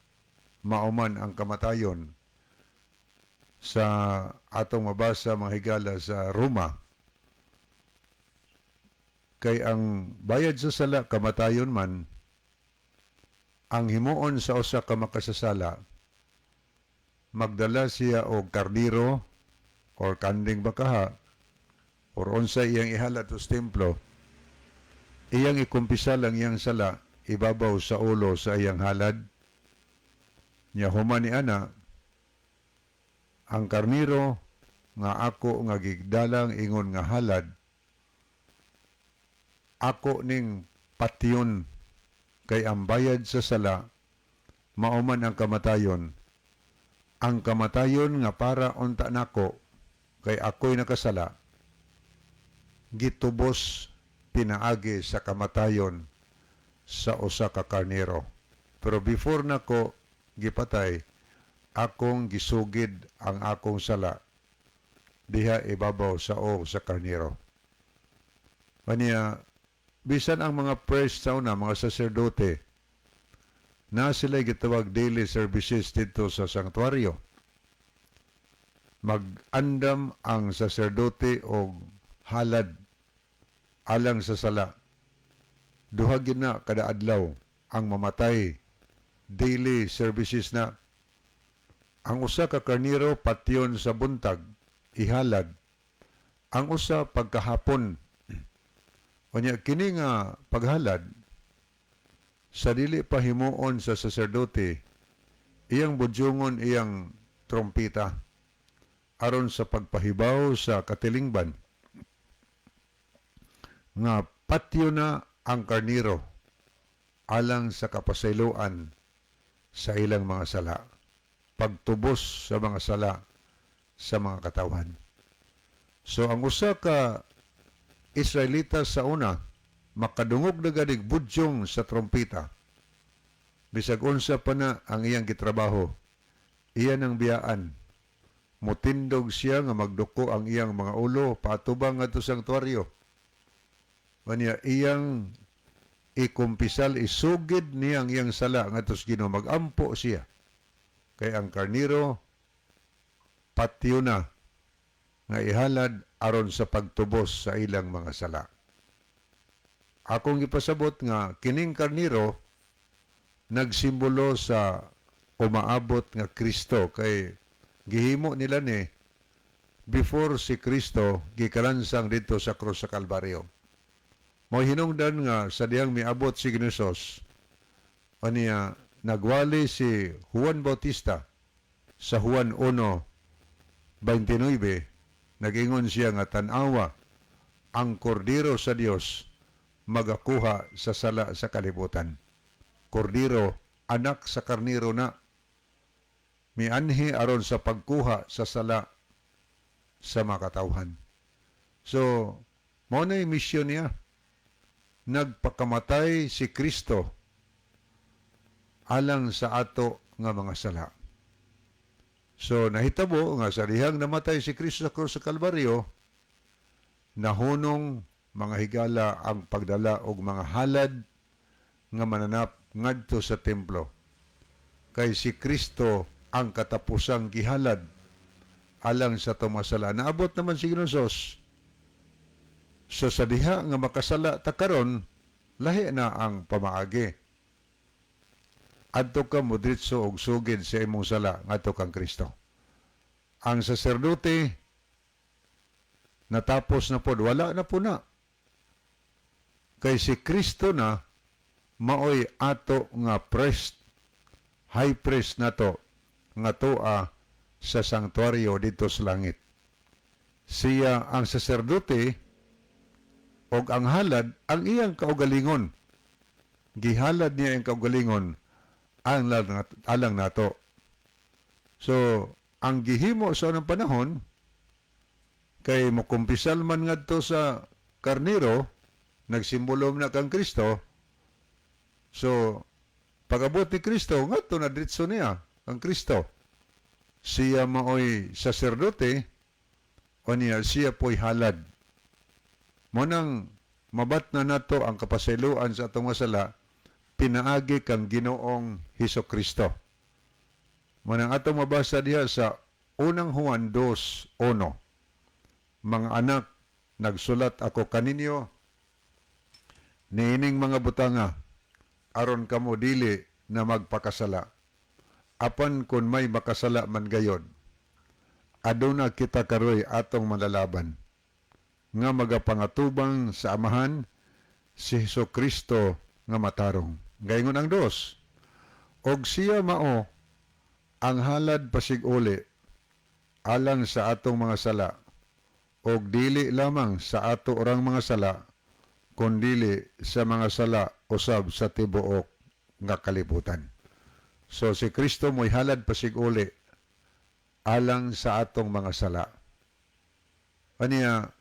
mauman ang kamatayon. Sa atong mabasa, mga higala, sa Roma, kay ang bayad sa sala, kamatayon man, ang himuon sa usa ka makasasala, magdala siya og kardiro or kanding bakaha or unsa iyang ihalad sa templo, iyang ikumpisal ang iyang sala ibabaw sa ulo sa iyang halad nya. Human ni ana, ang karniro nga ako nga gigdalang ingon nga halad, ako ning patyon kay ang bayad sa sala mauman ang kamatayon. Ang kamatayon nga para unta nako kay ako'y nakasala, gitubos pinaagi sa kamatayon sa usa ka karnero. Pero before nako gipatay, akong gisugid ang akong sala diha ibabaw sa o sa karnero. Kanya bisan ang mga priests sa una, mga saserdote, na sila gitawag daily services dito sa sanktuaryo. Mag-andam ang saserdote og halad alang sa sala. Duha gyud na kada adlaw ang mamatay. Daily services na. Ang usa ka karnero patyon sa buntag, ihalad. Ang usa pagkahapon. Unya kini nga paghalad, sa dili pa himuon sa saserdote, iyang budyongon iyang trompita aron sa pagpahibaw sa katilingban nga patyo na ang karniro alang sa kapasayloan sa ilang mga sala, pagtubos sa mga sala sa mga katawhan. So ang usa ka Israelita sa una, makadungog na ganig budyong sa trompita, bisag unsa pa na ang iyang gitrabaho, iyan ang biyaan. Mutindog siya nga magduko ang iyang mga ulo paatubang ngadto sa sanktuaryo. Unya iyang ikumpisal, isugid niya ang iyang sala ngadto sa Ginoo, magampo siya. Kay ang karniro Patyo na nga ihalad aron sa pagtubos sa ilang mga sala. Akong gipasabot nga kining karniro nagsimbolo sa umaabot nga Kristo kay gihimo nila ni before si Kristo gikalansang didto sa krus sa Kalbaryo. Mao hinungdan nga sa dihang miabot si Ginoos, aniya nagwali si Juan Bautista sa Juan 1:29, nagingon siya nga, "Tan-awa ang kordero sa Dios magakuha sa sala sa kalibutan." Kordero, anak sa karniro na mianhi aron sa pagkuha sa sala sa makatawhan. So, mao na yung misyon niya. Nagpakamatay si Kristo alang sa ato nga mga sala. So, nahitabo nga sa dihang namatay si Kristo sa krus sa Kalbaryo, nahunong, mga higala, ang pagdala og mga halad nga mananap ngadto sa templo. Kay si Kristo ang katapusang gihalad alang sa tumasala. Naabot naman si Ginoos. So sa diha nga makasala ta karon, lahi na ang pamaagi. Adto ka modritso og sugid sa imong sala ngadto kang Kristo. Ang saserdote natapos na pod, wala na po na. Kay si Kristo na maoy ato nga priest, high priest nato nga tua sa sanktuaryo didto sa langit. Siya ang saserdote og ang halad ang iyang kaugalingon. Gihalad niya ang kaugalingon ang alang nato. So, ang gihimo sa unang panahon kay mokumpisal man ngadto sa karniro, nagsimbolo na kang Kristo. So, pag-abot ni Kristo, ngadto na diretso niya ang Kristo. Siya maoy saserdote o niya siya po'y halad. Mao nang mabat na nato ang kapasayloan sa atong masala pinaagi kang Ginoong Hesus Kristo. Mao nang atong mabasa diha sa Unang Juan 2:1. "Mga anak, nagsulat ako kaninyo niining mga butanga aron kamo dili na magpakasala. Apan kung may makasala man gayon, aduna kita karoy atong malalaban nga magapangatubang sa Amahan, si Hesus Kristo nga matarong." Gaingon ang dos, "Og siya mao ang halad pasig-uli alang sa atong mga sala, og dili lamang sa ato orang mga sala, kundili sa mga sala usab sa tibuok nga kalibutan." So si Kristo mo'y halad pasig-uli alang sa atong mga sala. Aniya,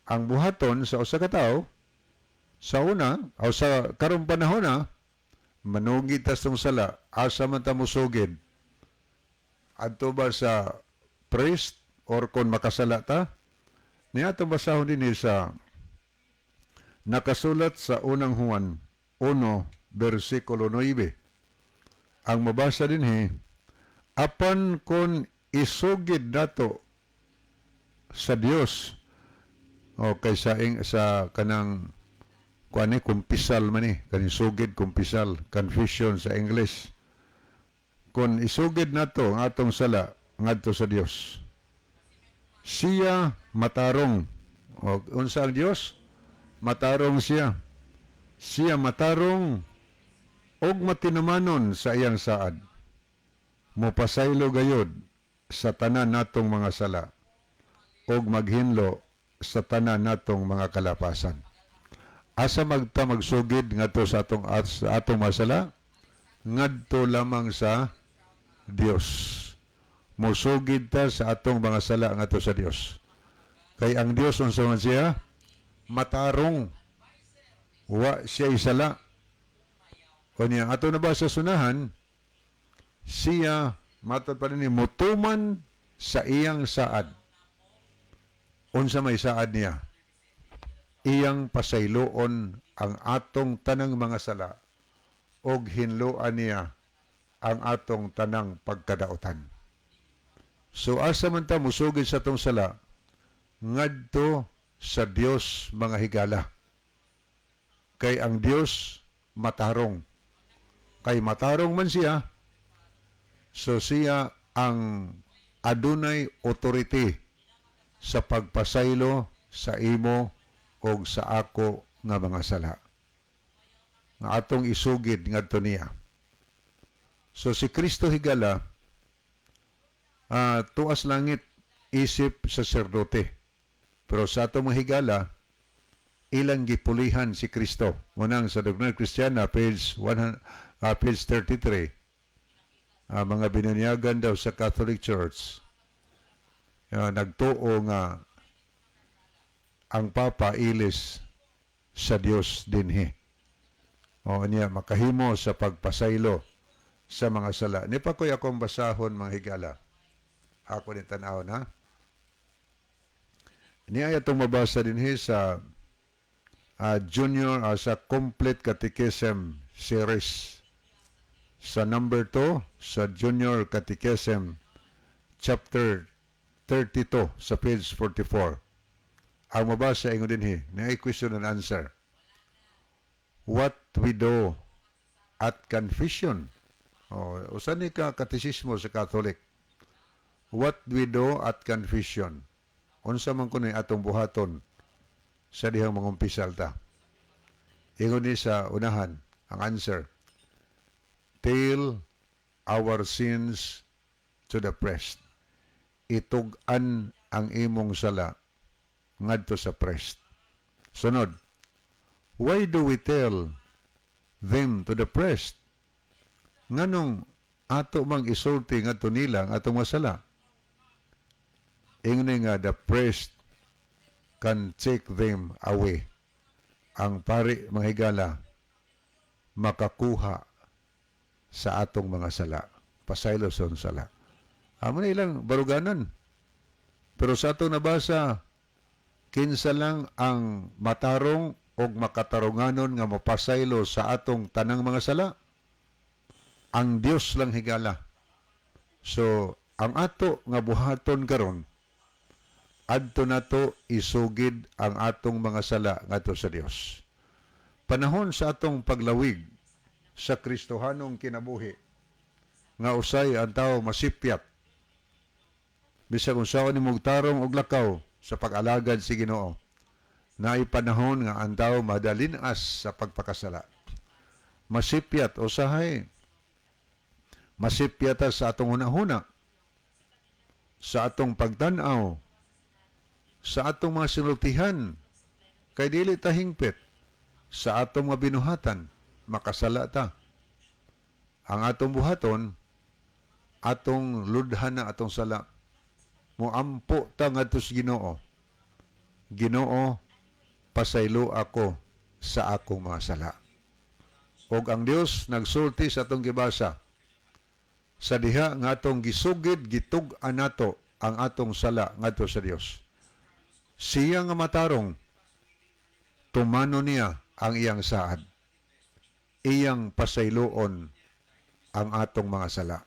ang buhaton sa usa ka tawo sa una o sa karong panahon na manugid tas tong sala, asa man ta mosugid? Adto ba sa priest or kon makasala ta? Niya atong basahon dinhi sa nakasulat sa Unang Juan 1 versikulo 9. Ang mabasa dinhi, "Apan kon isugid nato sa Dios," o kay sa kanang kuan ni, kumpisal man ni, kaning sugid, kumpisal, confession sa English. "Kon isugid nato ang atong sala ngadto sa Dios, siya matarong." O unsa ang Dios? Matarong siya. "Siya matarong og matinumanon sa iyang saad. Mopasaylo gayod sa tanan natong mga sala og maghinlo sa tanan natong mga kalapasan." Asa magta magsugid ngadto sa atong masala? Ngadto lamang sa Dios. Mosugid ta sa atong mga sala ngadto sa Dios. Kay ang Dios, unsa man siya? Matarong. Wa siya sala. O niya, ato na ba sa sunahan, siya, matod pa rin ni, mutuman sa iyang saad. Unsa may saad niya? Iyang pasayloon ang atong tanang mga sala og hinloan niya ang atong tanang pagkadaotan. So asa man ta musugid sa atong sala? Ngadto sa Dios, mga higala. Kay ang Dios matarong. Kay matarong man siya, so siya ang adunay authority sa pagpasaylo sa imo o sa ako nga mga sala nga atong isugid ngadto niya. So si Kristo, higala, tuas langit isip saserdote. Pero sa atong mga higala, ilang gipulihan si Kristo. Munang sa Doctrina Cristiana, page 1, page 33, mga binanyagan daw sa Catholic Church, nagtuo nga ang Papa ilis sa Dios dinhi. O niya makahimo sa pagpasaylo sa mga sala. Ni pa ko'y akong basahon, mga higala. Ako ni tan-aw na. Niya ay atong mabasa dinhi sa junior sa Complete Catechism series sa number 2 sa Junior Catechism, chapter 32, sa page 44. Ang mabasa ingon dinhi, na question and answer. What we do at confession. Oh, usa ni ka katekismo sa Catholic. What we do at confession. Unsa man kuno'y atong buhaton sa dihang mangumpisal ta? Ingon ni sa unahan, ang answer. Tell our sins to the priest. Itug-an ang imong sala ngadto sa priest. Sunod, why do we tell them to the priest? Nganong ato mang isulti ngadto nila ang atong masala? Ingon nga the priest can take them away. Ang pari, mga higala, makakuha sa atong mga sala. Pasaylo sa sala. Amo na ilang baruganan. Pero sa atong nabasa, kinsa lang ang matarong og makatarunganon nga mapasaylo sa atong tanang mga sala? Ang Dios lang, higala. So, ang ato nga buhaton karon, adto nato isugid ang atong mga sala ngadto sa Dios. Panahon sa atong paglawig sa Kristohanong kinabuhi, nga usay ang tao masipyat bisag unsaon nimong tarong og lakaw sa pag-alagad si Ginoo, naay panahon nga ang tao madalinas sa pagpakasala. Masipyat usahay. Masipyat ta sa atong hunahuna, sa atong pagtan-aw, sa atong mga sinultihan, kay dili ta hingpit, sa atong mga binuhatan, makasala ta. Ang atong buhaton, atong ludhan na atong sala. Moampo ta ngadto sa Ginoo. "Ginoo, pasaylo ako sa akong mga sala." Og ang Dios nagsulti sa atong gibasa sa diha nga atong gisugid, gitug-an nato ang atong sala ngadto sa Dios. Siya nga matarong, tumano niya ang iyang saad. Iyang pasayloon ang atong mga sala.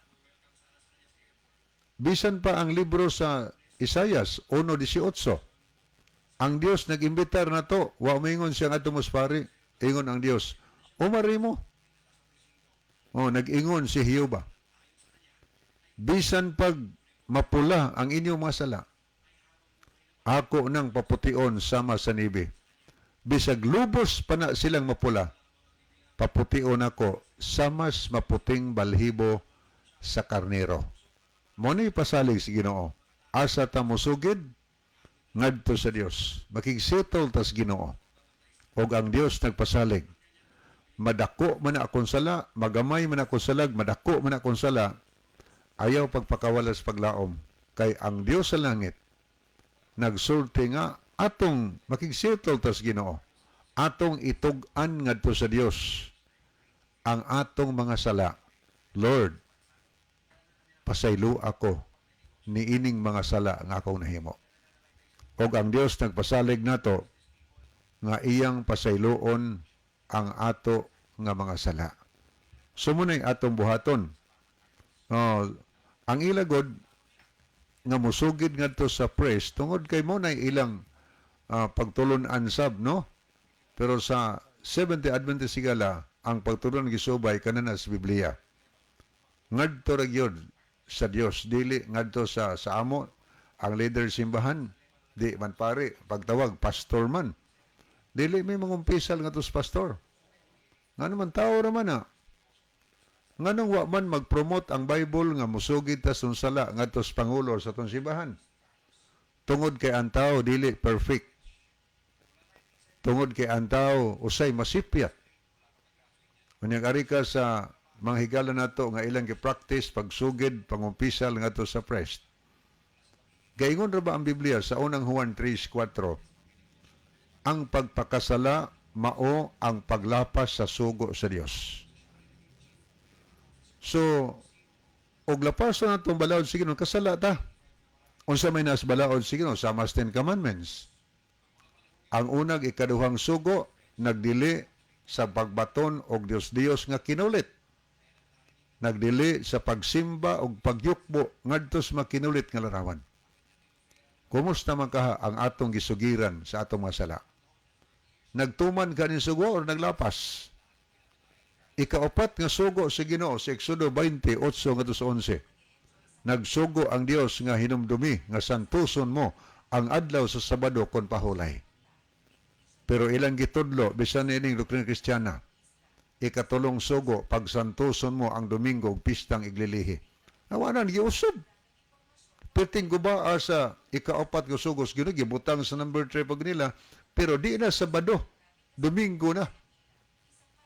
Bisan pa ang libro sa Isayas 1:18. Ang Dios nag-imbitar na to, wa moingon siya ngadto mo sa pari. Ingon ang Dios, "Umari mo." Oh, nag-ingon si Jehova. "Bisan pag mapula ang inyong mga sala, ako nang papution sama sa niebe. Bisag lubos pa na silang mapula, papution ako sa mas maputing balhibo sa karnero." Mo ni pasalig si Ginoo. Asa ta mosugid? Ngadto sa Dios. Makigsettle tas Ginoo. Og ang Dios nagpasalig. Madako man na akong sala, magamay man akong salag, madako man akong sala, ayaw pagpakawalas paglaom. Kay ang Dios sa langit, nagsulti nga atong makigsettle tas Ginoo. Atong itug-an ngadto sa Dios ang atong mga sala. "Lord, pasaylo ako niining mga sala nga akong nahimo." Og ang Dios nagpasalig nato nga iyang pasayloon ang ato nga mga sala. So muna'y atong buhaton. Oh, ang ilagod nga musugid ngadto sa priest tungod kay mo na ilang pagtulon-an sab, no? Pero sa Seventh-day Adventist, higala, ang pagtulon gisubay kanana sa Biblia. Ngadto ra gyud sa Dios, dili ngadto sa amo. Ang leader simbahan, di man pare pagtawag, pastor man. Dili may mangumpisal ngadto sa pastor. Ngano man, tao ra man na. Nganong wa man mag-promote ang Bible nga musugid ta sa sala ngadto sa pangulo sa atong simbahan? Tungod kay ang tao dili perfect. Tungod kay ang tao usay masipyat. Unya ari ka sa mga higala nato nga ilang gi-practice pagsugid, pangumpisal ngadto sa priest. Gaingon ra ba ang Biblia sa Unang Juan 3:4, ang pagpakasala mao ang paglapas sa sugo sa Dios? So, og lapason natong balaod sa Ginoo, kasala ta. Unsa may nas balaod sa Ginoo? Sama sa Ten Commandments. Ang unag ikaduhang sugo nagdili sa pagbaton og Dios-Dios nga kinulit. Nagdili sa pagsimba og pagyukbo ngadto sa makinulit nga larawan. Kumusta man kaha ang atong gisugiran sa atong mga sala? Nagtuman ka ni sugo or naglapas? Ikaapat nga sugo sa Ginoo sa Exodo 20:8 ngadto sa 11. Nagsugo ang Dios nga hinumdumi nga santuson mo ang adlaw sa Sabado kon pahulay. Pero ilang gitudlo bisan ining doktrina Kristiyana. Ikatulong sugo, pagsantuson mo ang Domingo ug pistang iglilihi. Awanan giusab. Perting guba sa ikaapat nga sugo sa Ginoo, gibutang sa number 3 pag nila, pero di na Sabado, Domingo na.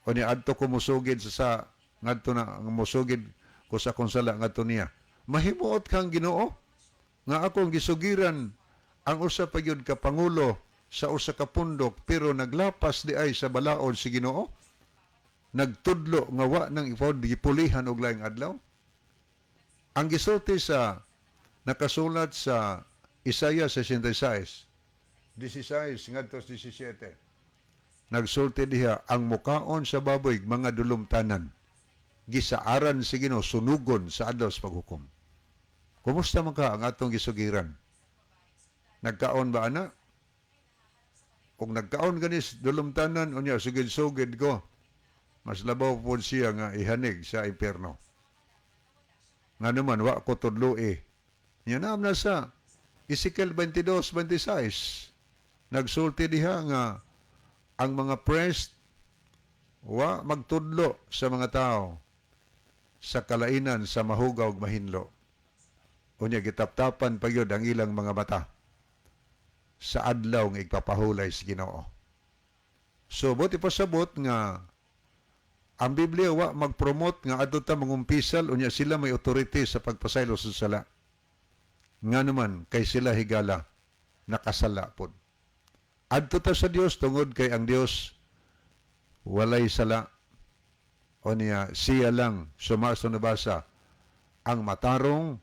O ni adto ko musugid sa ngadto na ang musugid ko sa akong sala ngadto niya. Mahimuot kang Ginoo nga akong gisugiran ang usa pa gyud ka pangulo sa usa ka pundok, pero naglapas di ay sa balaod si Ginoo. Nagtudlo nga wa nang ipod gipulihan og laing adlaw. Ang gisulti sa nakasulat sa Isaiah 66, 16 ngadto sa 17. Nagsulti diha, ang mukaon sa baboy mga dulumtanan. Gisaaran si Ginoo sunugon sa adlaw sa paghukom. Kumusta man ka ang atong gisugiran? Nagkaon ba ana? Kung nagkaon ganis dulumtanan, unya sugid-sugid ko. Mas labaw po siya nga ihanig sa impyerno. Nga naman, wa ko tudloi. Yan na sa Ezekiel 22:26. Nagsulti diha nga ang mga priest wa magtudlo sa mga tao sa kalainan sa mahugaw ug mahinlo. Unya gitaptapan pa gyud ang ilang mga mata sa adlaw nga igpapahulay sa Ginoo. So buot ipasabot nga ang Biblia wa mag-promote nga adto ta mangumpisal unya sila may authority sa pagpasaylo sa sala. Nga naman kay sila, higala, nakasala pod. Adto ta sa Dios tungod kay ang Dios walay sala. O niya siya lang sumaso nabasa ang matarong,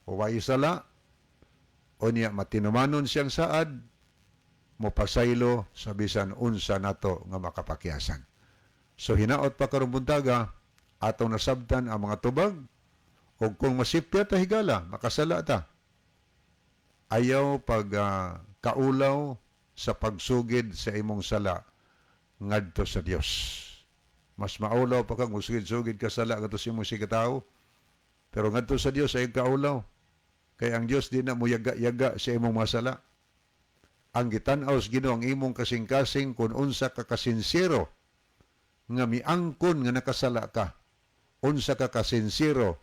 walay sala, o niya matinumanon siyang saad mopasaylo sa bisan unsa nato nga makapakyasan. So hinaot pa karong buntaga atong nasabtan ang mga tubag, ug kung masipya ta, higala, makasala ta. Ayaw pag kaulaw sa pagsugid sa imong sala ngadto sa Dios. Mas maulaw pa kang musugid-sugid ka sala ngadto sa imong sikatawo. Pero ngadto sa Dios ay kaulaw. Kay ang Dios di na mo yaga-yaga sa imong mga sala. Ang gitan-aw sa Ginoo ang imong kasing-kasing kung unsa ka kasinsero nga miangkon nga nakasala ka. Unsa ka kasinsero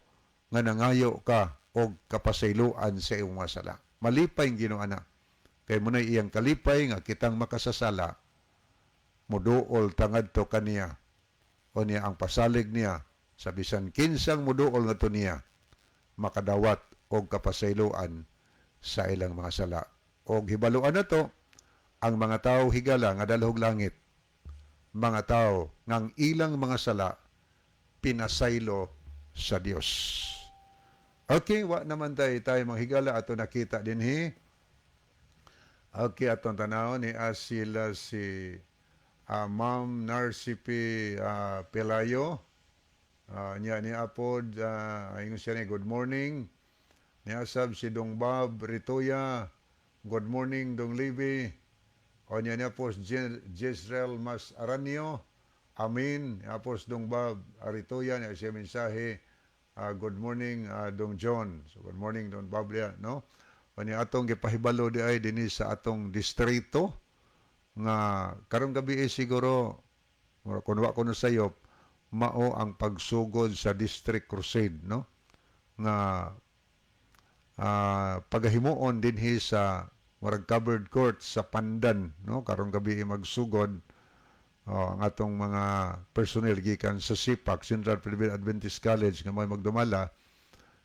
nga nangayo ka og kapasayloan sa imong mga sala. Malipay ang Ginoo ana. Kay munay iyang kalipay nga kitang makasasala muduol ta ngadto kaniya. O niya ang pasalig niya sa bisan kinsang muduol ngadto niya makadawat og kapasayloan sa ilang mga sala. Og hibaluan nato ang mga tao, higala, nga dalhog langit, mga tao ngang ilang mga sala pinasaylo sa Dios. Okay, wa naman tayo tayo mga higala ato nakita dinhi. Okay, atong tanawon ni sila si Ma'am Narcipe Pelayo. Niya ni Apod, ingon siya ni good morning. Niasab si Dong Bob Ritoya. Good morning, Dong Libby. O niya niya po si Jezreel Mas Aranio. Amin. Niya Dong Bob Aritoya. Niya siya mensahe. Good morning, Dong John. So, good morning, Dong Bob niya, no? O niya atong gipahibalo di ay dinhi sa atong distrito nga karong gabi eh, siguro mura kun wa ko no sayop mao ang pagsugod sa District Crusade, no, nga pagahimuon dinhi sa murag covered court sa Pandan, no, karong gabi eh, magsugod. Oh, ang atong mga personnel gikan sa CPAC, Central Philippine Adventist College, nga may magdumala.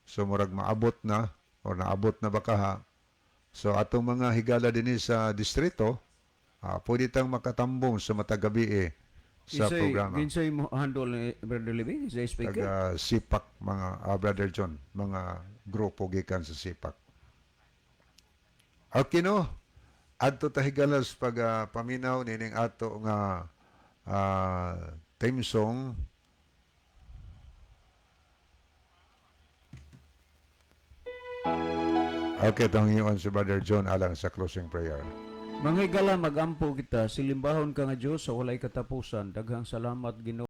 So murag maabot na or naabot na ba kaha. So atong mga higala dinhi sa distrito, pwede tang makatambong sa matag gabi eh, sa programa. Kinsay mo handle ni Brother Libby? Kinsay speaker? Taga CPAC mga Brother John, mga grupo gikan sa CPAC. Okay, no? Adto ta, higalas, pag paminaw nining ato nga theme song. Okay, tangyoon si Brother John alang sa closing prayer. Mga higala, magampo kita. Silimbahon ka nga Diyos sa walay katapusan. Daghang salamat, Ginoo.